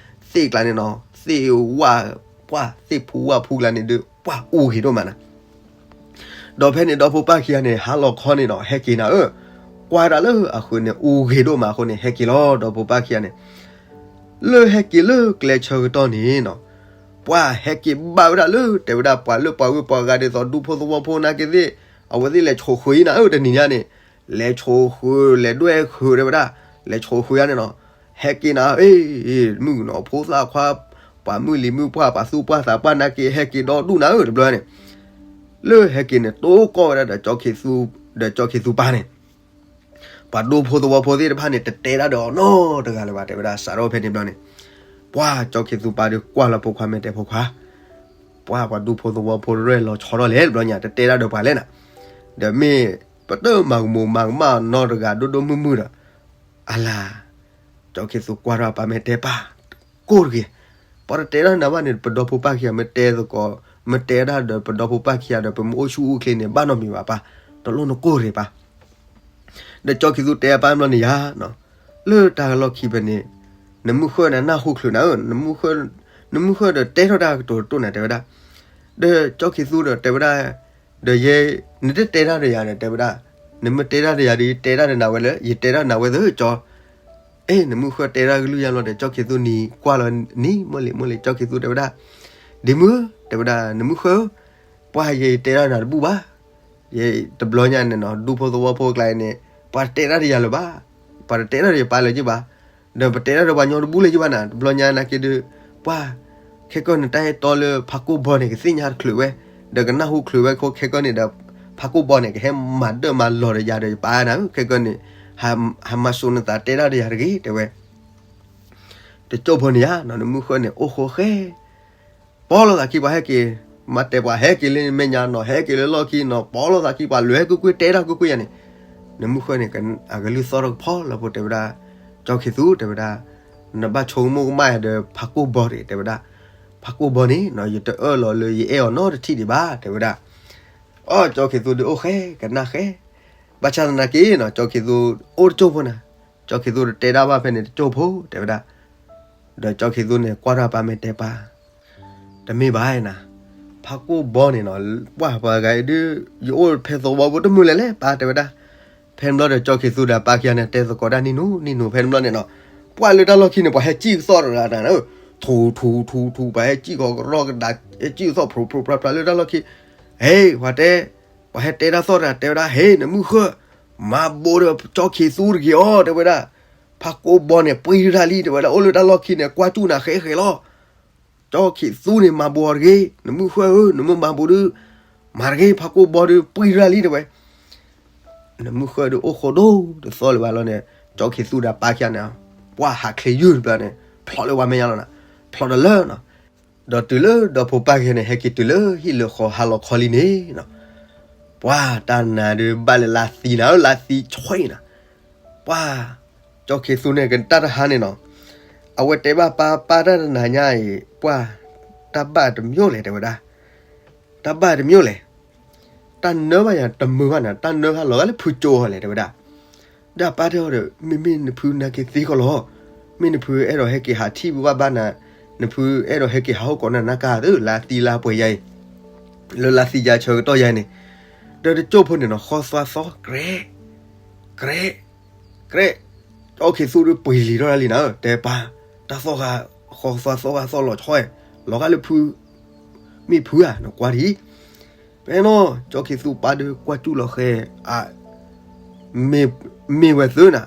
သ့ၣ်ကျါန့ၣ်နီၤ သ့ၣ်ဝၣ် ပှၢ်သ့ၣ်ဖူဝၣ်ဖူကျါန့ၣ်ဒီး ပှၢ်အူဂ့ၤဒိၣ်မးနၤ ဒီးဖဲန့ၣ်ဒီဖိပၢ်ခံဂၤန့ၣ် ဟါလီၤခီန့ၣ်နီၤ ဟဲက့ၤနၤဧၢ, ကွၢ်ဒၣ်လၢအဃုာ်န့ၣ် အူဂ့ၤဒိၣ်မးအဃိန့ၣ် ဟဲက့ၤလီၤ ဒီဖိပၢ်ခံဂၤန့ၣ်, လၢဟဲက့ၤလၢကျဲဆၢကတီၢ်န့ၣ်နီၤ, ပှၢ်ဟဲက့ၤဘၣ်ဝဲဒၣ်လၢ တဲဝဲဒၣ်ပှၤလၢပှၤဂုၤပှၤဂၤဒ်သိးဒူဖိသဝီဖိနာ်က့သ့ၣ်, အဝဲသ့ၣ်လဲၤဆိးဃုာ်အံၤနၤဧၢ တနံၤညါန့ၣ်, လဲၤဆိးဃုာ် လဲၤဒွဲၣ်ဃုာ်တဲဝဲဒၣ်, လဲၤဆိးဃုာ်ယါန့ၣ်နီၤ, ဟဲက့ၤနၤ အ့ မုၣ်ကနီၤဖိသၣ်ခွါ, ပှၤမုၢ်လံၤမုၢ်ပှၢ် ပှၤသူၣ်ပှၢ်သးပှၢ်နာ်က့ ဟဲက့ၤဒီဒူၣ်နၤဧၢ တဘျီန့ၣ်, လၢဟဲက့ၤန့ၣ် တိၢ်ကီၢ်ဝဲဒၣ်ဒီးကၠီခံသူ, ဒီးကၠီခံသူပၢ်န့ၣ်, ပှၤဒူဖိသဝီဖိသ့ၣ်တဖၣ်န့ၣ် တတဲဒၣ်ဒီးအီၤနီတဂၤလၢၤဘၣ် တဲဝဲဒၣ် စးထီၣ်ဖဲန့ၣ်ဘျီန့ၣ်, ပှၢ်ကၠီခံသူပၢ်ဒီးကွၢ်လီၤဖိခွါမဲာ်တဲဖိခွါ, ပှၢ်ပှၤဒူဖိသဝီဖိရဲၣ်လီၤဆီထီၣ်လဲၣ်တဘျီညါ တတဲဒၣ်ဒီးပှၤလဲၣ်နၤ, ဒီးမ့ၢ် ပတမၤကမူးမၤကမၣ်နီတဂၤဒိၣ်ဒိၣ်မုၢ်မုၢ်ဒီး, အလၤ, ကၠီခံသူကွၢ်ထီၣ်အပၢ်မ့ၢ်တဲပၢ်, ကိၢ်တဂ့ၤ, ပှၤတတဲတၢ်နၤဘၣ်န့ၣ် ပဒီဖိပၢ်ခံဂၤ မ့ၢ်တဲသကိး, မ့ၢ်တဲတၢ်ဒီးပဒီဖိပၢ်ခံဂၤဒီး ပမ့ၢ်အိၣ်ဆူၣ်အိၣ်ချ့န့ၣ် ဘၣ်နီတမံၤဘၣ်ပၢ်, တလိၣ်နကိၢ်တဂ့ၤပၢ်. ဒီးကၠီခံသူတဲအပၢ်ဘျီန့ၣ်ယၤ, လၢတၢ်လီၢ်ခံဖဲန့ၣ်, နမုၢ်ဃၢၣ်န့ၣ်နၢ်ဟူချုးနၤဧၢ, နမုၢ်ဃၢၣ်ဒီးတဲထီၣ်တၢ်ကတိၤတတိၢ်နၤတဲဝဲဒၣ်, ဒီးကၠီခံသူဒီးတဲဝဲဒၣ်, ဒီးယဲ, နတတဲတၢ်ဒီးယၤဒီးတဲဝဲဒၣ်, နမ့ၢ်တဲတၢ်ဒီးယၤဒီး ယတဲတၢ်ဒီးနၤဝဲလၢ ယတဲတၢ်နၤဝဲသ့ၣ်ကၠီ အဲ နမုၢ်ဃၢၣ်တဲတၢ်ကလုၢ်ယါလီၤဒီး ကၠီခံသူနံၤကွၢ်လီၤနံၤမိၢ်လံၤမိၢ်လံၤ ကၠီခံသူတဲဝဲဒၣ်, ဒ့မုၢ် တဲဝဲဒၣ် နမုၢ်ဃၢၣ်ဧၢ, ပှၤယဲယတဲတၢ်နၤတဘူၣ်ဘၣ်, ယတဘျီညါန့ၣ်နီၤ ဒူဖိသဝီဖိအကျါအံၤန့ၣ် ပှၤတတဲတၢ်ဒီးယၤလၢၤဘၣ်, ပှၤတတဲတၢ်ဒီးယပၢ်လၢၤက့ၤဘၣ်, ဒီးပတဲတၢ်ဒီးပှၤညီတဘူၣ်လၢၤက့ၤဘၣ်နၤ တဘျီညါနာ်က့ဒီး, ပှၤ ခဲကီၢ်န့ၣ် တၢ်အဲၣ်တီလၢဖးကိၢ်ဘီန့ၣ် ကသ့ၣ်ညါတချုးဝဲ, ဒီးကနၢ်ဟူချုးဝဲခိၣ်ခဲကီၢ်န့ၣ်ဒီး, ဖးကိၢ်ဘီန့ၣ် ကဟဲမၤဒၢၣ်မၤလီၤဒီးယၤဒီးယပၢ်နၤဧၢ, ခဲကီၢ်န့ၣ်, ဟးမၤစိးနသးတဲတၢ်ဒီးယၤတဂ့ၤ တဲဝဲ. တကၠိၢ်ဖိန့ၣ်ယါနီၤ နမုၢ်ဃၢၣ်န့ၣ် အိၣ်ဃိဃဲ ပီလိာ်သးခံပှၤဟဲက့ၤ, မၤတဲပှၤဟဲက့ၤလၢမဲာ်ညါနီၤ ဟဲက့ၤလၢလီၢ်ခံနီၤ ပီလိာ်သးခံပှၤလဲၤကွ့ၢ်ကွ့ၢ်တဲတၢ်ကွ့ၢ်ကွ့ၢ်ယါန့ၣ်, နမုၢ်ဃၢၣ်န့ၣ် အကလုၢ်သီၣ်ထီၣ်ကဖီလၢဖိတဲဝဲဒၣ်, ကၠီခံသူ တဲဝဲဒၣ်, နဘၣ်ဆိကမိၣ်ကမၣ်ယၤဒီးဖးကိၢ်ဘီတဂ့ၤ တဲဝဲဒၣ်, ဖးကိၢ်ဘီန့ၣ်နီၤ ယတအၢၣ်လီၤလၢယအဲၣ်အီၤနီတထံၣ်ဒံးဘၣ် တဲဝဲဒၣ်. အီ ကၠီခံသူဒုးအိၣ်ဃဲ ကနၣ်ဃဲ, ဘၣ်ဆၣ်သနာ်က့နီၤ ကၠီခံသူအိၣ်တကၠိၢ်ဖိနၤ, ကၠီခံသူတတဲတၢ်ဘၣ်ဖဲန့ၣ်တကၠိၢ်ဖိ တဲဝဲဒၣ်. ဒီးကၠီခံသူန့ၣ် ကွၢ်ထီၣ်ပၢ်မ့ၢ်တဲပၢ်, တမ့ၢ်ဘၣ်နၤ, ဖးကိၢ်ဘီန့ၣ်နီၤ ပှၤပှၤဂၤအံၤဒုး, ယအိၣ်ဖဲသဝီဖိတမုာ်လဲၣ်လဲၣ် ပၢ်တဲဝဲဒၣ်. ဖဲန့ၣ်ဘျီဒီး ကၠီခံသူဒီးပၢ်ခံဂၤန့ၣ် တဲသကိးတၢ်နံၣ်နူနံၣ်နူ ဖဲန့ၣ်ဘျီန့ၣ်နီၤ, ပှၤလၢတၢ်လီၢ်ခံန့ၣ် ပှၤဟဲစံၣ်ကသီၣ်တဂၤတဂၤ, ထူထူထူထူ ပှၤဟဲစံၣ်ကီးကရီကဒါ, ဟဲစံၣ်ကသီၣ်ဖျိဖျိဖျါဖျါလၢတၢ်လီၢ်ခံ, ဟဲ ပှၤတဲ, ပှၤဟဲတဲတၢ်သီၣ်တဂၤ တဲဝဲဒၣ် ဟဲ နမုၢ်ဃၢၣ်, မၤဘိးဒီးကၠီခံသူတဂ့ၤအီၤ တဲဝဲဒၣ်. ဖးကိၢ်ဘီန့ၣ် ပှံၤတၢ်လံ တဲဝဲဒၣ် အိၣ်လၢတၢ်လီၢ်ခံန့ၣ် ကွၢ်စူၣ်နၤဃဲဃဲလီၤ. ကၠီခံသူန့ၣ် မၤဘိးအီၤတဂ့ၤ, နမုၢ်ဃၢၣ်ဧၢ နမ့ၢ်မၤဘိးဒုး, မၤတဂ့ၤ ဖးကိၢ်ဘီဒုး ပှံၤတၢ်လံ တဲဝဲ. နမုၢ်ဃၢၣ်ဒုးအိၣ်ဃိဒိၣ်တသီလၢၤဘၣ်လီၤန့ၣ်, ကၠီခံသူဒီးပၢ်ခံဂၤန့ၣ်, ပှၤဟးချ့ယုၢ်တဘျီန့ၣ် ဖျိးလၢပှၤမဲာ်ညါလီၤနၤ, ဖျိးတလၢနီၤ. ဒီးတုၤလၢဒီဖိပၢ်ခံဂၤန့ၣ် ဟဲက့ၤတုၤလၢဟံၣ်လၢဃီဟါလီၤခီလံန့ၣ်နီၤ, ပှၤတၢ်နါဒုးဘၣ်လၢလါသံနၤဧၢ လါသံဆွဲနၤ, ပှၤ ကၠီခံသူန့ၣ် ကတၢ်တဟါန့ၣ်နီၤ, အဝဲတဲဘၣ်ပၢ် ပၢ်တၢ်တနၤညါအံၤ ပှၤ တၢ်ဘၣ်တမံၤလဲၣ် တဲဝဲဒၣ်, တၢ်ဘၣ်တမံၤလဲၣ်, တၢ်နၢဘၣ်ယၤတမုာ်ဘၣ်နၤ, တၢ်နၢဘၣ်လီၤဂာ်လၢဖုကၠိဟီလဲၣ် တဲဝဲဒၣ်. ဒီးပၢ်တဲအီၤဒီး မ့မ့ၢ်နဖုနာ်က့ၤသ့ကီးလီၤ, မ့ၢ်နဖုအဲၣ်ဒိးဟဲက့ၤဟးထံၣ်ဘၣ်ဘၣ်နၤ, နဖုအဲၣ်ဒိးဟဲက့ၤဟးဟီၣ်ကိးနၤနၢ်ကါသ့ လါသံလါပှဲၤယါအံၤ, လၢလါသံယါဆၢကတီၢ်ယါအံၤန့ၣ်, ဒီးတကၠိၢ်ဖိန့ၣ်နီၤ ဃီသွါသီ ကြဲး ကြဲး ကြဲး, ကၠီခံသူဒုးပှ့ၤလံၤထီၣ်တၢ်လံနၤဧၢ, တဲပၢ်, တၢ်သီၣ်ဂၤ ဃီသွါသီၣ်ဂၤသီၣ်လီၤဆီ, လီၤဂာ်လၢဖု မ့ၢ်ဖုဧါ နကွၢ်ဒံး, ဖဲနီၤ ကၠီခံသူပၢ်ဒုးကွၢ်စူၣ်လီၤဃဲၤ, မ့ၢ်ဝဲသုနၤ,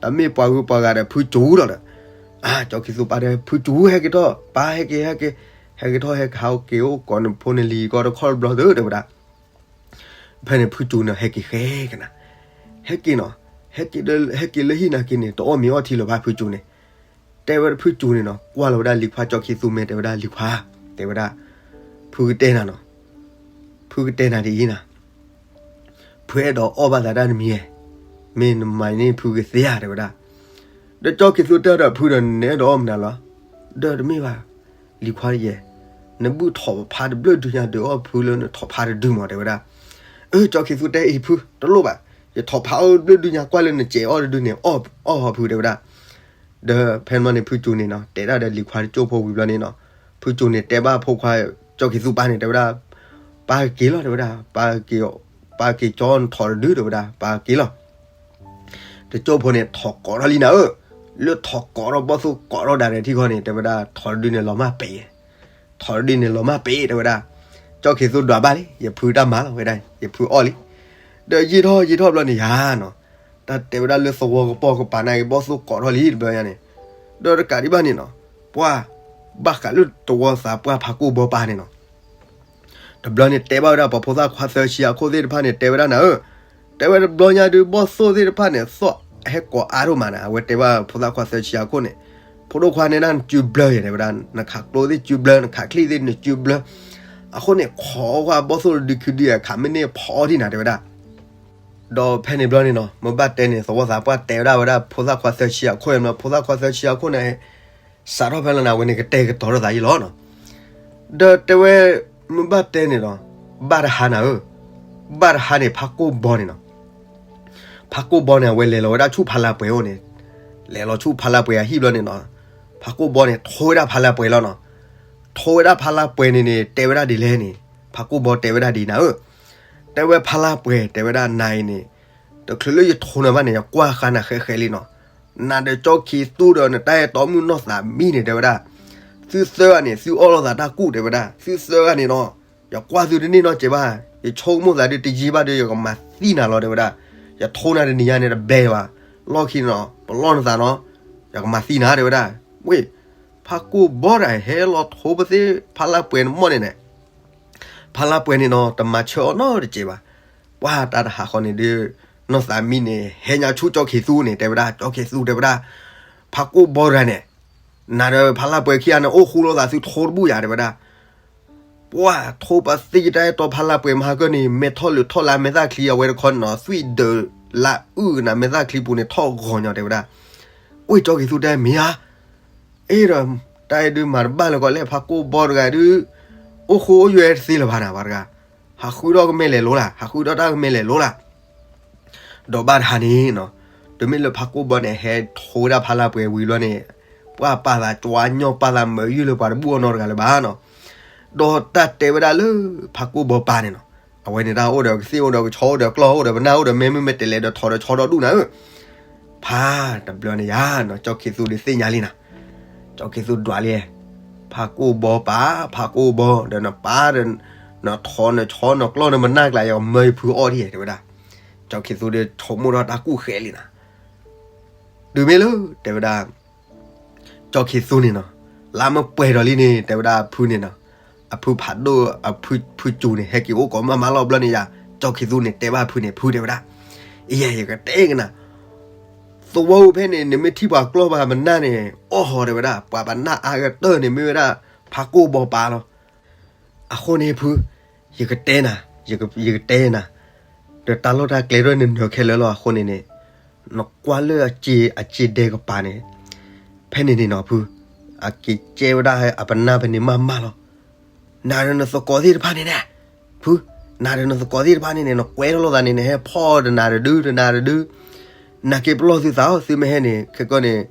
တမ့ၢ်ပှၤဂုၤပှၤဂၤဒီးဖုကၠိလီၤဒီး, ကၠီခံသူပၢ်ဒီး ဖုကၠိဟဲက့ၤထီၣ် ပၢ်ဟဲက့ၤ ဟဲက့ၤ, ဟဲက့ၤထီၣ်ဟဲက့ၤဟးက့ၤအိၣ်ကိးနဖိနလံၤကီးတခီတဘျီသု တဲဝဲဒၣ်. ဖဲန့ၣ်ဖုကၠိန့ၣ် ဟဲက့ၤဃဲကနၤ, ဟဲက့ၤနီၤ, ဟဲက့ၤလၢဟံၣ်နာ်က့န့ၣ် တအီၣ်မ့ၤအီထံလၢၤဘၣ်ဖုကၠိန့ၣ်, တဲဝဲဒၣ်ဖုကၠိန့ၣ်နီၤ ကွၢ်လီၤဝဲဒၣ်လံၤခွါ ကၠီခံသူမဲာ် တဲဝဲဒၣ်လံၤခွါ, တဲဝဲဒၣ်, ဖုကတဲနၤနီၤ, ဖုကတဲနၤဒ်အံၤနၤ, ဖုအဲၣ်ဒိးအီၣ်ဘၣ်သးတၢ်တမံၤ, မ့ၢ်နမၤန့ၢ်ဖုကသ့ဧါ တဲဝဲဒၣ်. ဒီးကၠီခံသူတဲဒီးဖုဒီး နအဲၣ်ဒိးအီၣ်မနုၤလီၤ, ဒီးတမ့ၢ်ဘၣ်, လံၤခွါယဲ, နဘုၣ်ထိးဖးတဘျုးဒုညါဒုးအီၣ်ဖုလၢနထိးဖးတဒုမး တဲဝဲဒၣ်. အၢ ကၠီခံသူတဲအံၤဖု တလိၣ်ဘၣ်, ယထိးဖးအီၣ်တဘျုးဒုညါ ကွၢ်လၢနစဲးအီၣ်တဒုန့ၣ် အီၣ်ဟီဖု တဲဝဲဒၣ်. ဒီးဖဲန့ၣ်န့ၣ် ဖုကၠိန့ၣ်နီၤ တဲဒၣ်ဒီးလံၤခွါတကၠိၢ်ဖိဝံၤဘျီန့ၣ်နီၤ, ဖုကၠိန့ၣ်တဲဘၣ်ဖိခွါ ကၠီခံသူပၢ်န့ၣ် တဲဝဲဒၣ်, ပၢ်က့ၤလီၤ တဲဝဲဒၣ်, ပၢ်က့ၤကၠီနထိးတဒု တဲဝဲဒၣ်, ပၢ်က့ၤလီၤ. တကၠိၢ်ဖိန့ၣ် ထိးကိးထီၣ်လံနၤဧၢ, လၢထိးကိးထီၣ်ဘီၣ်သိၣ်ကိးထီၣ်ဒၣ်ရဲၣ်ထံၣ်ခီန့ၣ် တဲဝဲဒၣ် ထိးတဒုန့ၣ်လီၤမၢ်ပဲာ် ထိးတဒုန့ၣ်လီၤမၢ်ပဲာ် တဲဝဲဒၣ်. ကၠီခံသူဒွးဘၣ်လံ ယဖုတၢ်မၤလီၤဝဲဒၣ် ယဖုအီၣ်လံ. ဒီးယံာ်ထီၣ်ယံာ်ထီၣ်ဘျီန့ၣ်ယါနီၤ, တၢ်တဲဝဲဒၣ်လၢသဝီကပိာ်ကပၤန့ၣ် ဘီၣ်သိၣ်ကိးထီၣ်လံတဘျီညါန့ၣ်, ဒီးတကးဒံးဘၣ်န့ၣ်နီၤ, ပှၤ ဘၣ်ဃးလၢသဝီသးပှၢ်ဖးကိၢ်ဘီပၤန့ၣ်နီၤ တဘျီန့ၣ်တဲဘၣ်ဝဲဒၣ်ပှၤဖိသၣ်ခွါသၢဆံအခိၣ်သ့ၣ်တဖၣ်န့ၣ် တဲဝဲဒၣ်နၤဧၢ, တဲဝဲတဘျီညါဒုး ဘီၣ်သိၣ်သ့ၣ်တဖၣ်န့ၣ် သီၣ်ဟဲကိးအါဒိၣ်မးနၤ, အဝဲတဲဘၣ်ဖိသၣ်ခွါသၢဆံအခိၣ်န့ၣ်, ဖိဒိၣ်ခွါန့ၣ်ဒၣ်နစုဘျၢယဲ တဲဝဲဒၣ်, နခးကျိသ့ၣ်စုဘျၢ နခးချံသ့ၣ်နစုဘျၢ, အဃိန့ၣ် ခိးကွၢ်ဘီၣ်သိၣ်တဒုခံဒု ခးမ့ၢ်န့ၢ်ဖီအီထံနၤ တဲဝဲဒၣ်. ဒီးဖဲန့ၣ်ဘျီန့ၣ်နီၤ မ့ၢ်ဘၣ်တဲန့ၣ် သဝီသးပှၢ်တဲဝဲဒၣ်ဝဲဒၣ် ဖိသၣ်ခွါသၢဆံအခိၣ်န့ၣ် ဖိသၣ်ခွါသၢဆံအခိၣ်န့ၣ် စးထီၣ်ဖဲလၢနၤဝဲန့ၣ် ကတဲာ်ကတီၤထီၣ်သးယံလီၤနီၤ. ဒီးတဲဝဲ မ့ၢ်ဘၣ်တဲန့ၣ်ဒီး ဘၣ်တဟါနၤဧၢ, ဘၣ်တဟါန့ၣ် ဖးကိၢ်ဘီန့ၣ်နီၤ ဖးကိၢ်ဘီန့ၣ် အဝဲလဲၤလီၤဝဲဒၣ်ဆူဖးလးပှဲၤအိၣ်န့ၣ်, လဲၤလီၤဆူဖးလးပှဲၤအဟံၣ်ဘျီန့ၣ်နီၤ, ဖးကိၢ်ဘီန့ၣ် ထိဝဲဒၣ်ဖးလးပှဲၤလီၤနီၤ. ထိဝဲဒၣ်ဖးလးပှဲၤန့ၣ်န့ၣ် တဲဝဲဒၣ်ဒ်လဲၣ်န့ၣ် ဖးကိၢ်ဘီတဲဝဲဒၣ်ဒ်နၤဧၢ, တဲဝဲဖးလးပှဲၤ တဲဝဲဒၣ်နၤအံၤန့ၣ် တချုးလၢယထိနၤဘၣ်န့ၣ် ယကွၢ်ဃါနၤဃဲးဃဲးလံနီၤ. နၤဒီးကၠီခံသူဒီးနတၢ်အဲၣ်တီမုၣ်နီၢ်သးမံန့ၣ် တဲဝဲဒၣ်, သုသၢဂၤန့ၣ် သုအီၣ်လိာ်သးတၢ်ကူၣ် တဲဝဲဒၣ်, သုသၢဂၤန့ၣ်နီၤ ယကွၢ်သုတန့ၢ်နီတစဲးဘၣ်, ယဆိကမိၣ်သးဒုးတယံာ်ဘၣ်ဒီး ယကမၤသံနၤလီၤ တဲဝဲဒၣ်. ယထိနၤတနံၤညါန့ၣ်တဘျဲဘၣ်, လီၢ်ခံနီၤ ပလီၢ်နသးနီၤ ယကမၤသံနၤ တဲဝဲဒၣ်. ဝ့ၢ် ဖးကိၢ်ဘီတဂၤဟဲလီၤထိပသ့ၣ်ဖးလးပှဲၤန့ၣ်မီၢ်န့ၣ်န့ၣ် ဖးလးပှဲၤန့ၣ်နီၤ တမၤဆၢအီၤနီတစဲးဘၣ်. ပှၢ်တၢ်တဟးဃီန့ၣ်ဒုး နီၢ်သးမံန့ၣ် ဟဲညါဆူကၠီခံသူန့ၣ် တဲဝဲဒၣ်, ကၠီခံသူတဲဝဲဒၣ်, ဖးကိၢ်ဘီတဂၤန့ၣ် နၤဒီးဖးလးပှဲၤခံဂၤန့ၣ် အိၣ်ဃူလိာ်သးသုထိတဘူၣ်ယၤ တဲဝဲဒၣ်. ပှၢ်ထိပသ့ၣ်ယတၢ်အဲၣ်တီဖးလးပှဲၤမဟါကၢၢ်န့ၣ် မဲထီၣ်လၢထီၣ်လၢမဲာ်သၣ်ချံအဝဲတခီန့ၣ်နီၤ သွံၣ်ဒၢးလၢအုၣ်ကနၤမဲာ်သၣ်ချံပူၤန့ၣ်ထီၣ်ဂီၤညီ တဲဝဲဒၣ်. ဝ့ၢ်ကၠီခံသူတဲမ့ၢ်ဧါ အ့ဒီး တၢ်အံၤဒုးမၤတဘၣ်လၢၤကီးလဲၣ် ဖးကိၢ်ဘီတဂၤဒုး အိၣ်ဃူအိၣ်ယွဲတသ့လၢၤဘၣ်နၤ ပှၤတဂၤ, ဟးဃုထီၣ်ကမဲာ်လဲၤလိၤလၢ်, ဟးဃုထီၣ်တၢ်ကမဲာ်လဲၤလိၤလၢ်. ဒီးဘၣ်တဟါန့ၣ်နီၤ တုၤမ့ၢ်လၢဖးကိၢ်ဘီန့ၣ် ဟဲထိဝဲဒၣ်ဖးလးပှဲၤဝံၤလီၤန့ၣ် ပှၢ်ပာ်သးကွၢ်ညီပာ်သးမုာ်ယုၢ်လၢပှၤတဘူၣ်အီၤနီတဂၤလၢၤဘၣ်နီၤ. ဒီးတၢ်တဲဝဲဒၣ်လၢ ဖးကိၢ်ဘီပၢ်န့ၣ်နီၤ အဝဲန့ၣ်တၢ်အိၣ်ဒီးကသ့ၣ်အိၣ်ဒီးကဆီအိၣ်ဒီးကျီၢ်အိၣ်ဒီးပနၢ်အိၣ်ဒီးမဲမ့ၢ်မဲာ်တဲးလဲးဒီးထိးဒီးဆီဒီးဒူၣ်နၤဧၢ ဖးတဘျီန့ၣ်ယါနီၤ ကၠီခံသူဒုးသ့ၣ်ညါလံနၤ, ကၠီခံသူဒွးလံ, ဖးကိၢ်ဘီပၢ် ဖးကိၢ်ဘီ ဒီးနပၢ်ဒီး နထိးနဆီနကျီၢ်နပနၢ်ကျါ ယကမၢယဖုအီၣ်ဒံး တဲဝဲဒၣ်. ကၠီခံသူဒုးဆိကမိၣ်ထီၣ်တၢ်ကူၣ်ဃဲလံနၤ, တုၤမ့ၢ်လၢ တဲဝဲဒၣ် ကၠီခံသူန့ၣ်နီၤ လါမၢပှဲၤဒီးလံန့ၣ် တဲဝဲဒၣ်အဖုန့ၣ်နီၤ, အဖုဖးဒိၣ် အဖု ဖုစူၤန့ၣ် ဟဲက့ၤအိၣ်ကိးမးမးလီၤဘျီန့ၣ်ယါ, ကၠီခံသူန့ၣ်တဲဘၣ်ဖုန့ၣ် ဖုတဲဝဲဒၣ်, အယဲ ယကတဲကနၤ, သဝီဖဲန့ၣ် နမ့ၢ်ထံၣ်ပှၤကျီၢ်ဘၣ်ပနၢ်န့ၣ် အီၣ်ဟီတဲဝဲဒၣ်, ပှၤပနၢ်အါကတၢၢ်န့ၣ်မ့ၢ်ဝဲဒၣ် ဖးကိၢ်ဘီပၢ်လီၤ. အဃိန့ၣ်ဖု, ယကတဲနၤ, ယကတဲနၤ, ဒီးတၢ်လီၢ်တၢ်ကျဲဒ်န့ၣ်နၢၤခဲလၢာ်လီၤ. အဃိန့ၣ်န့ၣ် နကွၢ်လၢအစ့ အစ့ဒဲကပၤန့ၣ်, ဖဲန့ၣ်န့ၣ်နီၤဖု, အက့ၤကဲဝဲဒၣ်အပနၢ်ဖဲန့ၣ်မးမးလီၤ. နၤဒီးနသကိးသ့ၣ်တဖၣ်န့ၣ်န့ၣ်, ဖု, နၤဒီးနသကိးသ့ၣ်တဖၣ်န့ၣ်န့ၣ် နကွဲထီၣ်လိာ်သးန့ၣ် နဟဲဖီၣ်တနၤတဒု တနၤတဒု, နာ်က့ပလီၢ်သုသးအီၤ သုမ့ၢ်ဟဲန့ၣ် ခဲကီန့ၣ်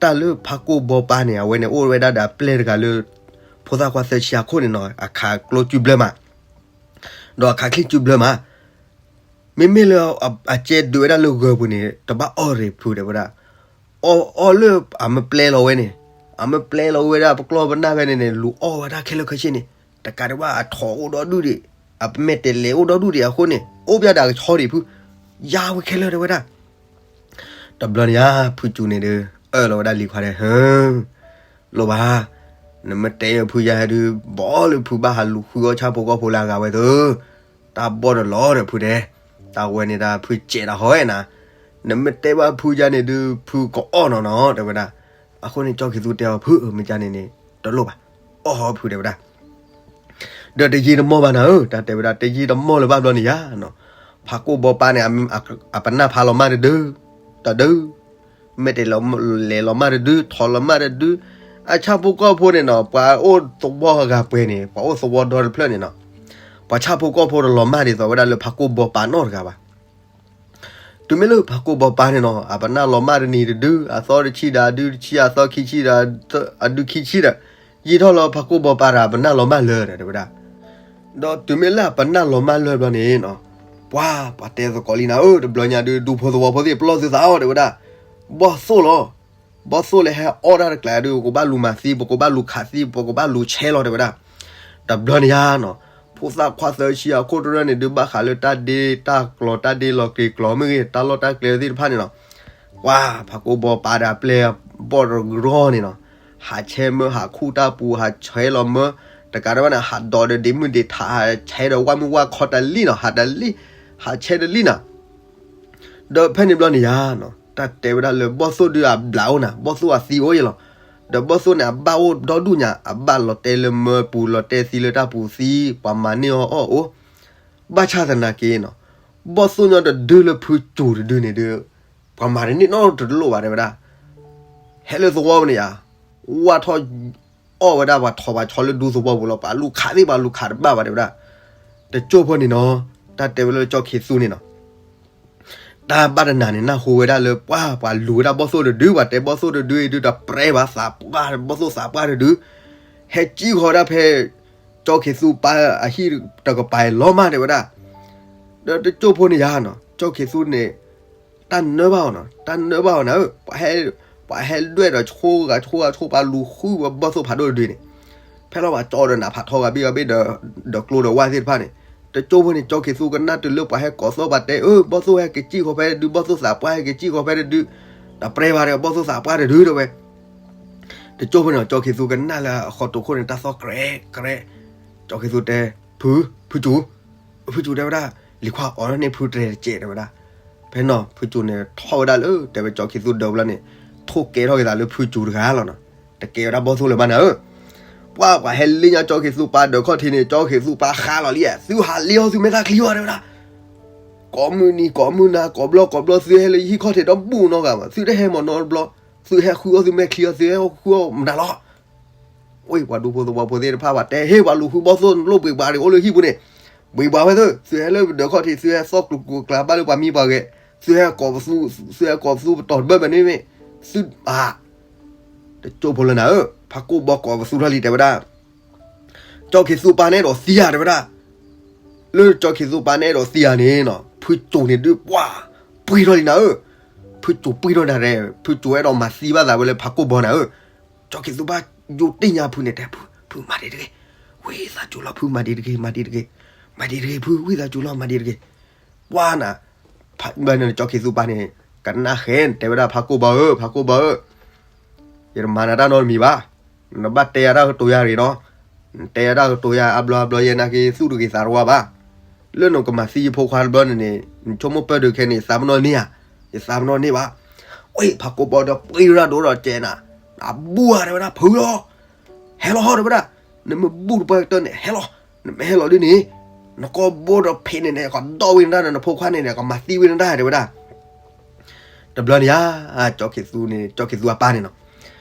တၢ်လၢဖးကိၢ်ဘီပၢ်န့ၣ် အဝဲန့ၣ်အိၣ်ဝဲဒၣ်ဒီးအပျဲၢ်တဂၤလၢ ဖိသၣ်ခွါသၢဆံအခိၣ်န့ၣ်နီၤ အခးကျိစုဘျၢမး, ဒီးအခးချံစုဘျၢမး, မ့မ့ၢ်လၢအစဲဒုးဝဲဒၣ်လၢဂၢၤပူၤန့ၣ် တဘၣ်အီၣ်ရ့ၣ်ဖုတဲဝဲဒၣ်, အီၣ်အီၣ်လၢအမ့ၢ်ပျဲလီၤဝဲန့ၣ်, အမ့ၢ်ပျဲလီၤဝဲဒၣ်ပကျီၢ်ပနၢ်ဖဲန့ၣ်န့ၣ် လူၤအီၣ်ဝဲဒၣ်ခဲလၢာ်ခဲဆ့န့ၣ်, တကးဒံးဘၣ်အထိးအိၣ်ဒီဒူၣ်ဒံး, အမဲာ်တဲးလဲးအိၣ်ဒီဒူၣ်ဒံးအဃိန့ၣ် အိၣ်ဘၣ်ဒီးအကဆီဒံးဖု, ယါဝဲခဲလၢာ်တဲဝဲဒၣ်. တဘျီန့ၣ်ဧါ ဖုစူၤန့ၣ်ဒီး အၢၣ်လီၤဝဲဒၣ်လံၤခွါဒီး ဟၢ, လိၣ်ဘၣ်, နမ့ၢ်တဲဖုယါဒုး ဘီလၢဖုဘၣ်ဟးလူၤဃုအီၣ်ဆၣ်ဖိကီၢ်ဖိလၢအဂၤဝဲသု, တၢ်ဘီၣ်တလီၤဒီးဖုတဲ, တၢ်ဝဲန့ၣ်ဒၣ်ဖုစဲးတၢ်ဟီဝဲနၤ, နမ့ၢ်တဲဘၣ်ဖုယါန့ၣ်ဒုး ဖုကအီၣ်နီၢ်နီၢ်တဲဝဲဒၣ်. အဃိန့ၣ် ကၠီခံသူတဲအီၤ ဖုဧၢ မ့ၢ်ကါန့ၣ်န့ၣ် တလိၣ်ဘၣ်, အီၣ်ဟီဖုတဲဝဲဒၣ်. ဒီးတယံာ်တမီၢ်ဘၣ်နၤဧၢ, တၢ်တဲဝဲဒၣ် တယံာ်တမီၢ်လၢၤဘၣ်ဘျီန့ၣ်ယါနီၤ, ဖးကိၢ်ဘီပၢ်န့ၣ် အပနၢ်ဖးလီၤမၢ်တဒု, တဒု, မဲာ်တဲးလဲးလီၤမၢ်တဒု, ထိးလီၤမၢ်တဒု, အဆၣ်ဖိကီၢ်ဖိန့ၣ်နီၤ ပှၤအိၣ်သဝီအဂၤပှဲၤန့ၣ် ပှၤအိၣ်သဝီဒီတဖျၢၣ်န့ၣ်နီၤ, ပှၤဆၣ်ဖိကီၢ်ဖိတလီၤမၢ်ဒ်သိးဝဲဒၣ်လၢဖးကိၢ်ဘီပၢ်နီတဂၤဘၣ်. တုၤမ့ၢ်လၢဖးကိၢ်ဘီပၢ်န့ၣ်နီၤ အပနၢ်လီၤမၢ်တနံၤတဒု, အသီတဆံဒီးအဒုတဆံ, အသီခံဆံဒီးအဒုခံဆံဒီး, ယံာ်ထီၣ်လၢဖးကိၢ်ဘီပၢ်ဒီးအပနၢ်လီၤမၢ်လၢာ်တဲဝဲဒၣ်. ဒီးတုၤမ့ၢ်လၢအပနၢ်လီၤမၢ်လၢာ်ဘျီန့ၣ်နီၤ, ပှၤ ပှၤတဲသကိးလံနၤဧၢ, တဘျီညါဒုး ဒူဖိသဝီဖိသ့ၣ်ပလီၢ်သုသးအီၤတဲဝဲဒၣ်, ဘီၣ်သိၣ်လီၤ, ဘီၣ်သိၣ်လၢဟဲအီၣ်တၢ်တကျါဒုး ပကဘၣ်လူၤမၤသံ, ပကဘၣ်လူၤခးသံ, ပကဘၣ်လူၤဆဲးလီၤတဲဝဲဒၣ်. တဘျီန့ၣ်ယါနီၤ, ဖိသၣ်ခွါသၢဆံအခိၣ်တရၢန့ၣ်ဒုး ဘၣ်ဃးလၢတၢ်ဒ့တၢ်ကျိၤ တၢ်ဒ့လီၤက့ၤကျိၤမ့ၢ်ဂ့ၤ တၢ်လီၢ်တၢ်ကျဲသ့ၣ်တဖၣ်န့ၣ်နီၤ, ပှၤ ဖးကိၢ်ဘီပၢ်ဒီးအပျဲၢ်အဘီၣ်တဂီၢ်န့ၣ်နီၤ, ဟးဆဲးမၢ ဟးခူၣ်တၢ်ပူၤ ဟးဆဲးလီၤမၢ, တကးဒံးဘၣ်န့ၣ် ဟးဒိးဒီးဒ့မုၣ်ဒ့ထး ဟးဆဲးဒီးဝၣ်မုၣ်ဝၣ်ခီတလံနီၤ, ဟးတလံ, ဟးဆဲးတလံနီၤ. ဒီးဖဲန့ၣ်ဘျီန့ၣ်ယါနီၤ, တၢ်တဲဝဲဒၣ်လၢဘီၣ်သိၣ်ဒုးအဘျးအိၣ်နၤ, ဘီၣ်သိၣ်အသံအိၣ်ယဲလီၤ. ဒီးဘီၣ်သိၣ်န့ၣ် အဘၣ်အိၣ်ဒီဒူၣ်ညါ, အဘၣ်လီၤတဲာ်လၢမၢပူၤ လီၤတဲာ်သံလၢတၢ်ပူၤသံ, ပှၤမၤန့ၢ်အီၤအီၣ်အိၣ်, ဘၣ်ဆၣ်သနာ်က့နီၤ, ဘီၣ်သိၣ်ညီတဒုလၢဖုစူၤတဒုန့ၣ်ဒုး ပှၤမၤတန့ၢ်နီတလိၣ်ဘၣ်တဲဝဲဒၣ်. ဟဲလၢသဝီပူၤန့ၣ်ယါ, ဝၢ်ထီၣ် အီၣ်ဝဲဒၣ်ပှၤထီၣ်ပှၤဆီလၢဒူသဝီပူၤလီၤ. ပှၤလူၤခးသ့ၣ်ပှၤလူၤခးတဘၣ်ဘၣ်တဲဝဲဒၣ်. တကၠိၢ်ဖိန့ၣ်နီၤ, တၢ်တဲဝဲလၢကၠီၣ်ခ့သူန့ၣ်နီၤ တၢ်ဘၣ်တနၤန့ၣ် နၢ်ဟူဝဲဒၣ်လၢပှၤ ပှၤလူၤဝဲဒၣ်ဘီၣ်သိၣ်တဒု ပှၤတဲဘီၣ်သိၣ်တဒုအံၤဒုး တပြဲဘၣ်သးပှၢ် ဘီၣ်သိၣ်သးပှၢ်တဒု ဟဲကံၣ်ဃီဝဲဒၣ်ဖဲ ကၠီၣ်ခ့သူပၢ်အဟံၣ်တကပၤအံၤလီၤမးတဲဝဲဒၣ်. ဒီးတကၠိၢ်ဖိန့ၣ်ယါနီၤ ကၠီၣ်ခ့သူန့ၣ် တၢ်နၢဘၣ်အီၤနီၤ တၢ်နၢဘၣ်အီၤနၤဧၢ, ပှၤဟဲဒွဲၣ်ဒီးဆိဂၤဆိဂၤဆိပှၤလူၤဃုဝဲဘီၣ်သိၣ်ဖးဒိၣ်တဒုန့ၣ်, ဖဲလီၤပှၤကၠီဒီးနးဖးထီဂၤဘ့ၣ်ဂၤဘ့ၣ်ဒီး ဒီးကျိဒီးဝၢ်သ့ၣ်တဖၣ်န့ၣ်, တကၠိၢ်ဖိန့ၣ် ကၠီၣ်ခ့သူကနၣ်တုၤလၢပှၤဟဲကိးသီၣ်ပှၤတဲ အၢ ဘီၣ်သိၣ်ဟဲက့ၤကံၣ်ဃီဖဲတဒု ဘီၣ်သိၣ်သးပှၢ်ဟဲက့ၤကံၣ်ဃီဖဲတဒု, တပြဲဘၣ်ဒီး ဘီၣ်သိၣ်သးပှၢ်တဒုတဲဝဲ. တကၠိၢ်ဖိန့ၣ် ကၠီၣ်ခ့သူကနၣ်လၢအဃီတိာ်ခိၣ်န့ၣ် တၢ်သီၣ်ကြဲးကြဲး, ကၠီၣ်ခ့သူတဲ ဖု ဖုစူၤ, ဖုစူၤတဲဝဲဒၣ် လံၤခွါအီၣ်န့ၢ်ဖုတြဲၤတကဲးတဲဝဲဒၣ်. ဖဲနီၤ ဖုစူၤန့ၣ်ထီၣ်ဝဲဒၣ်လၢ တဲဝဲကၠီၣ်ခ့သူဒီးဝဲလီၤန့ၣ်, ထိၣ်ကဲထီၣ်က့ၤသးလၢဖုစူၤတဂၤလီၤနီၤ, တကဲဝဲဒၣ်ဘီၣ်သိၣ်လၢၤဘၣ်နၤဧၢ. ပှၤပှၤဟဲလ့ၣ်ညါကၠီၣ်ခ့သူပၢ်ဒီးခီၣ်ထံးန့ၣ် ကၠီၣ်ခ့သူပၢ်ဃါလီၤလံ, သုဟးလ့ၣ်အီၣ်သုမဲာ်သၣ်ချံအီၤတဲဝဲဒၣ်. ကိးမုၢ်နံၤကိးမုၢ်နၤ ကိးဘျီကိးဘျီ သုဟဲလၢယဟံၣ်ခီၣ်ထံးဒီဘၣ်နီတဂၤဘၣ်, သုတဟဲမၤနီတဘျီ, သုဟဲဃုအီၣ်သုမဲာ်ချံအီၤ သုဟဲဃုအီၣ်မတၤလီၤ. ဝ့ၢ်ပှၤဒူဖိသဝီဖိသ့ၣ်တဖၣ်ပှၤတဲ ဟ့ၣ်ပှၤလူၤဃုဘီၣ်သိၣ်လိၣ်ဘှံးပှၤဒံးအိၣ်လၢဟံၣ်ပူၤန့ၣ်, ဘှံးပှၤဝဲသု, သုဟဲလၢဒီးခီၣ်ထံး သုဟဲသီၣ်ကျိၤကျိၤကျါဘၣ်လၢပှၤမံပှၤဂဲၤ, သုဟဲကိးပသူ, သုဟဲကိးပသူပတီၢ်တဘၢၣ်ဘၣ်န့ၣ်မ့ၢ်, သုဘၣ် တကၠိၢ်ဖိလၢနၤဧၢ, ဖးကိၢ်ဘီကိးပသူထီၣ်လံတဲဝဲဒၣ်. ကၠီၣ်ခ့သူပၢ်န့ၣ်အဲၣ်ဒိးသံဧါတဲဝဲဒၣ်. လၢကၠီၣ်ခ့သူပၢ်န့ၣ်အဲၣ်ဒိးသံဧါန့ၣ်နီၤ ဖုစူၤန့ၣ်ဒုးပှၤ ပှံၢ်ထီၣ်လံနၤဧၢ. ဖုစူၤပှံၢ်ထီၣ်နၤရဲၣ်, ဖုစူၤအဲၣ်ဒိးမၤသံဘၣ်သးဝဲလၢဖးကိၢ်ဘီနၤဧၢ. ကၠီၣ်ခ့သူပၢ်ယိးတ့ၢ်ညါဖုန့ၣ်တဲ ဖု ဖုမၤဒံးတဂ့ၤ, ဝံသးစူၤလီၤ ဖုမၤဒံးတဂ့ၤ မၤဒံးတဂ့ၤ, မၤဒံးတဂ့ၤ ဖု ဝံသးစူၤလီၤ မၤဒံးတဂ့ၤ. ပှၤနၤ ဖးဘၣ်န့ၣ် ကၠီၣ်ခ့သူပၢ်န့ၣ် ကနၣ်ဃဲ တဲဝဲဒၣ် ဖးကိၢ်ဘီဧၢ ဖးကိၢ်ဘီဧၢ, ယတမၤနၤတၢ်နီတမံၤဘၣ်. နဘၣ်တဲယၤတၢ်ကတိၤယၤတဂ့ၤနီၤ. နတဲယၤတၢ်ကတိၤယၤအါဘျီအါဘျီ ယဲနာ်က့ သူၣ်တဂ့ၤသးတဝါဘၣ်. လၢနကမၤသံယဖိခွါတဘျီန့ၣ်န့ၣ် နဆိကမိၣ်ပၢၢ်ဒုးခဲန့ၣ် ယသးပနီၣ်န့ၢ်ဧါ, ယသးပနီၣ်န့ၢ်ဘၣ်. ဝဲ ဖးကိၢ်ဘီဒီးပှ့ၤဝဲဒၣ်ဒိၣ်ဒီးကဲနၤ, အဘူၣ်ဧါတဲဝဲဒၣ် ဖုလီၤ ဟဲလီၤဟီၣ်တဲဝဲဒၣ်, နမ့ၢ်ဘူၣ်တပှၢ်ကတၢၢ်န့ၣ် ဟဲလီၤ, နမ့ၢ်ဟဲလီၤဒ်န့ၣ် နကိာ်ဘိဒီးဖံးန့ၣ်န့ၣ် ကဒိၣ်ဝဲနတၢ်ဒီး နဖိခွါန့ၣ်န့ၣ် ကမၤသံဝဲနတၢ်တဲဝဲဒၣ်. တဘျီန့ၣ်ဧါ, ကၠီၣ်ခ့သူန့ၣ် ကၠီၣ်ခ့သူအပၢ်န့ၣ်နီၤ,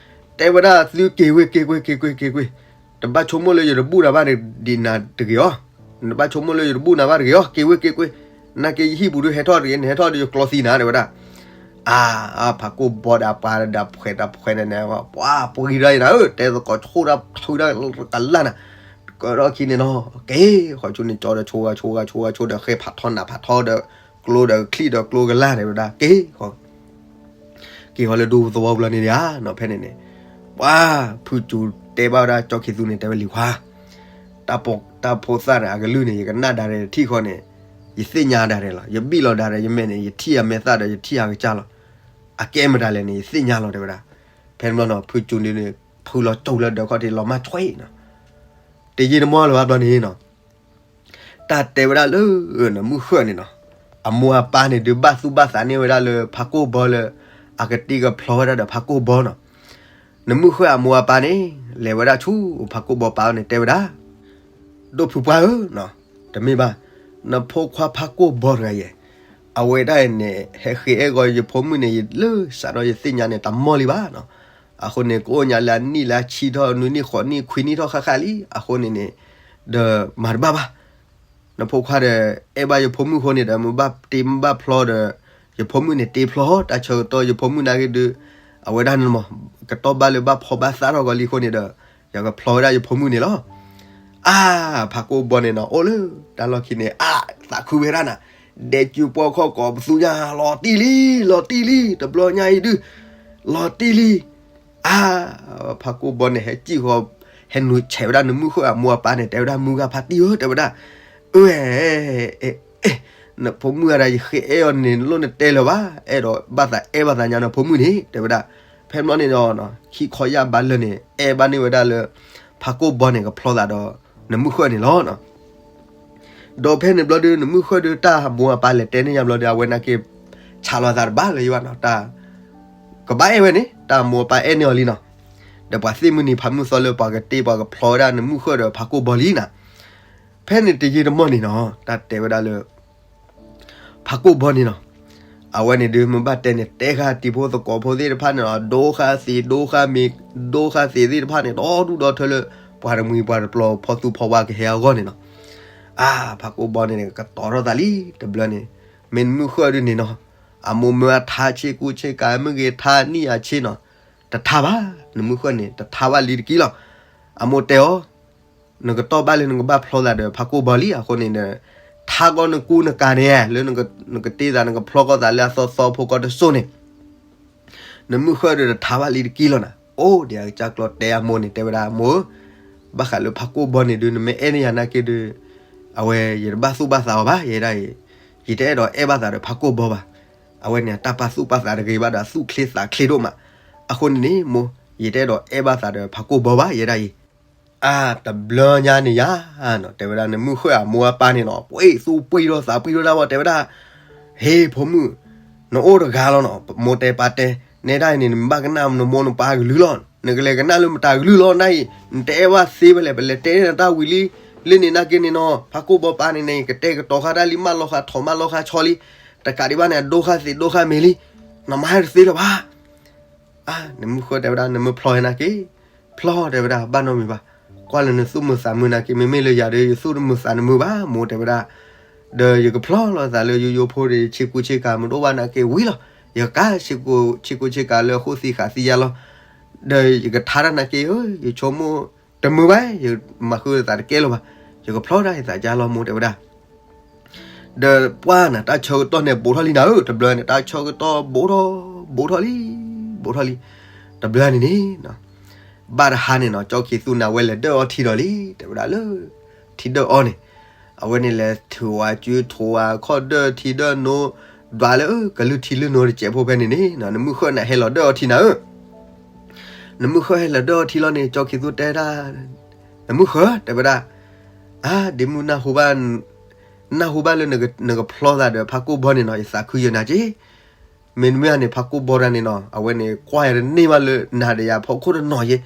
တဲဝဲဒၣ် သုက့ၤဝဲ က့ၤကွ့ၤ က့ၤကွ့ၤ က့ၤကွ့ၤ, တဘၣ်ဆိကမိၣ်လၢယတဘူၣ်နၤဘၣ်ဒံးနၤတဂ့ၤအီၤ, နတဘၣ်ဆိကမိၣ်လၢယတဘူၣ်နၤဘၣ်တဂ့ၤအီၤ, က့ၤဝဲ က့ၤကွ့ၤ, နာ်က့ယဟံၣ်ပူၤဒုးဟဲထီၣ်တဂ့ၤ, နဟဲထီၣ်ဒီးယကျီသံနၤတဲဝဲဒၣ်. အါ, ဖးကိၢ်ဘီဒီးအပှၤဒီးဖှဲးတၢ်ဖှဲးန့ၣ်န့ၣ် ပှၤပှ့ၤဒၣ်အံၤနၤဧၢ, တဲသကိးဆိၣ်တၢ်ထုတၢ်ကလၢ်နၤ, ကဒီးခံန့ၣ်နီၤ, က့ၤဃီၤဆူန့ၣ် ကၠီဒီးဆိဂၤဆိဂၤဆိဂၤဆိဒီး ဃဲဖးထီနးဖးထီဒီး ကျိဒီးချံၣ်ဒီးကျိကလၢ်န့ၣ်ဝဲဒၣ် က့ၤဃီၤ က့ၤဃီၤလၢဒူသဝီပူၤလီၤန့ၣ်ဧါနီၤ, ဖဲန့ၣ်န့ၣ် ပှၤ ဖုစူၤတဲဘၣ်ဝဲဒၣ်ကၠီၣ်ခ့သူန့ၣ် တဲဝဲလံၤခွါ, တၢ်ဖိသၣ်န့ၣ် အကလုၢ်န့ၣ် ယကနၣ်ဒၣ်ရဲၣ်ထံၣ်ဃီန့ၣ်, ယသ့ၣ်ညါဒၣ်ရဲၣ်လီၤ, ယဘံၣ်လီၤဒၣ်ရဲၣ် ယမဲာ်န့ၣ် ယထံၣ်အမဲာ်သၣ်ဒီး ယထံၣ်အကစၢ်လီၤ, အကဲမတၤလဲၣ်န့ၣ် ယသ့ၣ်ညါလီၤတဲဝဲဒၣ်. ဖဲန့ၣ်ဘျီနီၤ ဖုစူၤန့ၣ် ဖုလီၤကၠိလၢဒီးခီၣ်ထံးလီၤမၢ်ဆွဲနီၤ, တယံာ်တမီၢ်လၢၤဘၣ်ဘျီန့ၣ်နီၤ တၢ်တဲဝဲဒၣ်လၢ နမုၢ်ဃၢ်န့ၣ်နီၤ, အမိၢ်အပၢ်န့ၣ်ဒုးဘၣ်သူၣ်ဘၣ်သးန့ၢ်ဝဲဒၣ်လၢဖးကိၢ်ဘီလၢ အကတ့ကဖျီဝဲဒၣ်ဒီးဖးကိၢ်ဘီနီၤ. နမုၢ်ဃၢ်အမိၢ်အပၢ်န့ၣ် လဲၤဝဲဒၣ်ဆူဖးကိၢ်ဘီပာ်အီၤန့ၣ် တဲဝဲဒၣ်, ဒိၣ်ဖုပှၢ်ဧၢ, တမ့ၢ်ဘၣ်, နဖိခွါဖးကိၢ်ဘီတဂၤယဲၢ်, အဝဲဒၣ်အံၤန့ၣ် ဟဲဃ့အဲၣ်ဂီၤယဖိမုၣ်န့ၣ် လၢစးထီၣ်ယသ့ၣ်ညါန့ၣ် တမီၢ်လံဘၣ်နီၤ. အဃိန့ၣ် ကအိၣ်ညါလၢအနံၣ်လၢအဆံထီၣ် နွံနံၣ်ဃိးနံၣ်ခွံနံၣ်ထီၣ်ဃၣ်ဃၣ်လံ, အဃိန့ၣ်န့ၣ် ဒီးမၤတဘၣ်ဘၣ်. နဖိခွါဒီး အဲၣ်ဘၣ်ယဖိမုၣ်အဃိန့ၣ်ဒီး မ့ၢ်ဘၣ်တ့မ့ၢ်ဘၣ်ဖျီဒီး ယဖိမုၣ်န့ၣ်တ့ဖျီ တၢ်ဆၢကတီၢ်ယဖိမုၣ်နာ်က့ဒုး အဝဲဒၣ်န့ၣ်မး ကတီၢ်ဘၣ်လၢဘၣ်ဖီဘၣ်သၣ်ထီၣ်ကီးလံအဃိန့ၣ်ဒီး ယကဖျီဝဲဒၣ်ယဖိမုၣ်န့ၣ်လီၤ. အါ ဖးကိၢ်ဘီန့ၣ်နီၤ အိၣ်လၢတၢ်လီၢ်ခံန့ၣ် အါ သးခုဝဲဒၣ်နၤ ဒဲးစုပှီၢ်ခီၣ်ကိးပသူညါ လီၤတံၢ်လံ လီၤတံၢ်လံ တဘျီညါအံၤဒုး လီၤတံၢ်လံ. အါ ဖးကိၢ်ဘီန့ၣ် ဟဲစံၣ်ဃီ ဟဲနုာ်ဆဲးဝဲဒၣ်နမုၢ်ဃၢ်အမိၢ်အပၢ်န့ၣ် တဲဝဲဒၣ် မုၢ်ဂၤဖါတံၢ်ဧၢ တဲဝဲဒၣ် အၢ နဖိမုၣ်ဂၤဒၣ် ယဃ့အဲၣ်အီၤန့ၣ် နလိၣ်နတဲလၢၤဘၣ် အဲၣ်ဒိးဘၣ်သးအဲၣ်ဘၣ်သးညါနဖိမုၣ်န့ၣ် တဲဝဲဒၣ်. ဖဲမ့ၢ်န့ၣ်ဒီး ခံခီယၢ်ဘးလၢာ်န့ၣ် အဲၣ်ဘၣ်န့ၢ်ဝဲဒၣ်လၢ ဖးကိၢ်ဘီန့ၣ် ကဖျီသးဒီး နမုၢ်ဃၢ်န့ၣ်လီၤ. ဒီးဖဲန့ၣ်ဘျီဒုး နမုၢ်ဃၢ်ဒုး တၢ်မိၢ်အပၢ်လဲၤတဲန့ၢ်ယၤဘျီဒီး အဝဲနာ်က့ ဆးလီၤသးတဘၣ်လၢၤယဘၣ်နီၤ တၢ် ကဘၣ်အဲၣ်ဝဲန့ၣ် တၢ်မိၢ်အပၢ်အဲၣ်န့ၢ်အီၤလံနီၤ. ဒီးပှၤသ့ၣ်မုၢ်နံၤဖးမုၢ်သီလၢပှၤကတ့ပှၤကဖျီဝဲဒၣ်နမုၢ်ဃၢ်ဒီးဖးကိၢ်ဘီလံနီၤ. ဖဲန့ၣ်တယံာ်တမီၢ်န့ၣ်နီၤ တၢ်တဲဝဲဒၣ်လၢ ဖးကိၢ်ဘီန့ၣ်နီၤ, အဝဲန့ၣ်ဒုး မ့ၢ်ဘၣ်တဲန့ၣ် တဲဃာ်တံၤဖိသကိးဖိသ့ၣ်တဖၣ်န့ၣ်နီၤ, ဒိဃာ်သ့ၣ် ဒိဃာ်မ့ၤ ဒိဃာ်သ့ၣ်သ့ၣ်တဖၣ်န့ၣ် ဒီဒူၣ်ဒီထၢလၢ ပှၤတမှံၤပှၤတပျီၤ ဖီသူဖီဝါကဟဲအဂီၢ်န့ၣ်နီၤ. အါ ဖးကိၢ်ဘီန့ၣ်န့ၣ် ကတီၤထီၣ်သးလံ တဘျီန့ၣ်, မ့ၢ်နမုၢ်ဃၢ်ဒုးန့ၣ်နီၤ, အမိၢ်မၢအထါဆ့ကူဆ့ကၤ မ့ၢ်ဂ့ၤ ထါနံၣ်အဆ့နီၤ, တထါဘၣ်, နမုၢ်ဃၢ်န့ၣ် တထါဘၣ်လံတကံလီၤ. အမိၢ်တဲအီၤ နကတီၢ်ဘၣ်လၢနကဘၣ်ဖျီသးဒီးဖးကိၢ်ဘီလံ, အဃိန့ၣ် ထါကီနကူနကၤန့ၣ် လၢနကတ့သး နကဖျီကီသးလၢအသီသီဖိကီတစိၢ်န့ၣ်, နမုၢ်ဃၢ်ဒီးတထါဘၣ်လံတကံလီၤနၤ. အိၣ်ဒံးအကစၢ်ကျီတဲအမိၢ်န့ၣ် တဲဝဲဒၣ် မိၢ်ဧၢ, ဘၣ်ဃးလၢဖးကိၢ်ဘီန့ၣ်ဒုး နမ့ၢ်အဲၣ်န့ၢ်ယၤနာ်က့ဒုး အဝဲယတဘၣ်သူၣ်ဘၣ်သးအီၤဘၣ် ယဲဒၣ်အံၤ, ယတအဲၣ်ဒိးအဲၣ်ဘၣ်သးဒီးဖးကိၢ်ဘီဘၣ်. အဝဲန့ၣ် အတၢ်ပာ်သူၣ်ပာ်သးတဂ့ၤဘၣ်ဒီး အသူၣ်ချ့သးချ့ဒိၣ်မး, အဃိန့ၣ်န့ၣ် မိၢ် ယတအဲၣ်ဒိးအဲၣ်ဘၣ်သးဒီးဖးကိၢ်ဘီဘၣ် ယဲဒၣ်အံၤ. အါ တဘျီညါန့ၣ်ယါ, တဲဝဲဒၣ် နမုၢ်ဃၢ်အမိၢ်အပၢ်န့ၣ်နီၤ ပှ့သူၣ်ပှံၢ်ထီၣ်သးပှံၢ်ထီၣ်တၢ်ဝဲ တဲဝဲဒၣ်, ဟ့ ဖိမုၣ်, နအိၣ်တဂၤလီၤနီၤ, မိၢ်တဲပၢ်တဲ, နဲဒၣ်အံၤန့ၣ် နဘၣ်ကနၣ်နမိၢ်နပၢ်ကလုၢ်လီၤ, နကလဲၤကနၣ်လၢမတၤကလုၢ်လီၤ နအံၤ, နတအဲၣ်ဘၣ်သ့ဖဲလဲၣ် ပလဲၤတဲန့ၢ်နတၢ်ဝံၤလံ, လၢန့ၣ်နာ်က့န့ၣ်နီၤ ဖးကိၢ်ဘီပၢ်န့ၣ်န့ၣ် ကတဲာ်ကတီၤဃာ်တၢ်လံ မၢလီၤဃာ်ထိးမၢလီၤဃာ်ဆီလံ, တကးဒံးဘၣ်န့ၣ် အဒိဃာ်သ့ၣ်ဒိဃာ်မ့ၤလံ, နမၤဟဲတသ့လၢၤဘၣ်. အါ နမုၢ်ဃၢ်တဲဝဲဒၣ် နမ့ၢ်ဖျီဟဲနာ်က့, ဖျီတဲဝဲဒၣ် ဘၣ်နီတမံၤဘၣ်, ကွၢ်လၢနသူၣ်မုာ်သးမုာ်နာ်က့ မ့မ့ၢ်လၢယၤဒီး ယသူၣ်တမုာ်သးတမုာ်ဘၣ် မိၢ်တဲဝဲဒၣ်, ဒီးယကဖျီလီၤသးလၢယိယိဖိဒီး ယဆ့ကူဆ့ကၤမ့ၢ်တအိၣ်ဘၣ်နာ်က့ဝံၤလီၤ, ယကါဆ့ကူဆ့ကၤလၢအဃိသံဃာ်သံယါလီၤ, ဒီးယကထါတၢ်နာ်က့ဧၢ, ယဆိကမိၣ်တမုာ်ဘၣ်, ယမၤဃုသးတကဲလၢၤဘၣ်, ယကဖျီတၢ်ယသးကါလီၤ မိၢ်တဲဝဲဒၣ် ဒီးပှၢ်နၤ တၢ်ဆၢကတီၢ်န့ၣ် ဘူးထီၣ်လံနၤဧၢ, တဘျီန့ၣ် တၢ်ဆၢကတီၢ်ဘူးထီၣ်, ဘူးထီၣ်လံ, ဘူးထီၣ်လံ, တဘျီန့ၣ်န့ၣ်, ဘၣ်တဟါန့ၣ်နီၤ ကၠီခံသူန့ၣ် အဝဲလဲၤဒၢၣ်အီထံဒီးလံ တဲဝဲဒၣ်လၢ ထံဒၢၣ်အီန့ၣ်, အဝဲန့ၣ်လဲၤထုးဝဲစု ထုးဝဲခီၣ်ဒၢၣ်ထံဒၢၣ်နိ, ဒွးလၢကလုၢ်ထံလုၢ်နိတစဲးဖိဖဲန့ၣ်န့ၣ် နမုၢ်ဃၢ်န့ၣ် ဟဲလီၤဒၢၣ်အီထံနၤဧၢ နမုၢ်ဃၢ်ဟဲလီၤဒၢၣ်အီထံလီၤန့ၣ် ကၠီခံသူတဲဒၣ်, နမုၢ်ဃၢ် တဲဝဲဒၣ်, အါ ဒ့မုၣ် နၢ်ဟူဘၣ်လၢနကဖျီသးဒီးဖးကိၢ်ဘီန့ၣ်နီၤ ယသးခုယနၤက့, မ့တမ့ၢ်န့ၣ် ဖးကိၢ်ဘီတၢ်န့ၣ်နီၤ အဝဲန့ၣ် ကွၢ်ယၤတန့ၢ်ဘၣ်လၢနၤဒီးယၤဖီခိၣ်တနီၤက့,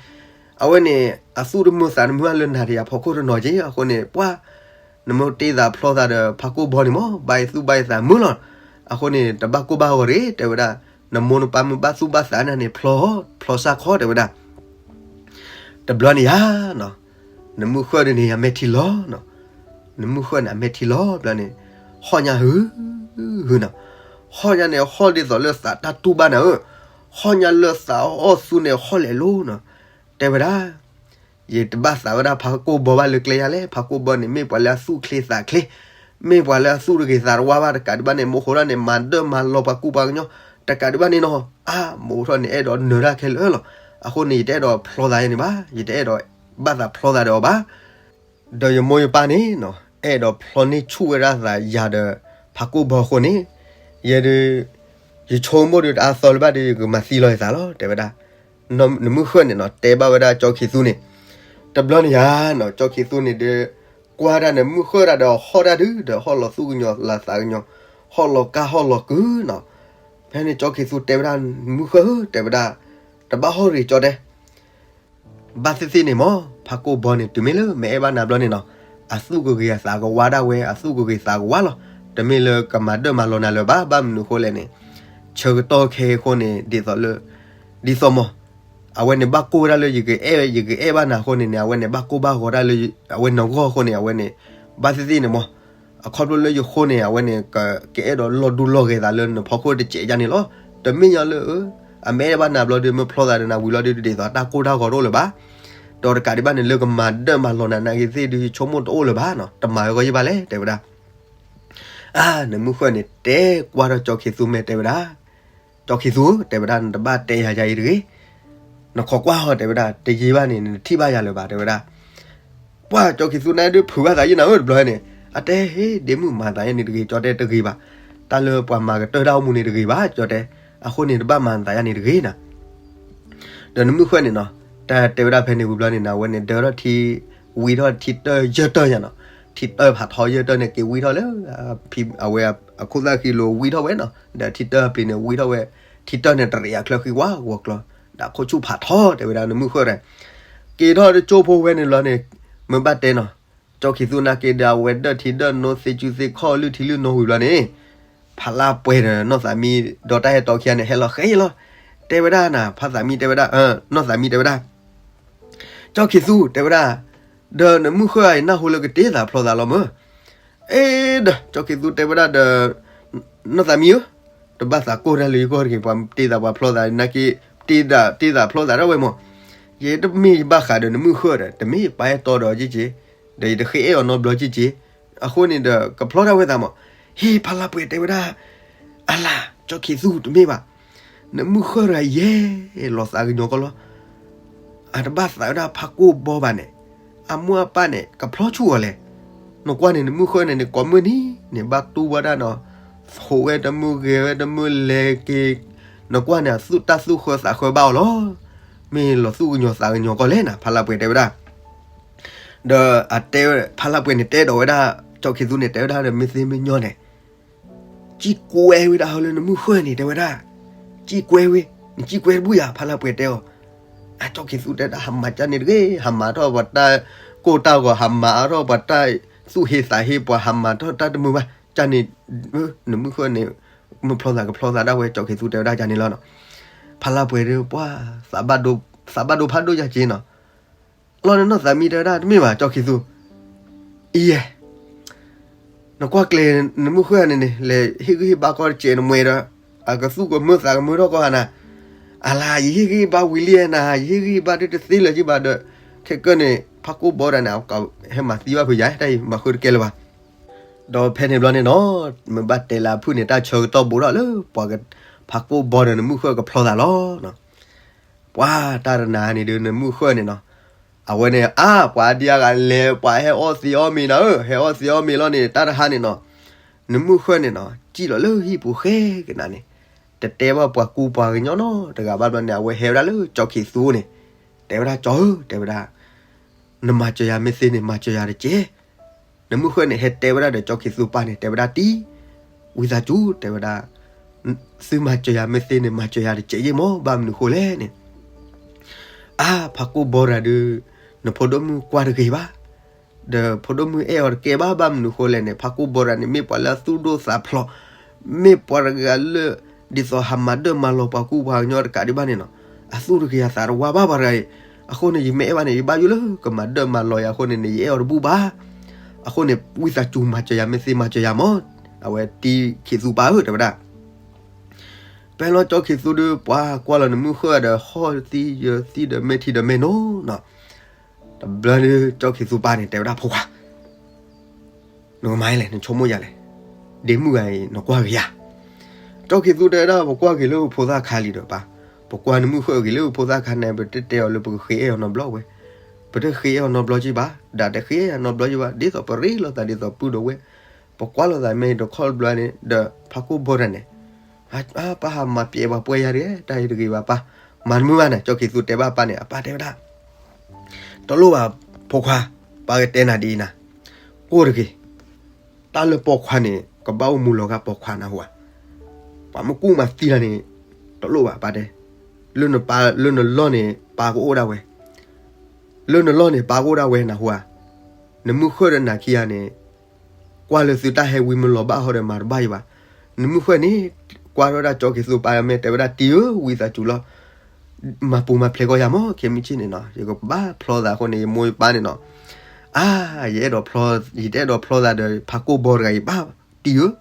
အဝဲန့ၣ် အသူၣ်တမုာ်သးတမုာ်ဘၣ်လၢနၤဒီးယၤဖီခိၣ်တနီၤက့, အဃိန့ၣ် ပှၢ် နမ့ၢ်တ့သးဖျီသးဒီးဖးကိၢ်ဘီန့ၣ်မး ဘၣ်ယသူၣ်ဘၣ်ယသးမုာ်လီၤ, အဃိန့ၣ် တဘၣ်ကိၢ်ဘၣ်ဂီၤတဂ့ၤ တဲဝဲဒၣ်, နမိၢ်နပၢ်မ့ၢ်ဘၣ်သူၣ်ဘၣ်သးနၤန့ၣ် ဖျီ, ဖျီစၢ်ခီ တဲဝဲဒၣ် တဘျီန့ၣ်ယါနီၤ, နမုၢ်ဃၢ်ဒ်န့ၣ် အမဲာ်ထံလီၤနီၤ, နမုၢ်ဃၢ်န့ၣ် အမဲာ်ထံလီၤဘျီန့ၣ်, ဟီၣ်ညါဟု, ဟုနီၤ, ဟီၣ်ညါန့ၣ် ဟီၣ်ဒ်သိးလၢသးတၢ်တူၢ်ဘၣ်နၤဧၢ, ဟီၣ်ညါလၢသးအီၣ်သူန့ၣ် ဟီၣ်လဲၤလိၤနီၤ, တဲဝဲဒၣ် ယတဘၣ်သးဝဲဒၣ်ဖးကိၢ်ဘီဘၣ်လၢကျဲယါလဲၣ်, ဖးကိၢ်ဘီန့ၣ် မ့ၢ်ပှၤလၢအသူၣ်ချ့သးချ့, မ့ၢ်ပှၤလၢအသူၣ်တဂ့ၤသးတဝါဘၣ်, တကးဒံးဘၣ်န့ၣ် မိၢ်ဃိဒၣ်န့ၣ် မၤဒၢၣ်မၤလီၤပှၤကူပှၤကညီ, တကးဒံးဘၣ်န့ၣ်နီၤ, အါ မိၢ်ထီၣ်န့ၣ် အဲၣ်ဒိးနၢၤတၢ်ခဲလၢာ်လီၤ, အဃိန့ၣ် ယတအဲၣ်ဒိးဖျီသးယါန့ၣ်ဘၣ်, ယတအဲၣ်ဒိးဘၣ်သးဖျီသးဒီးအီၤဘၣ် ဒီးယမိၢ်ယပၢ်န့ၣ်နီၤ အဲၣ်ဒိးဖျီန့ၢ်ဆူၣ်ဝဲဒၣ်သးယၤဒီး ဖးကိၢ်ဘီအဃိန့ၣ်, ယဲဒုး ယဆိကမိၣ်ဒုးတအါသီလၢၤဘၣ်ဒီး ယကမၤသံလီၤယသးလီၤ တဲဝဲဒၣ်, နမုၢ်ဃၢ်န့ၣ်နီၤ တဲဘၣ်ဝဲဒၣ်ကၠီခံသူန့ၣ်, တဘျီန့ၣ်ယါနီၤ ကၠီခံသူန့ၣ်ဒီး ကွၢ်ဒၣ်နမုၢ်ဃၢ်ဒၣ်ဒီးဟီၣ်တၢ်ဒုး ဒီးဟီၣ်လီၤသူၣ်ကညီၤလၤသးကညီၤ, ဟီၣ်လီၤကါဟီၣ်လီၤကုၤနီၤ, ဖဲန့ၣ်ကၠီခံသူတဲဝဲဒၣ် နမုၢ်ဃၢ်ဧၢ တဲဝဲဒၣ်, တဘၣ်ဟီၣ်ရ့ၣ်ကၠီတဲ ဘၣ်သ့ၣ်သ့ၣ်န့ၣ်မး ဖးကိၢ်ဘီန့ၣ် တုၤမ့ၢ်လၢမ့ၢ်အဲၣ်ဘၣ်နၤဘျီန့ၣ်နီၤ, အသူၣ်ကဂ့ၤအသးကဝါဒၣ်ဝဲ အသူၣ်ကဂ့ၤသးကဝါလီၤ, တမ့ၢ်လၢကမၤဒၢၣ်မၤလီၤနၤလၢၤဘၣ်, ဘၣ်မနုၤအဃိလဲၣ်န့ၣ်, ဆၢကတီၢ်ခဲအံၤအဃိန့ၣ် ဒ်သိးလၢ, ဒ်သိးမး, အဝဲန့ၣ်ဘၣ်ကိၢ်ဝဲဒၣ်လၢ ယကအဲၣ်ဘၣ်နၤအဃိန့ၣ်န့ၣ် အဝဲန့ၣ်ဘၣ်ကိၢ်ဘၣ်ဂီၤဒၣ်လၢ အဝဲနဂီၢ်အဃိန့ၣ် အဝဲန့ၣ်, ဘၣ်သ့ၣ်သ့ၣ်န့ၣ်မး အခီဖျိလၢယဃိန့ၣ် အဝဲန့ၣ် ကအဲၣ်ဒိးလီၤဒူလီၤဂဲၤသးလၢနဖီခိၣ်တစဲးယါန့ၣ်လီၤ, တမ့ၢ်ညီလၢ အမ့ၢ်အဲၣ်ဘၣ်နၤဘျီဒီး မ့ၢ်ဖျီသးဒီးနၤဝံၤလီၤဒီး ဒ်သိးတၢ်ကိၢ်တၢ်ဂီၤတအိၣ်လၢၤဘၣ်, ဒီးတကးဒံးဘၣ်န့ၣ် လၢကမၤဒၢၣ်မၤလီၤနၤနာ်က့သ့ၣ်ဒီး ယဆိကမိၣ်တအိၣ်လၢၤဘၣ်နီၤ, တမၤဝဲဂီၢ်ယဘၣ်လဲၣ် တဲဝဲဒၣ် အါ နမုၢ်ဃၢ်န့ၣ် တဲကွၢ်ထီၣ်ကၠီခံသူမဲာ်တဲဝဲဒၣ်, ကၠီခံသူဧၢ တဲဝဲဒၣ် နတဘၣ်တဲယၤယၤအံၤတဂ့ၤ, နခိးကွၢ်ဟီၣ်တဲဝဲဒၣ် တယံာ်ဘၣ်န့ၣ် နတထံၣ်ဘၣ်ယၤလၢၤဘၣ် တဲဝဲဒၣ်, ပှၢ်ကၠီခံသူန့ၣ်ဒုးဖုးဘၣ်သးယံာ်နၤဧၢ တဘျီန့ၣ်, အတဲဟ့ ဒ့မုၣ်မၤသးယါန့ၣ်တဂ့ၤ ကၠီတဲတဂ့ၤဘၣ်, တၢ်လၢပှၤမၤကတၢၢ်တၢ်အိၣ်မူန့ၣ်တဂ့ၤဘၣ် ကၠီတဲ, အဃိန့ၣ် တဘၣ်မၤသးယါန့ၣ်တဂ့ၤနၤ ဒီးနမုၢ်ဃၢ်န့ၣ်နီၤ, တၢ်တဲဝဲဒၣ်ဖဲန့ၣ်ဝံၤဘျီန့ၣ် အဝဲန့ၣ်ဒၢထီၣ်ထံ, ဝံထီၣ်ထံတၢၢ်ယဲၢ်တၢၢ်ညါနီၤ, ထံတၢၢ်ဖးထီယဲၢ်တၢၢ်န့ၣ် က့ၤဝံထီၣ်လၢ အဝဲအခိၣ်သၣ်ဃံလိၤဝံထီၣ်ဝဲနီၤ, ဒီးထံတၢၢ်အပျံၤန့ၣ်ဝံထီၣ်ဝဲ, ထံတၢၢ်န့ၣ်တရံးအချၢဃံဝါဂီၤကျီၤ, ဒီးခိၣ်ဆူၣ်ဖးထီတဲဝဲဒၣ်နမုၢ်ဃၢ်ဒီး, က့ၤထီၣ်တကၠိဖိဝဲန့ၣ်ဘျီန့ၣ်, မ့ၢ်ဘၣ်တဲနီၤ, ကၠီခံသူနာ်က့ဒီး အဝဲဒၢထံဒၢနိသ့စုသ့ခီၣ်လုၢ်ထံလုၢ်နိဝံၤဘျီန့ၣ်, ဖးလါပှဲၤဒီးနီၢ်သးမံဒီးတၢ်ဟဲတီခံဂၤန့ၣ် ဟဲလီၤဃဲလီၤ. တဲဝဲဒၣ်နၤ ဖးသးမံတဲဝဲဒၣ်, နီၢ်သးမံတဲဝဲဒၣ်, ကၠီၣ်ခ့သူတဲဝဲဒၣ်, ဒီးနမုၢ်ဃၢ်အံၤ နၢ်ဟူလၢကတ့သးဖျီသးလီၤမၢ်. အ့ဒီး ကၠီၣ်ခ့သူတဲဝဲဒၣ်ဒီး, နီၢ်သးမံဧၢ, တဘၣ်သးကိၢ်တၢ်လၢယဂီၢ်တဂ့ၤ, ပှၤတ့သးပှၤဖျီသးနာ်က့, တ့သးတ့သးဖျီသးဒၣ်ဝဲမၢ်. ယတမ့ၢ်ယဘၣ်ဃးဒီးနမုၢ်ဃၢ်ဒီး တမ့ၢ်ယပာ်အဲၣ်တီဒီးက့က့ၤ, ဒီးယတဃ့အဲၣ်အီၤနီတဘျီက့က့ၤ, အဃိန့ၣ်ဒီး ကဖျီဒၣ်ဝဲသးမၢ်. ဟ့ၣ် ဖးလါပှဲၤတဲဝဲဒၣ်, အလၤ ကၠီၣ်ခ့သူတမ့ၢ်ဘၣ်, နမုၢ်ဃၢ်တဂၤယဲၢ်လီၤသးကညီၤကီၢ်လီၤ. အတဘၣ်သးဝဲဒၣ်ဖးကိၢ်ဘီဘၣ်န့ၣ်, အမိၢ်အပၢ်န့ၣ် ကဖျီဆူၣ်အီၤလဲၣ်. နကွၢ်န့ၣ် နမုၢ်ဃၢ်န့ၣ်န့ၣ် ကိးမုၢ်နံၤန့ၣ် ဘၣ်တူၢ်ဘၣ်ဒၣ်နီၤ, ဟိးဝဲတမုၢ်ဂဲၤဝဲတမုၢ်လဲၤက့ၤ, နကွၢ်န့ၣ် အသူၣ်တၢ်သူၣ်ဃၢသးဃၢဘၣ်အီၤလီၤ. မ့ၢ်လီၤသူၣ်ကညီၤသးကညီၤကီၢ်လဲၣ်နၤ ဖးလါပှဲၤတဲဝဲဒၣ်. ဒီးအတဲ ဖးလါပှဲၤန့ၣ်တဲဒီးဝဲဒၣ် ကၠီၣ်ခ့သူန့ၣ် တဲဝဲဒၣ်ဒီး မ့ၢ်သ့မ့ၢ်ညီန့ၣ် စံၣ်ကွဲဝဲဒၣ်ဟီလၢနမုၢ်ဃၢ်န့ၣ် တဲဝဲဒၣ်, စံၣ်ကွဲဝဲ, နစံၣ်ကွဲတဘူၣ်ယၤ ဖးလါပှဲၤတဲအီၤ. အကၠီၣ်ခ့သူတဲဒၣ် ဟးမၤကၢ်န့ၣ်တဂ့ၤ, ဟးမၤထီၣ်ပှၤတၢ်ကိၢ်တၢ်ဂီၤ, ဟးမၤထီၣ်ပှၤတၢ်သူၣ်ဟ့သးဟ့, ပှၤဟးမၤထီၣ်တၢ်တမုာ်ဘၣ်, ကၢ်န့ၣ်, နမုၢ်ဃၢ်န့ၣ်, မ့ၢ်ဖျီသးကဖျီသးဒၣ်ဝဲ ကၠီၣ်ခ့သူတဲဝဲဒၣ်ကၢ်န့ၣ်လီၤနီၤ. ဖးလါပှဲၤဒီး ပှၤ, သးဘၣ်ဒိဖးဒိၣ်ယၤက့နီၤ. လီၤန့ၣ်နီၢ်သးမံတဲဝဲဒၣ် တမ့ၢ်ဘၣ် ကၠီၣ်ခ့သူ, အံၤယဲ နကွၢ်ကျဲၤနမုၢ်ဃၢ်န့ၣ်န့ၣ် လဲၤဟ့ၣ်ဂံၢ်ဟ့ၣ်ဘါကီၢ်တစဲးနမှဲဒီး, အကသူၣ်ကမၢသးကမၢထီၣ်ကီၢ်ဟါနၤ, အလၤ ယဟ့ၣ်ဂံၢ်ဟ့ၣ်ဘါဝံၤလံနၤ, ယဟ့ၣ်ဂံၢ်ဟ့ၣ်ဘါဒ်တသ့လၢၤကံဘၣ်ဒီး, ခဲကၢၢ်န့ၣ် ဖးကိၢ်ဘီဒၣ်န့ၣ် အဟဲမၤသံဘၣ်ဖုးယၤ တၢ်အံၤမၤဃုတကဲလၢၤဘၣ်. ဒီးဖဲန့ၣ်ဘျီန့ၣ်နီၤ, မ့ၢ်ဘၣ်တဲလၢအဖုၣ်န့ၣ် တၢ်ဆၢကတီၢ်ဘူးထီၣ်လၢပှၤ, ဖးကိၢ်ဘီဒီးနမုၢ်ဃၢ်ကဖျီသးလီၤ. ပှၤတၢ်တနၤန့ၣ်ဒီး နမုၢ်ဃၢ်န့ၣ်နီၤ, အဝဲန့ၣ် အါ ပှၤဒံအါဂၤလဲၤ ပှၤဟဲအီၣ်သ့အီၣ်မ့ၤနၤဧၢ, ဟဲအီၣ်သ့အီၣ်မ့ၤလီၤန့ၣ် တၢ်တဟါန့ၣ်နီၤ, နမုၢ်ဃၢ်န့ၣ်နီၤ စံၣ်လီၤလၢဟံၣ်ပူၤဃဲကနၤန့ၣ်, တတဲဘၣ်ပှၤကူပှၤကညီနီတဂၤဘၣ်ဘျီန့ၣ် အဝဲဟဲဝဲဒၣ်လၢကၠီၣ်ခ့သူန့ၣ်, တဲဝဲဒၣ် ကၠီဧၢ တဲဝဲဒၣ်, နမၤစၢၤယၤမ့ၢ်သ့န့ၣ် မၤစၢၤယၤတက့ၢ်. နမုၢ်ဃၢ်န့ၣ် ဟဲတဲဝဲဒၣ်ဒီးကၠီၣ်ခ့သူပၢ်န့ၣ် တဲဝဲဒၣ်တံၢ်, ဝံသးစူၤ တဲဝဲဒၣ်, သုမၤစၢၤယၤမ့ၢ်သ့န့ၣ် မၤစၢၤယၤတကဲးယ့ၢ်မး ဘၣ်မနုၤဃိလဲၣ်န့ၣ်, အါ ဖးကိၢ်ဘီရၤဒုး, နဖိဒိၣ်မုၣ်ကွၢ်တဂ့ၤဘၣ်, ဒီးဖိဒိၣ်မုၣ်အဲၣ်အီၤတကဲဘၣ် ဘၣ်မနုၤဃိလဲၣ်န့ၣ် ဖးကိၢ်ဘီရၤန့ၣ် မ့ၢ်ပှၤလၢအသူၣ်ဒိၣ်သးဖျိး, မ့ၢ်ပှၤတဂၤလၢ ဒ်သိးဟးမၤဒၢၣ်မၤလီၤပှၤကူပှၤကညီတကးဒံးဘၣ်န့ၣ်နီၤ, အသူၣ်တဂ့ၤအသးတဝါဘၣ်ပှၤတဂၤအံၤ, အဃိန့ၣ် ယမ့ၢ်အဲၣ်ဘၣ်န့ၣ် ယဘၣ်ယိၣ်လၢကမၤဒၢၣ်မၤလီၤယၤအဃိန့ၣ်န့ၣ် ယအဲၣ်အီၤတဘူၣ်ဘၣ်, အဃိန့ၣ် ဝံသးစူၤမၤစၢၤယၤမ့ၢ်သ့မၤစၢၤယၤမး, အဝဲတံၢ်ခ့သူပၢ်ဧၢ တဲဝဲဒၣ် ဖဲလီၤကၠီၣ်ခ့သူဒီး ပှၤကွၢ်လီၤနမုၢ်ဃၢ်ဒီးဟီၣ်သံယၢၤသံဒီးမဲာ်ထံဒီးမဲာ်နိနီၤ, တဘျီဒီးကၠီၣ်ခ့သူပၢ်န့ၣ် တဲဝဲဒၣ်ဖိခွါ, နကမၤလဲၣ် နဆိကမိၣ်ယၤလဲၣ်, ဒ့မုၣ်ဂၤအံၤနကွၢ်ဂ့ၤဧါ, ကၠီၣ်ခ့သူတဲဝဲဒၣ် ပကွၢ်ဂ့ၤလၢပဖိသၣ်ခါလံဒီးပၢ်, ပကွၢ်နမုၢ်ဃၢ်ဂ့ၤလၢပဖိသၣ်ခါန့ၣ် ပတတဲအီၤလၢပကဃ့အဲၣ်အီၤနီတဘျီဝဲ, ပတဃ့အဲၣ်အီၤနီတဘျီက့ဘၣ်, ဒီးတဃ့အဲၣ်အီၤနီတဘျီက့ဘၣ် ဒ်သိးပရ့လိာ်သးဒ်သိးပုၢ်ဒီးဝဲၢ်, ပကွၢ်လိာ်သးမ့ၢ်တခီတဘျီန့ၣ် ဒီးဖးကိၢ်ဘီတၢ်န့ၣ် ပၢ်ဟးမၤပျဲပှၤပှဲၤယၤတဂ့ၤ တၢ်အံၤတဂ့ၤဘၣ်ပၢ်, မၤတမုာ်ဘၣ်န့ၣ် ကၠီၣ်ခ့သူတဲဘၣ်ပၢ်န့ၣ် အပၢ်တဲဝဲဒၣ်, တလိၣ်ဘၣ်ဖိခွါ, ပၢ်ကတဲနၤဒ်အံၤနၤ, ကိၢ်တဂ့ၤ, တၢ်လၢပိာ်ခွါန့ၣ် ကဘၣ်အိၣ်မူလီၤဂာ်ပိာ်ခွါနၢ်ဟူဧါ, ပှၤမ့ၢ်ကူၣ်မၤသံလီၤန့ၣ် တလိၣ်ဘၣ်ပၢ်တဲ, လၢနပၢ်လၢနလီၢ်န့ၣ် ပၢ်ကအိၣ်ဒၣ်ဝဲ, လၢနလီၢ်န့ၣ် ပၢ်ကအိၣ်ဒၣ်ဝဲနၢ်ဟူဧါ, နမုၢ်ဃၢ်ဒီးနၤခံဂၤန့ၣ် ကွၢ်လၢသုတၢ်ဟဲဝံမ့ၢ်လီၤဘၣ်ဟီဒီးမၤတဘၣ်ယံၤဘၣ်, နမုၢ်ဃၢ်န့ၣ် ကွၢ်ထီၣ်ဝဲဒၣ်ကၠီၣ်ခ့သူပၢ်မ့ၢ်တဲဝဲဒၣ်တံၢ်ဧၢ ဝံသးစူၤလီၤ မၤပူၤမၤဖျဲးကီးယၤမး ခဲမုၢ်ဆ့ၣ်န့ၣ်နီၤ ယကဘၣ်ဖျီသးအဃိန့ၣ် ယမိၢ်ယပၢ်န့ၣ်နီၤ, အါ ယအဲၣ်ဒိးဖျီ, ယတအဲၣ်ဒိးဖျီသးဒီးဖးကိၢ်ဘီတဂၤအံၤဘၣ်, တံၢ်ဧၢ,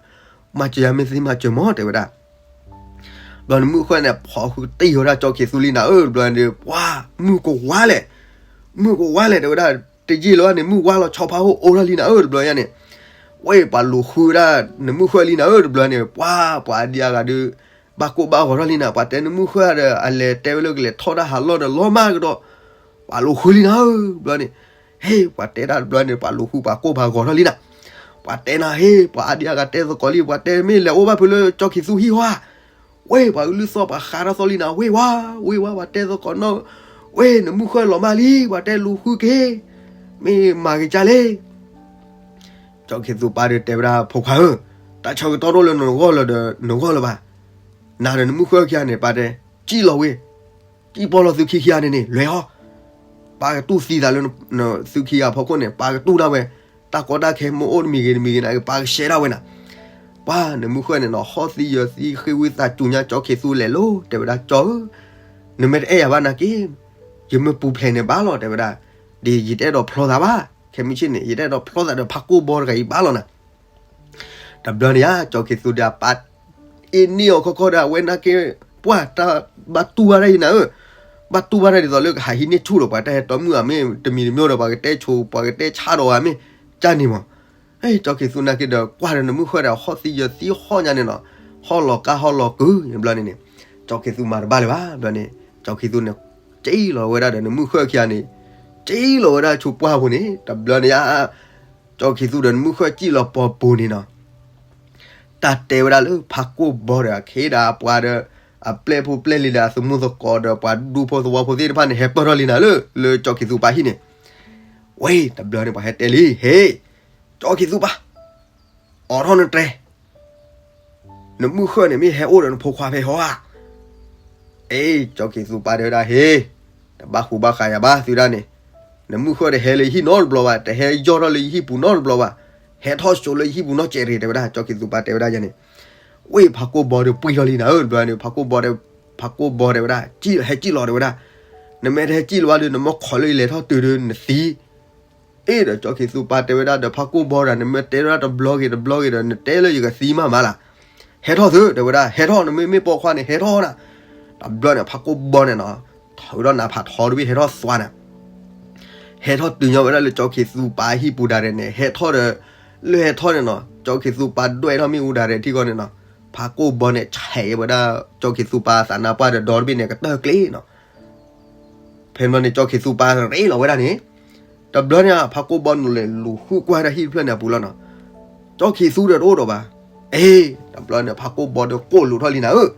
မၤစၢၤယၤမ့ၢ်သ့မၤစၢၤမး တဲဝဲဒၣ် ဘျီန့ၣ်မုၢ်ဃၢ်န့ၣ် ဖီၣ်ဃုတံၢ်ဝဲဒၣ်ကၠီၣ်ခ့သူလံနၤဧၢ တဘျီန့ၣ် ပှၤ မုၢ်ကဝါလဲၣ်, မုၢ်ကဝါလဲၣ် တဲဝဲဒၣ်, တယံာ်လၢၤဘၣ်န့ၣ် မုၢ်ဝါလီၤဆီဖါဟိၣ်အိၣ်ထီၣ်လံနၤဧၢ တဘျီညါန့ၣ်, ဝဲပှၤလူၤဃုဝဲဒၣ် နမုၢ်ဃၢ်လံနၤဧၢ တဘျီန့ၣ် ပှၤ ပှၤအဒံအါဂၤဒီး ဘၣ်ကိၢ်ဘၣ်ဂီၤထီၣ်လံနၤ ပှၤတဲနမုၢ်ဃၢ်ဒီး အလဲၤတဲဝဲလၢကလဲၤထီၣ်တၢ်ဟးလီၢ်ဒီးလီၤမၢ်ကဒီး, ပှၤလူၤဃုလံနၤဧၢ တဘျီန့ၣ်, ဟ့ၣ် ပှၤတဲဒၣ်တဘျီန့ၣ် ပှၤလူၤဃုပှၤကိၢ်ပှၤဂီၤထီၣ်လံနၤ, ပှၤတဲနၤဟ့ၣ် ပှၤအဒံအါဂၤတဲသကိးလံ ပှၤတဲမ့ၢ်လဲၤအိၣ်ဘၣ်ဖုးလၢကၠီၣ်ခ့သူဟံၣ်ဟီဧါ ဝဲ ပှၤကလုၢ်သီၣ်ပှၤဃးတၢ်သီၣ်လံနၤ ဝ့ၢ်ဝါ ဝ့ၢ်ဝါ ပှၤတဲသကိးနီၣ်, ဝ့ၢ် နမုၢ်ဃၢ်လီၤမၢ်လံ ပှၤတဲလူၤဃုက့ၤ, မ့ၢ်မၤက့ၤကၢ်လဲၣ်. ကၠီၣ်ခ့သူပၢ်ဒီးတဲဝဲဒၣ် ဖိခွါဧၢ, တၢ်ဆၢကတီၢ်ဒိၣ်လၢနဂီၢ်လၢၤဒီးနဂီၢ်လၢၤဘၣ်, နၤဒီးနမုၢ်ဃၢ်ခံဂၤန့ၣ် ပၢ်တဲ, စံၣ်လီၤဝ့ၢ်, စံၣ်ပီၢ်လီၤသုခံခံဂၤန့ၣ်န့ၣ် လဲၤဟီ, ပၢ်ကတူၢ်သံသးလၢသုခံဂၤဖီခိၣ်န့ၣ် ပၢ်ကတူၢ်ဒၣ်ဝဲ, တၢ်ကီတၢ်ခဲမ့ၢ်အိၣ်တမံၤဂ့ၤတမံၤဂ့ၤန့ၣ် ပၢ်ကရှဲဒၣ်ဝဲနၤ ပှၤနမုၢ်ဃၢၣ်န့ၣ်နီၤ ဟီၣ်သံယၢၤသံ ဃ့ဝံသးစူၤညါ ကၠီခံသူလဲၤလိၤ တဲဝဲဒၣ် ကၠီဧၢ, နမ့ၢ်တအဲၣ်ယၤဘၣ်နာ်က့ ယမ့ၢ်ပူၤဖျဲးန့ၣ်ဘၣ်လီၤ တဲဝဲဒၣ်, ဒီးယတအဲၣ်ဒိးဖျီသးဘၣ်, ခဲမုၢ်ဆ့ၣ်န့ၣ် ယတအဲၣ်ဒိးဖျီသးဒီးဖးကိၢ်ဘီတဂၤအံၤဘၣ်လီၤနၤ. တဘျီန့ၣ်ဧါ ကၠီခံသူဒီးအပၢ် အ့ၣ်န့ၢ်အီၤခီခီဒီး အဝဲနာ်က့ ပှၤတၢ်ဘၣ်တူၢ်ဘၣ်တၢ်အံၤနၤဧၢ, ဘၣ်တူၢ်ဘၣ်တၢ်ဒ်သိးလၢကဟးဟံးန့ၢ်ဆူၣ်ဒီး ပှၤတၢ်ဟဲတီမုၣ်ဧါမ့ၢ် တမံၤတမံၤဒီး ပှၤကတဲဆိး ပှၤကတဲဆါဒီးဧါမ့ၢ် ကၢ်န့ၣ်မး. ကၠီခံသူနာ်က့ဒီး ကွၢ်ဒီးနမုၢ်ဃၢၣ်ဒီး ဟီၣ်သံယၢၤသံဟီၣ်ညါန့ၣ်နီၤ, ဟီၣ်လီၤကါဟီၣ်လီၤကုၤ တဘျီန့ၣ်န့ၣ် ကၠီခံသူမၤတဘၣ်လၢၤဘၣ် တဘျီန့ၣ် ကၠီခံသူန့ၣ် ကၠ့လီၤဝဲဒၣ်ဒီးနမုၢ်ဃၢၣ်ခံဂၤန့ၣ်, ကၠ့လီၤဝဲဒၣ်ဆိပှၢ်ပူၤန့ၣ် တဘျီန့ၣ်ဧါ ကၠီခံသူဒီးနမုၢ်ဃၢၣ်ကၠ့လီၤပီၤပူၤန့ၣ်နီၤ. တၢ်တဲဝဲဒၣ်လၢဖးကိၢ်ဘီဒီးအခ့ဒီးအပှၤဒီး အပျဲၢ်ဖိပျဲၢ်လံၤဒီးအသမူသကိးဒီးပှၤဒူဖိသဝီဖိသ့ၣ်တဖၣ်န့ၣ် ဟဲပၢၢ်ထီၣ်လံနၤလၢ လၢကၠီခံသူပၢ်ဟံၣ်န့ၣ်. ဝဲတဘျီန့ၣ် ပှၤဟဲတဲလံ ဟ့ ကၠီခံသူပၢ် အိးထီၣ်နတြဲၤ, နမုၢ်ဃၢၣ်န့ၣ်မ့ၢ်ဟဲအိၣ်ဒီးနဖိခွါဖဲဟီဧါ. အ့ ကၠီခံသူပၢ်တဲဝဲဒၣ် ဟ့ တဘၣ်ဃူဘၣ်ဃးယၤဘၣ်သုဒၣ်န့ၣ်, နမုၢ်ဃၢၣ်တဟဲလၢယဟံၣ်နီတဘျီဘၣ်, တဟဲယီၢ်ထီၣ်လၢယဟံၣ်ပူၤနီတဘျီဘၣ်, ဟဲထီၣ်စိးလၢယဟံၣ်ပူၤနီတစဲးတဂ့ၤ တဲဝဲဒၣ် ကၠီခံသူပၢ်တဲဝဲဒၣ်ယၤန့ၣ်. ဝဲဖးကိၢ်ဘီဒီးပှံၢ်ထီၣ်လံနၤဧၢ တဘျီန့ၣ် ဖးကိၢ်ဘီဒီး ဖးကိၢ်ဘီတဲဝဲဒၣ် ဟဲကၠ့လီၤ တဲဝဲဒၣ်, နမ့ၢ်တဟဲကၠ့လီၤဘၣ်ဒီး နမ့ၢ်ခိးလၢယလဲၤထီၣ်တုၤဒီးနသံ အ့ဒီးကၠီခံသူပၢ်တဲဝဲဒၣ်ဒီးဖးကိၢ်ဘီဒီး နမ့ၢ်တဲဝဲဒၣ်တဘျီဂ့ၤတဘျီဂ့ၤဒီး နတဲလၢယကသံမးမးလၢ်, ဟဲထီၣ်သု တဲဝဲဒၣ် ဟဲထီၣ် နမ့ၢ်မ့ၢ်ပိာ်ခွါန့ၣ် ဟဲထီၣ်နၤ. တဘျီန့ၣ် ဖးကိၢ်ဘီန့ၣ်နီၤ ထီၣ်ဝဲဒီးနးဖးထီတဘ့ၣ် ဟဲထီၣ်သွါနၤ ဟဲထီၣ်တုၤညီဝဲဒၣ်လၢကၠီခံသူပၢ်ဟံၣ်ပူၤဒၣ်ရဲၣ်န့ၣ် ဟဲထီၣ်ဒီး လၢဟဲထီၣ်န့ၣ်နီၤ ကၠီခံသူပၢ်ဒွဲၣ်ထီၣ်မ့ၣ်အူဒၣ်ရဲၣ်ထံကီၢ်န့ၣ်နီၤ ဖးကိၢ်ဘီန့ၣ် ဆဲးဝဲဒၣ် ကၠီခံသူပၢ်သးနါပှၢ်ဒီး ဒီတဘ့ၣ်န့ၣ် ကတၢၢ်ကျ့နီၤ ဖဲန့ၣ် ကၠီခံသူပၢ်ရ့လီၤဝဲဒၣ်န့ၣ်, တဘျီန့ၣ် ဖးကိၢ်ဘီန့ၣ်လဲၤလူၤဃုကွၢ်တၢ်ဟံၣ်တဖျၢၣ်န့ၣ်အပူၤလီၤနီၤ, ကၠီခံသူဒီးတအိၣ်ဒီးဘၣ်. အ့ တဘျီန့ၣ် ဖးကိၢ်ဘီဒီးကိၢ်လူၤထီၣ်လံနၤဧၢ,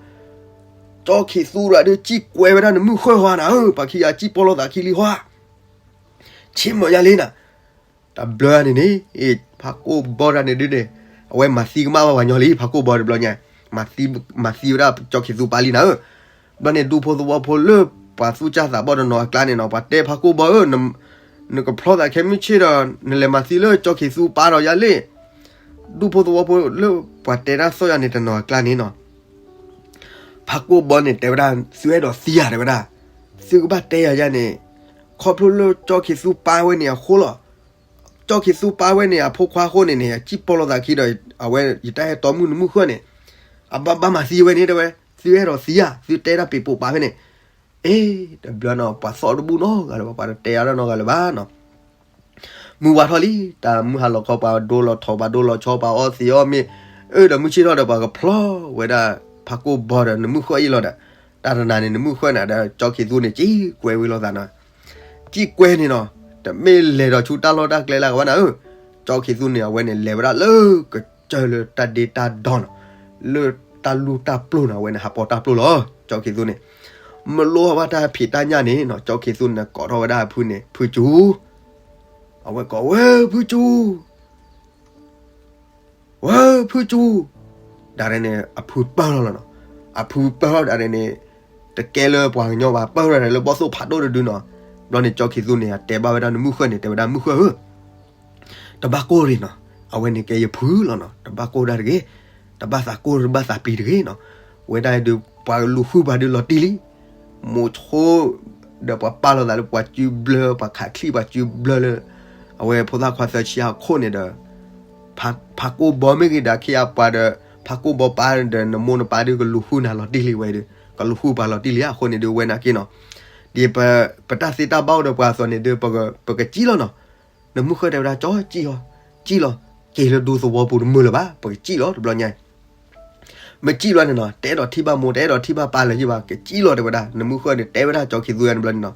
ကၠီခံသူဒီးဒုးကၠံၣ်ကွဲဝဲဒၣ်နမုၢ်ဃၢၣ်ဟီနၤဧၢ, ပှၤခံဂၤကၠံၣ်ပီၢ်လိာ်သးခံလံဟီဧါ, ဆ့ၣ်မီၤယါလံနၤ တဘျီန့ၣ်န့ၣ် ဖးကိၢ်ဘီတၢ်န့ၣ်ဒုးန့ၣ် အဝဲမၤသံကမၣ်ဘၣ်ပှၤညီလံ ဖးကိၢ်ဘီတဘျီညါ, မၤသံဝဲဒၣ်ကၠီခံသူပၢ်လံနၤဧၢ, ဘျီန့ၣ် ဒူဖိသဝီဖိလၢပှၤသူၣ်စၢ်သးဘီၣ်တနီၤအကျါန့ၣ်နီၤ ပှၤတဲဖးကိၢ်ဘီဧၢ, နကဖျီသးခဲမုၢ်ဆ့ၣ်ဒီး နလဲၤမၤသံလၢကၠီခံသူပၢ်ဒီးယါလံ, ဒူဖိသဝီဖိလၢပှၤတဲတၢ်သီၣ်ယါန့ၣ်တနီၤအကျါန့ၣ်နီၤ ဖးကိၢ်ဘီန့ၣ်တဲဝဲဒၣ် သုအဲၣ်ဒိးသံဧါ တဲဝဲဒၣ်, သုကဘၣ်တဲယၤယါန့ၣ်, ခီဖျိလၢကၠီခံသူပၢ်ဝဲန့ၣ်အဃိလီၤ. ကၠီခံသူပၢ်ဝဲန့ၣ် အဖိခွါအဃိန့ၣ်န့ၣ် အကၠံၣ်ပီၢ်လိာ်သးခံဒီး အဝဲယတၢ်ဟဲတီမုၣ်နမုၢ်ဃၢၣ်န့ၣ်, အဘၣ်ဘၣ်မၤသံဝဲန့ၣ် တဲဝဲ, သုအဲၣ်ဒိးသံဧါ, သုတဲတၢ်ပ့ၤပိာ်ပာ်ဖဲန့ၣ်, အ့ တဘျီနီၤ ပှၤသီၣ်တဘူၣ်နီတဂၤလၢၤဘၣ်, ပှၤတတဲအါထီၣ်နီတဂၤလၢၤဘၣ်နီၤ မုၢ်ဝါထီၣ်လံ, တၢ်မုၢ်ဟါလီၤခီ ပှၤဒိလီၤထီၣ် ပှၤဒိလီၤဆီ ပှၤအီသံးအီမ့ၤ, အၢ ဒီးမုၢ်ဆ့ၣ်ထီၣ်ဒီး ပှၤကဖျီဝဲဒၣ် ဖးကိၢ်ဘီဒီး နမုၢ်ဃၢၣ်အံၤလီၤဒီး, တၢ်တနၤန့ၣ် နမုၢ်ဃၢၣ်နၤဒီး ကၠီခံသူန့ၣ် ကၠံၣ်ကွဲဝဲလိာ်သးနီၤ, ကၠံၣ်ကွဲန့ၣ်နီၤ, တမ့ၢ်လဲၤဒီးဆူတၢ်လီၢ်တၢ်ကျဲလၢကဘၣ်နၤဧၢ, ကၠီခံသူန့ၣ် အဝဲန့ၣ် လဲၤဝဲဒၣ်လၢကစၢၢ်လၢတၢ်ဒ့တၢ်ဒီနီၤ, လၢတၢ်လူၢ်တၢ်ပျိၢ်နီၤ, အဝဲန့ၣ် ဟးပိာ်တၢ်ပျိၢ်လီၤ, ကၠီခံသူန့ၣ် မ့ၢ်လိၣ်ဘၣ်တၢ်ဖံးတၢ်ညၣ်န့ၣ်နီၤ, ကၠီခံသူန့ၣ် ကိးထီၣ်ဝဲဒၣ်အဖုန့ၣ် ဖုကၠူ, အဝဲကိးဝဲဖုကၠူ, ဝဲဖုကၠူ, ဒၣ်ရဲၣ်န့ၣ် အဖုပၢၢ်လီၤလီၤနီၤ, အဖုပၢၢ်လီၤဒၣ်ရဲၣ်န့ၣ်, တကဲလၢပှၤကညီဘၣ် ပၢၢ်လီၤဒၣ်လၢဘီၣ်သိၣ်ဖးဒိၣ်တဒုနီၤ, ဘျီန့ၣ် ကၠီခံသူန့ၣ် အတဲဘၣ်ဝဲဒၣ်နမုၢ်ဃၢၣ်န့ၣ် တဲဝဲဒၣ်မုၢ်ဃၢၣ်ဧၢ တဘၣ်ကိၢ်ရ့ၣ်နီၤ, အဝဲန့ၣ်ကဲယဖုလီၤနီၤ, တဘၣ်ကိၢ်ဒၣ်တဂ့ၤ, တဘၣ်သးကိၢ်တဘၣ်သးပျံၤတဂ့ၤနီၤ, ဝဲဒၣ်ဒုးပှၤကလူၤဃုပှၤဒုးလီၤတံၢ်လံ, မိၤဆိ, ဒီးပှၤပာ်လီၤသးလၢပှၤစုဘျၢ ပှၤခးချံၣ်ပှၤစုဘျၢလၢ, အဝဲဖိသၣ်ခွါသၢဆံအခိၣ်န့ၣ်ဒီး, ဖးကိၢ်ဘီမ့ၢ်ဂ့ၤဒၣ်ခံအပှၤဒီး, ဖးကိၢ်ဘီပၢ်ဒီးနမိၢ်နပၢ်ဒုးကလူၤဃုနၤလီၤတံၢ်လံဝဲဒုး, ကလူၤဃုပှၤလီၤတံၢ်လံအဃိန့ၣ်ဒုးဝဲနာ်က့နီၤ, ဒ်ပ, ပတၢ်သ့တၢ်ဘၣ်အိၣ်ဒီးပှၤအသိးန့ၣ်ဒုး ပကစံၣ်လီၤနီၤ, နမုၢ်ဃၢၣ်တဲဝဲဒၣ် ကၠီစံၣ်အီၤ, စံၣ်လီၤ, က့ၤလၢဒူသဝီပူၤတမုာ်လၢၤဘၣ် ပကစံၣ်လီၤတဘျီညါ မ့ၢ်စံၣ်လီၤန့ၣ်နီၤ တအဲၣ်ဒိးထံၣ်ဘၣ်မိၢ် တအဲၣ်ဒိးထံၣ်ဘၣ်ပၢ်လၢၤဘၣ် ကစံၣ်လီၤတဲဝဲဒၣ် နမုၢ်ဃၢၣ်န့ၣ် တဲဝဲဒၣ်ကၠီခံသူယါန့ၣ်ဘျီန့ၣ်နီၤ,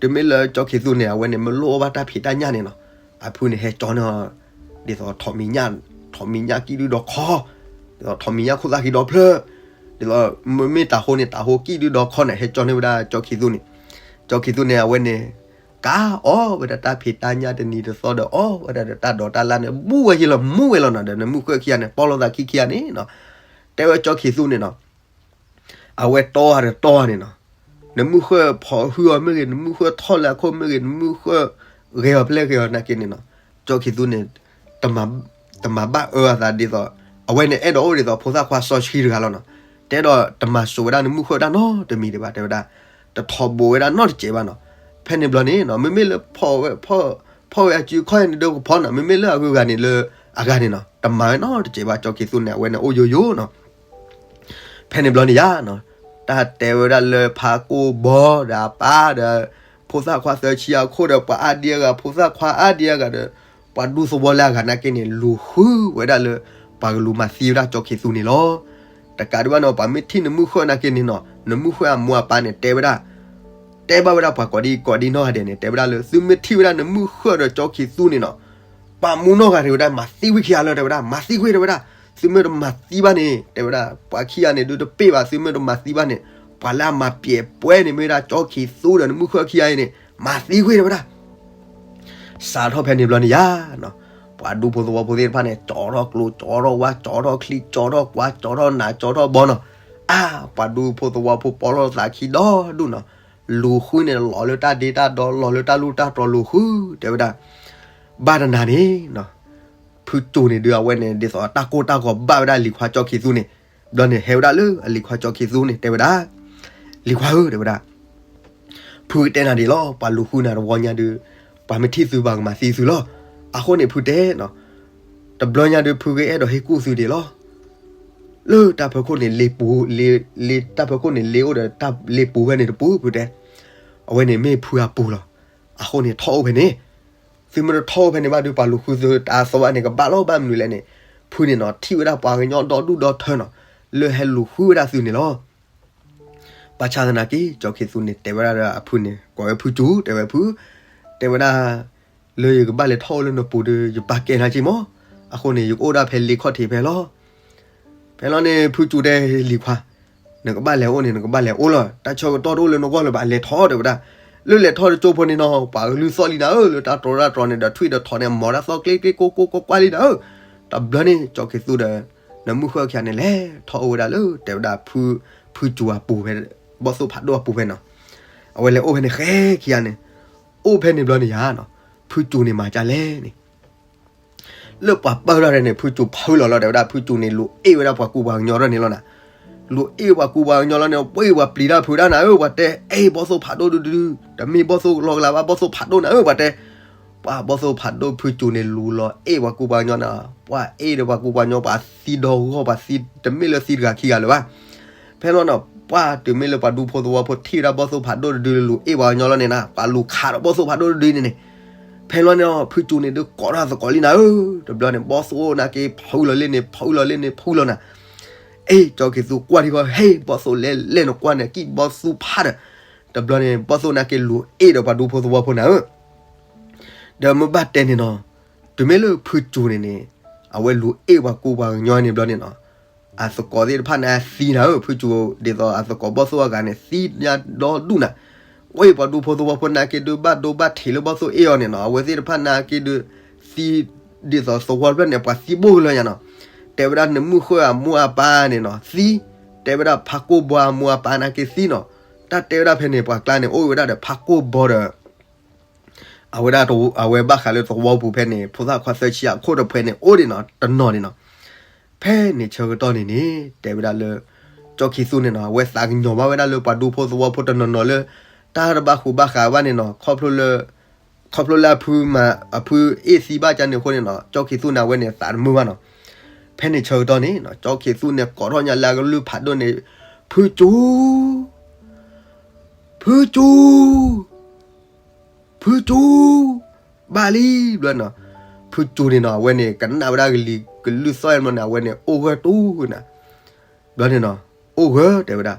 တမ့ၢ်လၢကၠီခံသူန့ၣ် အဝဲန့ၣ် မ့ၢ်လိၣ်ဘၣ်တၢ်ဖံးတၢ်ညၣ်န့ၣ်နီၤ, အဖုန့ၣ်ဟဲကၠီန့ၣ်, ဒ်သိးထီးမံၤညၣ်, ထီးမံၤညၣ်ကံၣ်ဒုဒီးခီ, ဒ်သိးထီးမံၤညၣ်ခိၣ်သၣ်ခံဒီဖျၢၣ်, ဒ်သိးမ့မ့ၢ်တၤဟိန့ၣ် တၤဟိကံၣ်ဒုဒီးခီန့ၣ် ဟဲကၠီန့ၢ်ဝဲဒၣ်ကၠီခံသူန့ၣ်, ကၠီခံသူန့ၣ် အဝဲန့ၣ် ကးအီၣ်ဝဲဒၣ်တၢ်ဖံးတၢ်ညၣ်တနံၤတသီဒီး အီၣ်ဝဲဒၣ်ဒီးတၢ်ဒိးတၢ်လၣ်န့ၣ် ဘူးဝဲယံၤလီၤ မူဝဲလီၤနီၤ ဒီးနမုၢ်ဃၢၣ်ခံဂၤန့ၣ် ပီၢ်လိာ်သးခံခံဂၤန့ၣ်နီၤ, တဲဝဲကၠီခံသူန့ၣ်နီၤ, အဝဲတီအီၤဒီးတီအီၤန့ၣ်နီၤ, နမုၢ်ဃၢၣ်ဖီၣ်ဟုအီၤမ့ၢ်ဂ့ၤ နမုၢ်ဃၢၣ်ထီၣ်လၢအခိၣ်မ့ၢ်ဂ့ၤ နမုၢ်ဃၢၣ်ဂဲၤအီၤဖဲလဲၣ်ဂဲၤအီၤနာ်က့န့ၣ်နီၤ, ကၠီခံသူန့ၣ် တမၤဘၣ်အၢအသးဒ်သိး အဝဲန့ၣ်အဲၣ်ဒိးအိၣ်ဒ်သိးဖိသၣ်ခွါစီဆှံတဂၤလီၤနီၤ. တဲဒီးတမၤစိာ်ဝဲဒၣ်နမုၢ်ဃၢ်ဒၣ်နီတမံၤဒံးဘၣ် တဲဝဲဒၣ်, တထီဘိဝဲဒၣ်နီတစဲးဘၣ်နီၤ. ဖဲန့ၣ်ဘျီန့ၣ်နီၤ မ့မ့ၢ်လၢ ဖီၣ်ဝဲအစုခီၣ်န့ၣ်ဒီးကဖီနီၤ, မ့မ့ၢ်လၢအဂုၤအဂၤန့ၣ်လၢအဂၤန့ၣ်နီၤ တမၤဝဲနီတစဲးဘၣ် ကၠီခံသူန့ၣ် အဝဲန့ၣ်အိၣ်ယိယိနီၤ. ဖဲန့ၣ်ဘျီန့ၣ်ယါနီၤ, တၢ်တဲဝဲဒၣ်လၢဖးကိၢ်ဘီဒီးအပၢ်ဒီး ဖိသၣ်ခွါသၢဆံအခိၣ်ဒီး ပှၤအါဒံအါဂၤ ဖိသၣ်ခွါအါဒံအါဂၤဒီး ပှၤဒူသဝီလၢအဂၤနာ်က့န့ၣ် လူၤဃုဝဲဒၣ်လၢ ပှၤကလူၤမၤသံဝဲဒၣ်ကၠီခံသူန့ၣ်လီၤ. တကးဒံးဘၣ်နီၤ ပှၤမ့ၢ်ထံၣ်နမုၢ်ဃၢ်နာ်က့န့ၣ်နီၤ နမုၢ်ဃၢ်အမိၢ်အပၢ်န့ၣ် တဲဝဲဒၣ် တဲဘၣ်ဝဲဒၣ်ပှၤကိးဒံကိးဒံနီၢ်ဂၤဒဲးန့ၣ် တဲဝဲဒၣ်လၢ သုမ့ၢ်ထံၣ်ဝဲဒၣ်နမုၢ်ဃၢ်ဒီးကၠီခံသူန့ၣ်နီၤ ပာ်မူနီၢ်ဂၤဒဲးဝဲဒၣ် မၤသံဝဲခံဂၤလၢ တဲဝဲဒၣ် မၤသံကွံာ် တဲဝဲဒၣ်, သုမ့ၢ်တမၤသံဘၣ်န့ၣ် တဲဝဲဒၣ် ပှၤခံဂၤန့ၣ်ဒုးတပ့ၢ်ဘၣ် သုမ့ၢ်တမၤသံဘၣ်န့ၣ် ပှၤလၢအမၤပျဲးပှဲၤန့ၣ် မ့ၢ်ဝဲဒၣ်ကၠီခံသူဒီးနမုၢ်ဃၢ်ခံဂၤအံၤန့ၣ် မၤသံကွံာ် တဲဝဲဒၣ်. စးထီၣ်ဖဲန့ၣ်ဘျီန့ၣ်ယါနီၤ, ပှၤဒူဖိသဝီဖိသ့ၣ်တဖၣ်န့ၣ် ကၠီထီၣ်ကျိ ကၠီထီၣ်ဝါ ကၠီထီၣ်ချံ ကၠီထီၣ်ကွါ ကၠီထီၣ်နး ကၠီထီၣ်ဘီနီၤ, အါ ပှၤဒူဖိသဝီဖိပီၢ်လီၤသးခံဒီဒူၣ်နီၤ, လူၤဃုန့ၣ်လီၤလၢတၢ်ဒ့တၢ်ဒီ လီၤလၢတၢ်လူၢ်တၢ်တြီၤလူၤဃု တဲဝဲဒၣ်. ဘၣ်တနၤန့ၣ်နီၤ ဖုကၠိၤန့ၣ်ဒုးအဝဲန့ၣ် ဒ်သိးတၢ်ကိၢ်တၢ်ဂီၤဘၣ်ဝဲဒၣ်လံၤခွါကၠီခံသူန့ၣ်, ဘျီန့ၣ်ဟဲဝဲဒၣ်လၢအလံၤခွါကၠီခံသူန့ၣ် တဲဝဲဒၣ်, လံၤခွါဧၢ တဲဝဲဒၣ်, ဖုကတဲနၤဒ်လီၤ ပှၤလူၤဃုနၤတဝီညါဒုး, ပှၤမ့ၢ်ထံၣ်သုပှၤကမၤသံသုလီၤ. အဃိန့ၣ်ဖုတဲနီၤ, တဘျီညါဒုး ဖုကအဲၣ်ဒိးဟ့ၣ်ကူၣ်သုဒ်လီၤ. လၢတၢ်ဖီခိၣ်န့ၣ် လ့ပူၤ, လ့, လ့, တၢ်ဖီခိၣ်န့ၣ် လ့အိၣ်ဒီးတၢ်လ့ပူၤဖဲန့ၣ်တပူၤ ဖုတဲ, အဝဲန့ၣ်မ့ၢ်ဖုအပူၤလီၤ. အဃိန့ၣ်ထီၣ်အိၣ်ဖဲန့ၣ်, သုမ့ၢ်တထီၣ်အိၣ်ဖဲန့ၣ်ဘၣ်ဒုး ပှၤလူၤဃုသုတၢ်သီဘၣ်န့ၣ် ကဘၣ်လီၤ ဘၣ်မနုၤလဲၣ်န့ၣ်, ဖုန့ၣ်နီၤ ထံၣ်ဝဲဒၣ်ပှၤကညီဒီဒူၣ်ဒီထၢနီၤ, လၢဟဲလူၤဃုဝဲဒၣ်သုန့ၣ်လီၤ. ဘၣ်ဆၣ်သနာ်က့ ကၠီခံသူန့ၣ် တဲဝဲဒၣ်ဒီးအဖုန့ၣ် ကိးဝဲဖုကၠိၤ တဲဝဲဖု, တဲဝဲဒၣ်, လၢယကဘၣ်လဲၤထီၣ်အိၣ်လၢနပူၤဒီး ယပာ်ကဲနၤက့မး, အဃိန့ၣ် ယကအိၣ်ဒၣ်ဖဲလ့ခီၣ်ထံးဖဲလီၤ. ဖဲလီၤန့ၣ် ဖုကၠိၤတဲလံၤခွါ, နကဘၣ်လဲၤအိၣ်န့ၣ် နကဘၣ်လဲၤအိၣ်လီၤ, တၢ်ဆၢကတီၢ်တအိၣ်လၢနဂီၢ်လၢၤဘၣ် လဲၤထီၣ် တဲဝဲဒၣ်. လၢလဲၤထီၣ်တကၠိဖိန့ၣ်နီၤ ပှၤကလုၢ်သီၣ်လံနၤဧၢ လၢတၢ်တြီတၢ်တြီန့ၣ်ဒီး ထွံၣ်ဒီးထိးန့ၣ် မီၤတၢ်သီၣ်ကျ့ကျ့ကိၢ်ကိၢ်ကွၢ်ကွၢ်လံနၤဧၢ. တဘျီန့ၣ် ကၠီခံသူဒီး နမုၢ်ဃၢ်ခံဂၤန့ၣ် လဲၤထီၣ်အိၣ်ဝဲဒၣ်လၢ တဲဝဲဒၣ်ဖု, ဖုကၠိၤအပူၤဖဲ, ဘီၣ်သိၣ်ဖးဒိၣ်အပူၤဖဲနီၤ. အဝဲလဲၤအိၣ်ဖဲန့ၣ်ဃဲခံဂၤန့ၣ်, အိၣ်ဖဲန့ၣ်ဘျီန့ၣ်ယါနီၤ, ဖုကၠိၤန့ၣ်မၤဒ်လဲၣ်န့ၣ် လၢပှၤပၢၢ်ထီၣ်ဒဲးန့ၣ် ဖုကၠိၤဖုလီၤလီၤ တဲဝဲဒၣ် ဖုကၠိၤန့ၣ် လူၤအ့ၣ်ဝဲဒၣ်ပှၤကူပှၤကညီထီၣ်န့ၣ်လီၤနၤ. လူၤအ့ၣ်ပှၤကူပှၤကညီလီၤန့ၣ် ပှ့ၤပှၤပျံၤတၢ်ဖုးဒၣ်နၤဧၢ ပှၤတဲ, အဲၣ် ဘီၣ်သိၣ်ဖးဒိၣ်ဒုဒု, တမ့ၢ်ဘီၣ်သိၣ်လီၤကလၤဘၣ် ဘီၣ်သိၣ်ဖးဒိၣ်နၤဧၢ ပှၤတဲ. ပှၤဘီၣ်သိၣ်ဖးဒိၣ် ဖုကၠိၤန့ၣ် လူၤလီၤအ့ၣ်ပှၤကူပှၤကညီနၤ, ပှၤအ့ၣ်ဒီးပှၤကူပှၤကညီ ပှၤသံဒီဂီၢ် ပှၤသံတမ့ၢ်လၢသံတဂၤခံဂၤလၢၤဘၣ်. ဖဲလီၤနီၤ ပှၤတုၤမ့ၢ်လၢပှၤဒူဖိသဝီဖိထံၣ်ဝဲဒၣ်ဘီၣ်သိၣ်ဖးဒိၣ်တဒု လူၤအ့ၣ်ပှၤကညီလီၤန့ၣ်နၤ ပှၤလူၤခးဒီးဘီၣ်သိၣ်ဖးဒိၣ်တဒုန့ၣ်န့ၣ်. ဖဲလီၤန့ၣ် ဖုကၠိၤန့ၣ် ဒုးကိးထီၣ်သကိးလံနၤဧၢ, တဘျီန့ၣ် ဘီၣ်သိၣ်နာ်က့ ဖုလီၤလံန့ၣ် ဖုလီၤလံန့ၣ် ဖုလီၤနၤ. အ့ၣ် ကၠီခံသူကွၢ်ထံကီၢ် ဟ့ၣ် ဘီၣ်သိၣ်လဲၤလဲၤနကွၢ်န့ၣ် ကံၣ်ဘီသူဖးဒီး, တဘျီန့ၣ် ဘီၣ်သိၣ်နာ်က့ လူၤအ့ၣ်ဒီးပှၤဒူဖိသဝီဖိနၤဧၢ. ဒီးမ့ၢ်ဘၣ်တဲန့ၣ်နီၤ, တုၤမ့ၢ်လၢဖုကၠိၤန့ၣ်န့ၣ်, အဝဲလူၤအ့ၣ်ပှၤကူပှၤကညီန့ၣ်ဘျီန့ၣ်နီၤ, အသကိးသ့ၣ်တဖၣ်န့ၣ်သံနၤဧၢ, ဖုကၠိၤ ဒ်သိးအသကိးဘီၣ်သိၣ်အဂၤန့ၣ် သံညါဒီဒူၣ်နၤ. အ့ၣ် ပှၤဒူဖိသဝီဖိနာ်က့ဒုး ဘၣ်ဒိဘၣ်ထံးလၢဘီၣ်သိၣ်အ့ၣ်အီၤန့ၣ်နီၤ, အဝဲသ့ၣ်တဖၣ်နာ်က့ဒုး သံ ဒ်သိးသဝီဖျၢၣ်န့ၣ် ပှၤသံဘိၣ်ကလၢာ်ညါနီၤ. တဲဝဲဒၣ်နမုၢ်ဃၢ်အမိၢ်အပၢ်န့ၣ်နီၤ သံ, တဲဝဲဒၣ်ဖးကိၢ်ဘီအမိၢ်အပၢ်နာ်က့သံနီၤ. တၢ်တဲဝဲဒၣ်ဖဲန့ၣ် ပှၤကျါန့ၣ် အိၣ်ဝဲဒၣ်ဒီးဖးကိၢ်ဘီဒီး အဝဲဒၣ် အဝဲဘၣ်ဃးလၢသဝီပူၤဖဲန့ၣ် ဖိသၣ်ခွါသၢဆံအခိၣ်တဖဲန့ၣ် အိၣ်ဒံးနီၤ တနီၤန့ၣ်နီၤ. ဖဲန့ၣ်ဆၢကတီၢ်န့ၣ်န့ၣ် တဲဝဲဒၣ်လၢ ကၠီခံသူန့ၣ်နီၤ အဝဲသးကညီၤဘၣ်ဝဲဒၣ်လၢပှၤဒူဖိသဝီဖိတနီၤနီၤလၢ တၢ်တဘၣ်ဃူဘၣ်ဃးဘၣ်န့ၣ်နီၤ ခီဖျိလၢ ခီဖျိလၢအဖုမၤ အဖုအ့ၣ်သံဘၣ်ကန့ၣ်အဃိန့ၣ်နီၤ ကၠီခံသူန့ၣ် အဝဲန့ၣ်သးတမုာ်ဘၣ်နီၤ. ဖဲန့ၣ်ဆၢကတီၢ်န့ၣ်နီၤ ကၠီခံသူန့ၣ် ကိးထီၣ်ညါလၢအကလုၢ်ဖးဒိၣ်န့ၣ် ဖုကၠိၤ ဖုကၠိၤ ဖုကၠိၤ ဘၣ်လံ ဘျီနီၤ. ဖုကၠိၤန့ၣ်နီၤ အဝဲန့ၣ် ကနၣ်ဝဲဒၣ်ကလံၤကလုၢ်သီၣ်ဘျီန့ၣ် အဝဲန့ၣ် အိၣ်ဂၢၢ်တူၢ်နၤ. ဘျီန့ၣ်နီၤ အိၣ်ဂၢၢ်တဲဝဲဒၣ်.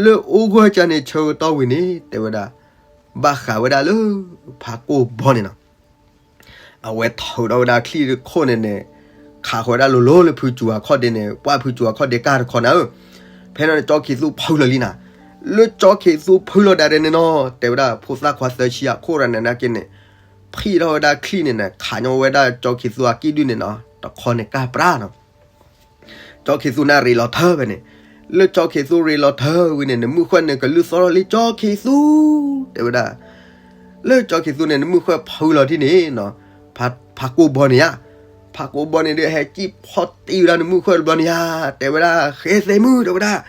လၢအိၣ်ဂၢၢ်ကန့ၣ်ဆၢကတီၢ်ဝံၤန့ၣ် တဲဝဲဒၣ် ဘၣ်ဃးဝဲဒၣ်လၢ ဖးကိၢ်ဘီန့ၣ်နီၤ အဝဲထုးထီၣ်ဝဲဒၣ်ချံၣ်တခိၣ်န့ၣ်န့ၣ် ခးဃီၤဝဲဒၣ်လိၤလိၤလၢဖုကၠိၤအခီၣ်ဒ့န့ၣ် ပှၢ်ဖုကၠိၤအခီၣ်ဒ့ကၢ်တခီနၤဧၢ. ဖဲန့ၣ် ကၠီခံသူဖုလီၤလံနၤ. လၢကၠီခံသူဖုလီၤဒၣ်ဒဲးန့ၣ်နီၤ တဲဝဲဒၣ် ဖိသၣ်ခွါသၢဆံအခိၣ်ရၤန့ၣ်နာ်က့န့ၣ် ဖှံထီၣ်ဝဲဒၣ်ချံၣ်န့ၣ်န့ၣ် ခးညီဝဲဒၣ်ကၠီခံသူအကံၣ်ဒုၣ်န့ၣ်နီၤ တခီန့ၣ်ကၢ်ပြၢ်နီၤ. ကၠီခံသူန့ၣ်ရ့လီၤထၢဖဲန့ၣ်. လၢကၠီခံသူရ့လီၤထၢဝံၤန့ၣ် နမုၢ်ဃၢ်န့ၣ်ကလုၢ်သီၣ်ထီၣ်လံ ကၠီခံသူ တဲဝဲဒၣ်. လၢကၠီခံသူန့ၣ် နမုၢ်ဃၢ်ဖုလီၤထံၣ်န့ၣ်နီၤ ဖးကိၢ်ဘီန့ၣ်ဧါ. ဖးကိးဘီန့ၣ်ဒုး ဟဲစံၣ်ဖီၣ်တံၢ်ဝဲဒၣ်နမုၢ်ဃၢၣ်တဘျီန့ၣ်ဧါ, တဲဝဲဒၣ် ဃဲသဲမုၣ် တဲဝဲဒၣ်,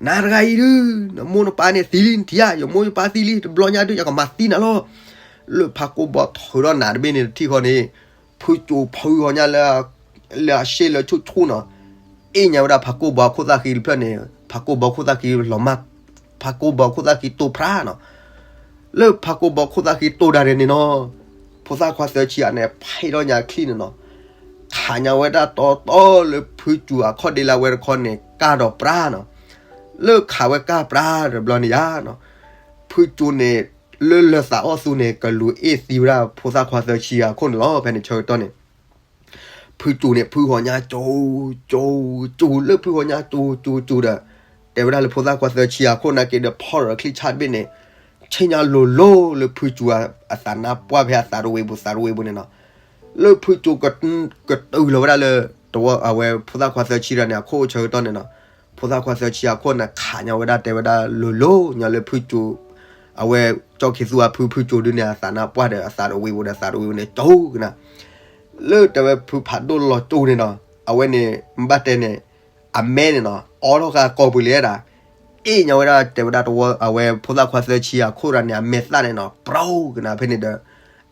နၤတဂၤအံၤဒုး နမိၢ်နပၢ်န့ၣ်သံလံ နထံၣ်ဧါ, ယမိၢ်ယပၢ်သံလံ တဘျီညါဒုး ယကမၤသံနၤလီၤ. လၢဖးကိးဘီထုးထီၣ်နးတဘ့ၣ်န့ၣ်တထံၣ်ဃီန့ၣ်, ဖုကၠိဖုဂီၤညါလၢ လၢအရှ့လၢဆူၣ်ဆူၣ်နီၤ, အ့ၣ်ညါဝဲဒၣ်ဖးကိးဘီအခိၣ်သၣ်ဃံတဖျၢၣ်န့ၣ်, ဖးကိးဘီအခိၣ်သၣ်ဃံလီၤမၢ်, ဖးကိးဘီအခိၣ်သၣ်ဃံတိၢ်ဖျါနီၤ. လၢဖးကိးဘီအခိၣ်သၣ်ဃံတိၢ်ဒၣ်ဒဲးန့ၣ်နီၤ, ဖိသၣ်ခွါသၢဆံဧါန့ၣ် ဖဲထီၣ်ညါချံၣ်န့ၣ်နီၤ, ခးညါဝဲဒၣ်တီတီလၢဖုကၠိအခီၣ်ဒ့လၢအဝဲတခီန့ၣ် ကၢ်ဒီးပြါနီၤ. လၢခးဝဲကၢ်ပြါတဘျီန့ၣ်ဧါနီၤ, ဖုကၠိန့ၣ် လၢလၢသးအီၣ်သူန့ၣ် ကလူၤအ့ၣ်သံဝဲဒၣ်ဖိသၣ်ခွါသၢဆံဧါအခိၣ်န့ၣ်လီၤ. ဖဲန့ၣ်ဆၢကတီၢ်န့ၣ် ဖုကၠိန့ၣ် ဖုဂီၤညါကၠိ, ကၠိ, ကၠိ, လၢဖုဂီၤညါကၠိကၠိကၠိဒီး တဲဝဲဒၣ်လၢဖိသၣ်ခွါသၢဆံအခိၣ်နာ်က့ဒီး ဖီၣ်ဒီးချံၣ်ဆၣ်တဘ့ၣ်န့ၣ်, ဆ့ၣ်ညါလိၤလိၤလၢဖုကၠိအသးနါပှၢ်ဖဲအသးတဝ့ၤပူၤသးတဝ့ၤပူၤန့ၣ်နီၤ. လၢဖုကၠိ ကတုၤလီၤဝဲဒၣ်လၢ တဝီ အဝဲဖိသၣ်ခွါသၢဆံတဂၤန့ၣ် အခိၣ်ဆၢကတီၢ်န့ၣ်နီၤ, ဖိသၣ်ခွါသၢဆံအခိၣ်န့ၣ် ခးညါဝဲဒၣ်တဲဝဲဒၣ်လိၤလိၤညါလၢဖုကၠိ အဝဲ ကၠီခံသူအဖုဖုကၠိဒုန့ၣ် အသးနါပှၢ်ဒီးအသးတဝ့ၤပူၤဒီးသးတဝ့ၤပူၤန့ၣ် ကၠိကနၤ လၢတဲဝဲဖုဖးဒိၣ်လီၤကၠိန့ၣ်နီၤ, အဝဲန့ၣ် ဘၣ်တဲန့ၣ် အမဲန့ၣ်နီၤ အိးထီၣ်ဃာ်ကိာ်ပူၤလံဒၣ်, အ့ၣ်ညါဝဲဒၣ်တဲဝဲဒၣ်တဝီ အဝဲဖိသၣ်ခွါသၢဆံအခိၣ်တဂၤန့ၣ် အမဲာ်သၣ်န့ၣ်နီၤ ပြီကနၤဖဲန့ၣ်ဒီး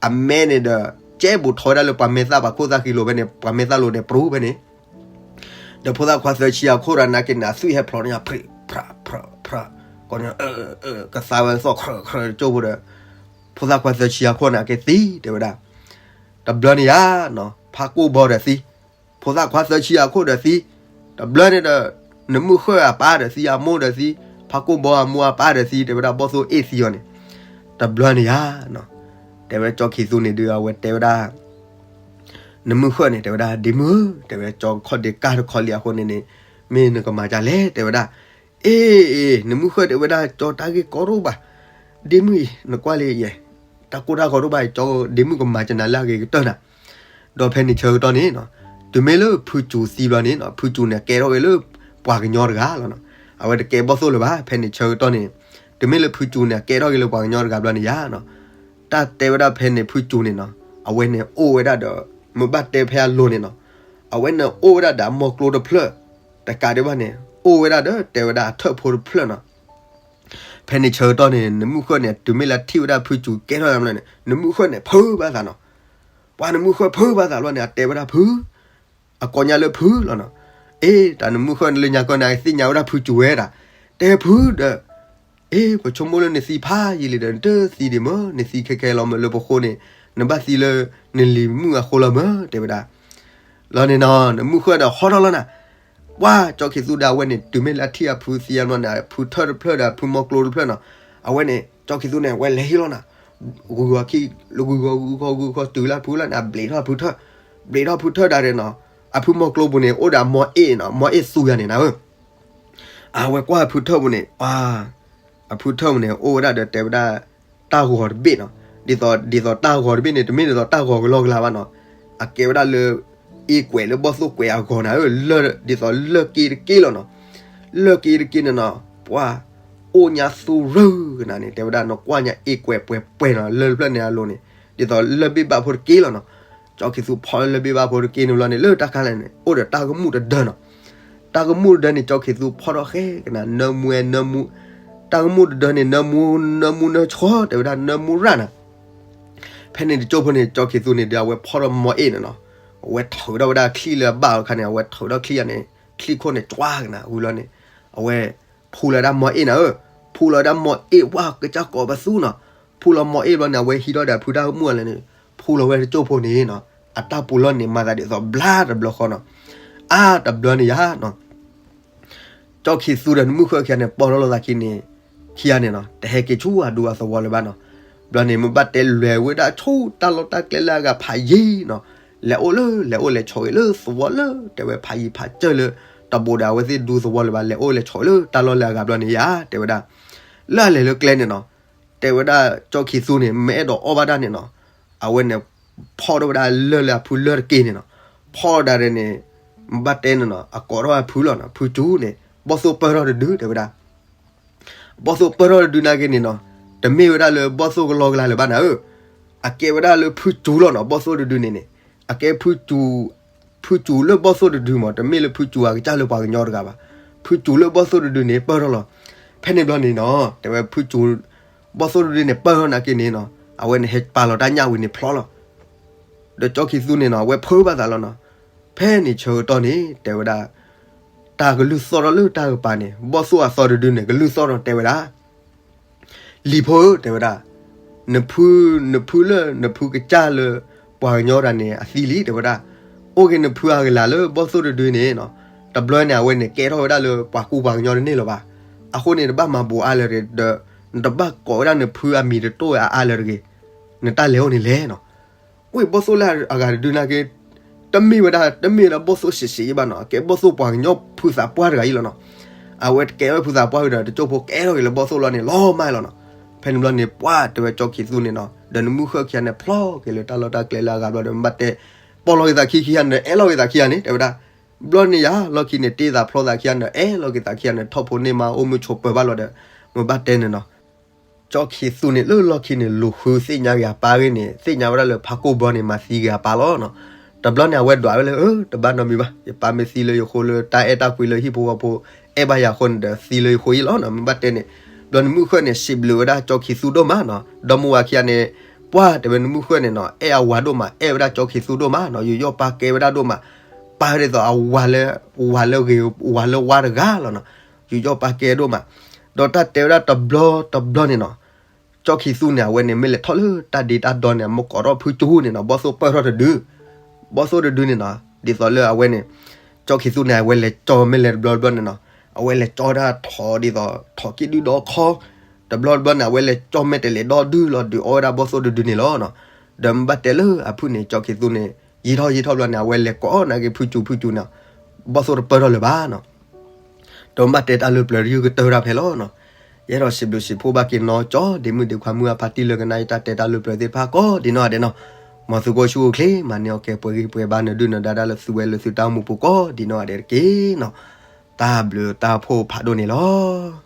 အမဲန့ၣ်ဒီး ကဲဘူးထီၣ်ဝဲဒၣ်လၢပှၤမဲာ်သၣ်ပှၤခိၣ်သၣ်ဃံလိၤဖဲန့ၣ် ပှၤမဲာ်သၣ်လိၤန့ၣ် ပြီဖဲန့ၣ် ဒီးဖိသၣ်ခွါသၢဆံအခိၣ်တဂၤနာ်က့န့ၣ် အသွံၣ်ဟဲဖျိးန့ၣ် ဖြး ဖြး ဖြး ဖြး ကီးန့ၣ် ကသါဝဲသီၣ် ခြၢးခြၢးကၠိဖိဒီး ဖိသၣ်ခွါသၢဆံအခိၣ်နာ်က့သံ တဲဝဲဒၣ် တဘျီန့ၣ်ယါနီၤ ဖးကိၢ်ဘီဒီးသံ, ဖိသၣ်ခွါသၢဆံအခိၣ်ဒီးသံ, တဘျီန့ၣ်ဒီး နမုၢ်ဃၢၣ်အပၢ်ဒီးသံ, အမိၢ်ဒီးသံ, ဖးကိၢ်ဘီအမိၢ်အပၢ်ဒီးသံ တဲဝဲဒၣ် ဘီၣ်သိၣ်အ့ၣ်သံအီၤန့ၣ်, တဘျီန့ၣ်ယါနီၤ, တဲဝဲကၠီခံသူန့ၣ်ဒုး အဝဲတဲဝဲဒၣ် နမုၢ်ဃၢၣ်န့ၣ် တဲဝဲဒၣ် ဒ့မုၣ်ဧၢ, တဲဝဲကၠီခီၣ်ဒ့ကၢ်တခီလံအဃိန့ၣ်န့ၣ် မ့ၢ်နကမၤဒ်လဲၣ် တဲဝဲဒၣ်, အ့ၣ် အ့ၣ် နမုၢ်ဃၢၣ် တဲဝဲဒၣ် ကၠီတၢ်ဂ့ၢ်ကီတအိၣ်ဘၣ်, ဒ့မုၣ်အံၤ နကွၢ်လၢယဲ တၢ်ကိၢ်တၢ်ဂီၤတအိၣ်ဘၣ်, ကၠီဒ့မုၣ်ကမၤကနၤလၢအဂ့ၤကတၢၢ်နၤ, ဒီးဖဲန့ၣ်ဆၢကတီၢ်န့ၣ်နီၤ, တုၤမ့ၢ်လၢဖုကၠိသံဘျီန့ၣ်နီၤ ဖုကၠိန့ၣ်ကဲထီၣ်က့ၤလၢပှၤကညီတဂၤလီၤနီၤ, အဝဲတကဲဘီၣ်သိၣ်လၢၤဘၣ်, ဖဲန့ၣ်ဆၢကတီၢ်န့ၣ် တုၤမ့ၢ်လၢဖုကၠိန့ၣ် အကဲထီၣ်က့ၤလၢပှၤကညီတဂၤဘျီန့ၣ်ယါနီၤ, တၢ်တဲဝဲဒၣ်ဖဲန့ၣ်ဖုကၠိန့ၣ်နီၤ အဝဲန့ၣ်အိၣ်ဝဲဒၣ်ဒီး မ့ၢ်ဘၣ်တဲဖဲအလိၤန့ၣ်နီၤ, အဝဲန့ၣ်အိၣ်ဝဲဒၣ်ဒီးအမိၢ်ကျိတဖျၢၣ်, တကးဒံးဘၣ်န့ၣ် အိၣ်ဝဲဒၣ်ဒီးတဲဝဲဒၣ်အထၢၣ်ဖိတဖျၢၣ်နီၤ, ဖဲန့ၣ်ဆၢကတီၢ်န့ၣ် နမုၢ်ဃၢၣ်န့ၣ် တုၤမ့ၢ်လၢထံၣ်ဝဲဒၣ်ဖုကၠိကဲထီၣ်ဘျီန့ၣ် နမုၢ်ဃၢၣ်န့ၣ် ဖုးဘၣ်သးနီၤ, ပှၤနမုၢ်ဃၢၣ်ဖုးဘၣ်သးဘျီန့ၣ် အတဲဝဲဒၣ်ဖု အကိးညါလၢဖုလီၤနီၤ, အ့ တၢ်နမုၢ်ဃၢၣ်န့ၣ်လၢညါကီၢ်န့ၣ် အသ့ၣ်ညါဝဲဒၣ်ဖုကၠိဝဲဒၣ်, တဲဖုဒီး အ့ ပဆိကမိၣ်လၢနသံဖးယံာ်လံဒီး နတသံဒံးမၢ်, နသံခဲခဲလီၤမၢ် လၢပဃိန့ၣ် နဘၣ်သံလၢ နလံၤမုၣ်အဃိလီၤမၢ် တဲဝဲဒၣ်, လီၤန့ၣ်နီၤ နမုၢ်ဃၢၣ်ဒီးဟီထီၣ်လီၤနၤ, ပှၤကၠီခံသူဒီးအဝဲန့ၣ် တုၤမ့ၢ်လၢအထံၣ်အဖုသံအါဘျီန့ၣ် အဖုထၢၣ်တဖျၢၣ်ဒီးအဖုမိၢ်ကျိတဖျၢၣ်နီၤ, အဝဲန့ၣ် ကၠီခံသူန့ၣ် အဝဲလဲၤဟံၣ်လီၤနၤ, ဂုၤဂီၤခံ ဂုၤဂီၤဂုၤဂီၤဂုၤဂီၤတုၤလၢအဖုလီၤန့ၣ် အဘျံးထီၣ်အဖုထၢၣ်, ဘျံးထီၣ်အဖုထၢၣ်ဒၣ်န့ၣ်နီၤ, အဖုမိၢ်ကျိပူၤန့ၣ် အိၣ်ဒီးအမိၢ်အ့ၣ်နီၤ, မိၢ်အ့ၣ်သူယၤန့ၣ်နၤဧၢ အဝဲကွၢ်အဖုထၢၣ်ပူၤန့ၣ် ပှၤ အဖုထၢၣ်ပူၤန့ၣ် အိၣ်ဝဲဒၣ်ဒီးတဲဝဲဒၣ် တၢ်ဂီၤတဘ့ၣ်နီၤ, ဒ်သိး ဒ်သိးတၢ်ဂီၤတဘ့ၣ်န့ၣ် တမ့ၢ်ဒ်သိးတၢ်ဂီၤကလီကလီဘၣ်နီၤ, အကဲဝဲဒၣ်လၢ အ့ကွဲးလၢဘီၣ်သိၣ်ကွဲးအဂီၤနၤဧၢ, လၢ ဒ်သိးလၢၢ်က့တက့ၢ်လီၤနီၤ, လၢၢ်က့တက့ၢ်န့ၣ်နီၤ, ပှၤ အိၣ်ညါသူရၢကနၤန့ၣ် တဲဝဲဒၣ် နကွၢ်ညါအ့ကွဲးပှဲၤပှဲၤနီၤ, လၢၢ်တဖျၢၣ်န့ၣ်အလိၤန့ၣ် ဒ်သိးလၢၢ်ဘ့ၣ်ဘၣ်ဖိတက့ၢ်လီၤနီၤ, ကၠီခံသူဖီၣ်လၢလၢၢ်ဘ့ၣ်ဘၣ်ဖိတက့ၢ်န့ၣ်ဘျီန့ၣ် လၢတၢ်ခါလဲၣ်န့ၣ် အိၣ်ဒီးတၢ်ကမူၣ်တဒၢနီၤ, တၢ်ကမူၣ်တဒၢန့ၣ် ကၠီခံသူဖီၣ်ထီၣ်ဃဲကနၤ နၢမူဝဲနၢမူ, တၢ်ကမူၣ်တဒၢန့ၣ် နၢမူ နၢမူနၢဆှီ တဲဝဲဒၣ် နၢမူရၣ်နၤ, ဖဲန့ၣ်တကၠိဖိန့ၣ် ကၠီခံသူန့ၣ်ဒီး အဝဲဖီၣ်ထီၣ်မိၢ်အ့ၣ်န့ၣ်နီၤ, အဝဲထုးထီၣ်ဝဲဒၣ်ချံၣ်လၢအဘၣ်အခါန့ၣ် အဝဲထုးထီၣ်ချံၣ်ယၤန့ၣ် ချံၣ်ခိၣ်န့ၣ် ကွၢ်ကနၤဝံၤလီၤန့ၣ်, အဝဲ ဖူလီၤဒၣ်မိၢ်အ့ၣ်နၤဧၢ, ဖူလီၤဒၣ်မိၢ်အ့ၣ် ဝဲကစၢ်ကိးပသူနီၤ, ဖူလီၤမိၢ်အ့ၣ်ဘျီန့ၣ် အဝဲဟံးထီၣ်ဒီးဖုတၢ်ကမူၣ်လဲၣ်န့ၣ်, ဖူလီၤဝဲတကၠိဖိန့ၣ်နီၤ, အတၢ်ပူၤလီၢ်န့ၣ် မၤသးဒ်သိးဘျါတဘျီဃီနီၤ, အါတဘျီန့ၣ်ယါနီၤ ကၠီခံသူဒီးနမုၢ်ဃၢၣ်ခံဂၤန့ၣ် ပိာ်ထီၣ်လိာ်သးခံန့ၣ်, ခံဂၤန့ၣ်နီၤ တဟဲက့ၤဆူအဒူအသဝီလၢၤဘၣ်နီၤ, ဘျီန့ၣ် မ့ၢ်ဘၣ်တဲလဲၤဝဲဒၣ်ဆူတၢ်လီၢ်တၢ်ကျဲလၢအဂၤဖးယံၤနီၤ, လဲၤအိၣ်လၢ လဲၤအိၣ်လဲၤဆိးဂ့ၤလၢသဝီလၢ တဲဝဲဖးယံၤဖးစၢၢ်လၢ တဘူးဒီးအဝဲသ့ၣ်ဒူသဝီလၢၤဘၣ် လဲၤအိၣ်လဲၤဆိးလၢတၢ်လီၢ်လၢအဂၤဘျီန့ၣ်ယါ တဲဝဲဒၣ်, လၢအလဲၤလၢကျဲန့ၣ်နီၤ, တဲဝဲဒၣ်ကၠီခံသူန့ၣ် မ့ၢ်အဲၣ်ဒိးအီၣ်ဘၣ်တၢ်န့ၣ်နီၤ, အဝဲန့ၣ် ဖီၣ်ထီၣ်ဝဲဒၣ်လၢၢ်လၢအဖုလၢၢ်တက့ၢ်န့ၣ်နီၤ, ဖီၣ်ဒၣ်န့ၣ် ဘၣ်တဲန့ၣ်နီၤ အကိးထီၣ်အဖုလီၤနီၤ, ဖုကၠူန့ၣ် ဘီၣ်သိၣ်ပၢၢ်ထီၣ်တဒု တဲဝဲဒၣ်, ဘီၣ်သိၣ်ပၢၢ်ထီၣ်တဒုနာ်က့န့ၣ်နီၤ, တမ့ၢ်ဝဲဒၣ်လၢဘီၣ်သိၣ်ကလီကလီလၢၤဘၣ်နၤဧၢ, အကဲဝဲဒၣ်လၢဖုကၠူလီၤနီၤ, ဘီၣ်သိၣ်တဒုန့ၣ်န့ၣ်, အကဲဖုကၠူ ဖုစူၤလၢဘီၣ်သိၣ်တဒုမး တမ့ၢ်လၢဖုစူၤအကစၢ်လၢပှၤကညီတဂၤဘၣ်. ဖုစူၤလၢဘီၣ်သိၣ်တဒုန့ၣ် ပၢၢ်ထီၣ်လီၤ. ဖဲန့ၣ်ဘျီန့ၣ်နီၤ တဲဝဲဖုစူၤ ဘီၣ်သိၣ်တဒုန့ၣ် ပၢၢ်ထီၣ်နာ်က့န့ၣ်နီၤ အဝဲန့ၣ်ဟဲပာ်လီၤတၢ်ညၣ်ဝံၤန့ၣ်ဖျီလီၤ. ဒီးကၠီခံသူန့ၣ်နီၤ အဝဲဖၢဘၣ်သးလီၤနီၤ. ဖဲန့ၣ်ဆၢကတီၢ်န့ၣ် တဲဝဲဒၣ် တၢ်ကလုၢ်သီၣ်ထီၣ်လၢတၢ်ကပၤန့ၣ် ဘီၣ်သိၣ်အသီတဒုန့ၣ် ကလုၢ်သီၣ်ထီၣ်တဲဝဲဒၣ် လံၤဖိဧၢ တဲဝဲဒၣ်, နဖု နဖုလၢနဖုကစၢ်လၢပှၤကညီတဂၤန့ၣ် အသံလံ တဲဝဲဒၣ်. အိၣ်က့ၤနဖုအကလၤလၢဘီၣ်သိၣ်တဒုန့ၣ်နီၤ, တဘျီန့ၣ် အဝဲန့ၣ်ကဲထီၣ်ဝဲဒၣ်လၢပှၤကူပှၤကညီတန့ၢ်လၢၤဘၣ်. အဃိန့ၣ် တဘၣ်မၤဘူးအါလၢၤတဂ့ၤ, ဒီး နတဘၣ်ကိးဝဲဒၣ်နဖုအမံၤတတိၢ်အါလၢၤတဂ့ၤ, နတၢ်လဲၤအိၣ်န့ၣ်လဲၣ်နီၤ. အိၣ်ဘီၣ်သိၣ်လၢအဂၤတဒုနာ်က့ တမ့ၢ်ဝဲဒၣ် တမ့ၢ်ဝဲဒၣ်ဘီၣ်သိၣ်စံးစံးဘၣ်နီၤ, ကဲဘီၣ်သိၣ်ပှၤကညီဖုသးပှၢ်တဂၤအံၤလီၤနီၤ. အဝဲကဲဝဲဖုသးပှၢ်ဝံၤဒီး တကၠိဖိကဲထီၣ်က့ၤလၢဘီၣ်သိၣ်လီၤန့ၣ် လီၤမၢ်လီၤနီၤ. ဖဲန့ၣ်ဘျီန့ၣ် ပှၢ်တဲဝဲကၠီခံသူန့ၣ်နီၤ, ဒီးနမုၢ်ဃၢ်ခံဂၤန့ၣ် ဖျီက့ၤလၢတၢ်လီၢ်တၢ်ကျဲလၢအဂၤဘျီဒီး မ့ၢ်ဘၣ်တဲ ပိာ်လီၤက့ၤသးခံခံဂၤန့ၣ် အဲၣ်လီၤက့ၤသးခံဂၤန့ၣ် တဲဝဲဒၣ်. ဘျီန့ၣ်ယၤ လီၢ်ခံန့ၣ် တ့သးဖျီသးခံဂၤန့ၣ် အဲၣ်လီၤက့ၤသးခံဂၤန့ၣ် ထီၣ်ဖိန့ၢ်မါအိၣ်မုာ်ဆိးပၢၤဘၣ်လီၤဒီး မ့ၢ်ဘၣ်တဲန့ၣ်နီၤ ကၠီခံသူန့ၣ် လၢလီၢ်ခံန့ၣ် လူၤဃုသ့ၣ်ညါက့ၤအပၢ်ဂ့ၢ်န့ၣ် သ့ၣ်ညါဝဲဒၣ်လၢဖးကိၢ်ဘီန့ၣ် မၤသံက့ၤအပၢ်လီၤနီၤ. တဘျီန့ၣ် အဝဲဒွးဝဲလၢ အၢ တဘၣ်နီတမံၤဘၣ်, ယပၢ်မ့ၢ်သံလၢယဃိလၢတၢ်အဲၣ်တၢ်ကွံလၢဟံၣ်ဖိဃီဖိ အဲၣ်ဘၣ်ယၤအဃိန့ၣ်ဒီးသံလၢယဃိအံၤလီၤနီၤ. မ့ၢ်ဘၣ်တဲန့ၣ် ဘျီနမုၢ်ဃၢ်န့ၣ် စံးဘျုးဝဲဒၣ်ကၠီခံသူဒိၣ်မးနီၤ. ဒီမါဝၤခံဂၤန့ၣ် ပှၢ်တဲဝဲနမုၢ်ဃၢ်န့ၣ်နီၤ အဲၣ်အဝၤဒိၣ်မး, အဲၣ်ဝဲဒၣ်ကၠီခံသူဒိၣ်မးနီၤ, ယူးယီၣ်ပာ်ကဲဝဲဒၣ်ဒိၣ်မး, ပာ်ဝဲဒ်သိးအဝၤလၢ ဝၤလၢဂ့ၤ ဝၤလၢဝါတဂၤလီၤနီၤ. ယူးယီၣ်ပာ်ကဲဒိၣ်မး. ဒီးတၢ်တဲဝဲဒၣ်တဘျီတဘျီန့ၣ်နီၤ ကၠီခံသူန့ၣ် အဝဲန့ၣ်မ့ၢ်လဲၤထီၣ်လၢတၢ်ဒ့တၢ်ဒီန့ၣ် အမ့ၢ်ကိးထီၣ်ဖုကၠိန့ၣ်နီၤ ဘီၣ်သိၣ်ပၢၢ်ထီၣ်တဒု, ဘီၣ်သိၣ်တဒုန့ၣ်နီၤ ဒ်သိးလၢအဝဲန့ၣ် ကၠီခံသူန့ၣ် အဝဲလဲၤကၠီမ့ၢ်လဲၤတဘျီတဘျီန့ၣ်နီၤ အဝဲလဲၤကၠီဒၣ်ထိးဒ်သိး ထိးကံၣ်ဒုၣ်ဒီခီ, တဘျီတဘျီန့ၣ် အဝဲလဲၤကၠီမ့ၢ်တလဲၤဒီဒုၣ်လီၤ ဒုးအီၣ်ဝဲဒၣ်ဘီၣ်သိၣ်တဒုန့ၣ်လီၤနီၤ. ဒီးမ့ၢ်ဘၣ်တဲလၢအဖုၣ်န့ၣ် ကၠီခံသူန့ၣ် ယံာ်ထီၣ်ယံာ်ထီၣ်ဘျီန့ၣ် အဝဲလဲၤကိးနာ်က့ဖုကၠိဖုကၠိန့ၣ် ဘီၣ်သိၣ်တပၢၢ်ထီၣ်လၢၤဘၣ်နီၤ. ဒီးမ့ၢ်ဘၣ်တဲတၢ်လၢပျၢၤတယုၢ်ကတၢၢ်ဒၣ်ဖဲလီၤနီၤ. ယအဲၣ်ဒိးစံးဘျုးစံးဖှိၣ်ဘၣ်က့ၤနီၢ်ကၠီ ဒ့မုၣ်ဒ့ခွါမုၢ်အဖါတံၢ်လၢကနၣ်ယ တၢ်တဲတၢ်လၢပျၢၤသ့ၣ်တဖၣ်ကိးဒ်နီၢ်ဂၤဒဲးနီၤ. မ်သုကအိၣ်ဆူၣ်အိၣ်ချ့ မၤန့ၢ်အီၣ်ကဲပှဲၤဂံၢ်ပှဲၤဘါ နဒုၣ်နဒါတၢ်လၢသုဝဲလၢသုတၢ်အိၣ်မူပူၤကိးဒ်နီၢ်ဂၤဒဲးတက့ၢ်နီၤ. တၢ်ဘျုးတၢ်ဖှိၣ်ဖးဒိၣ်န့ၣ်လီၤ.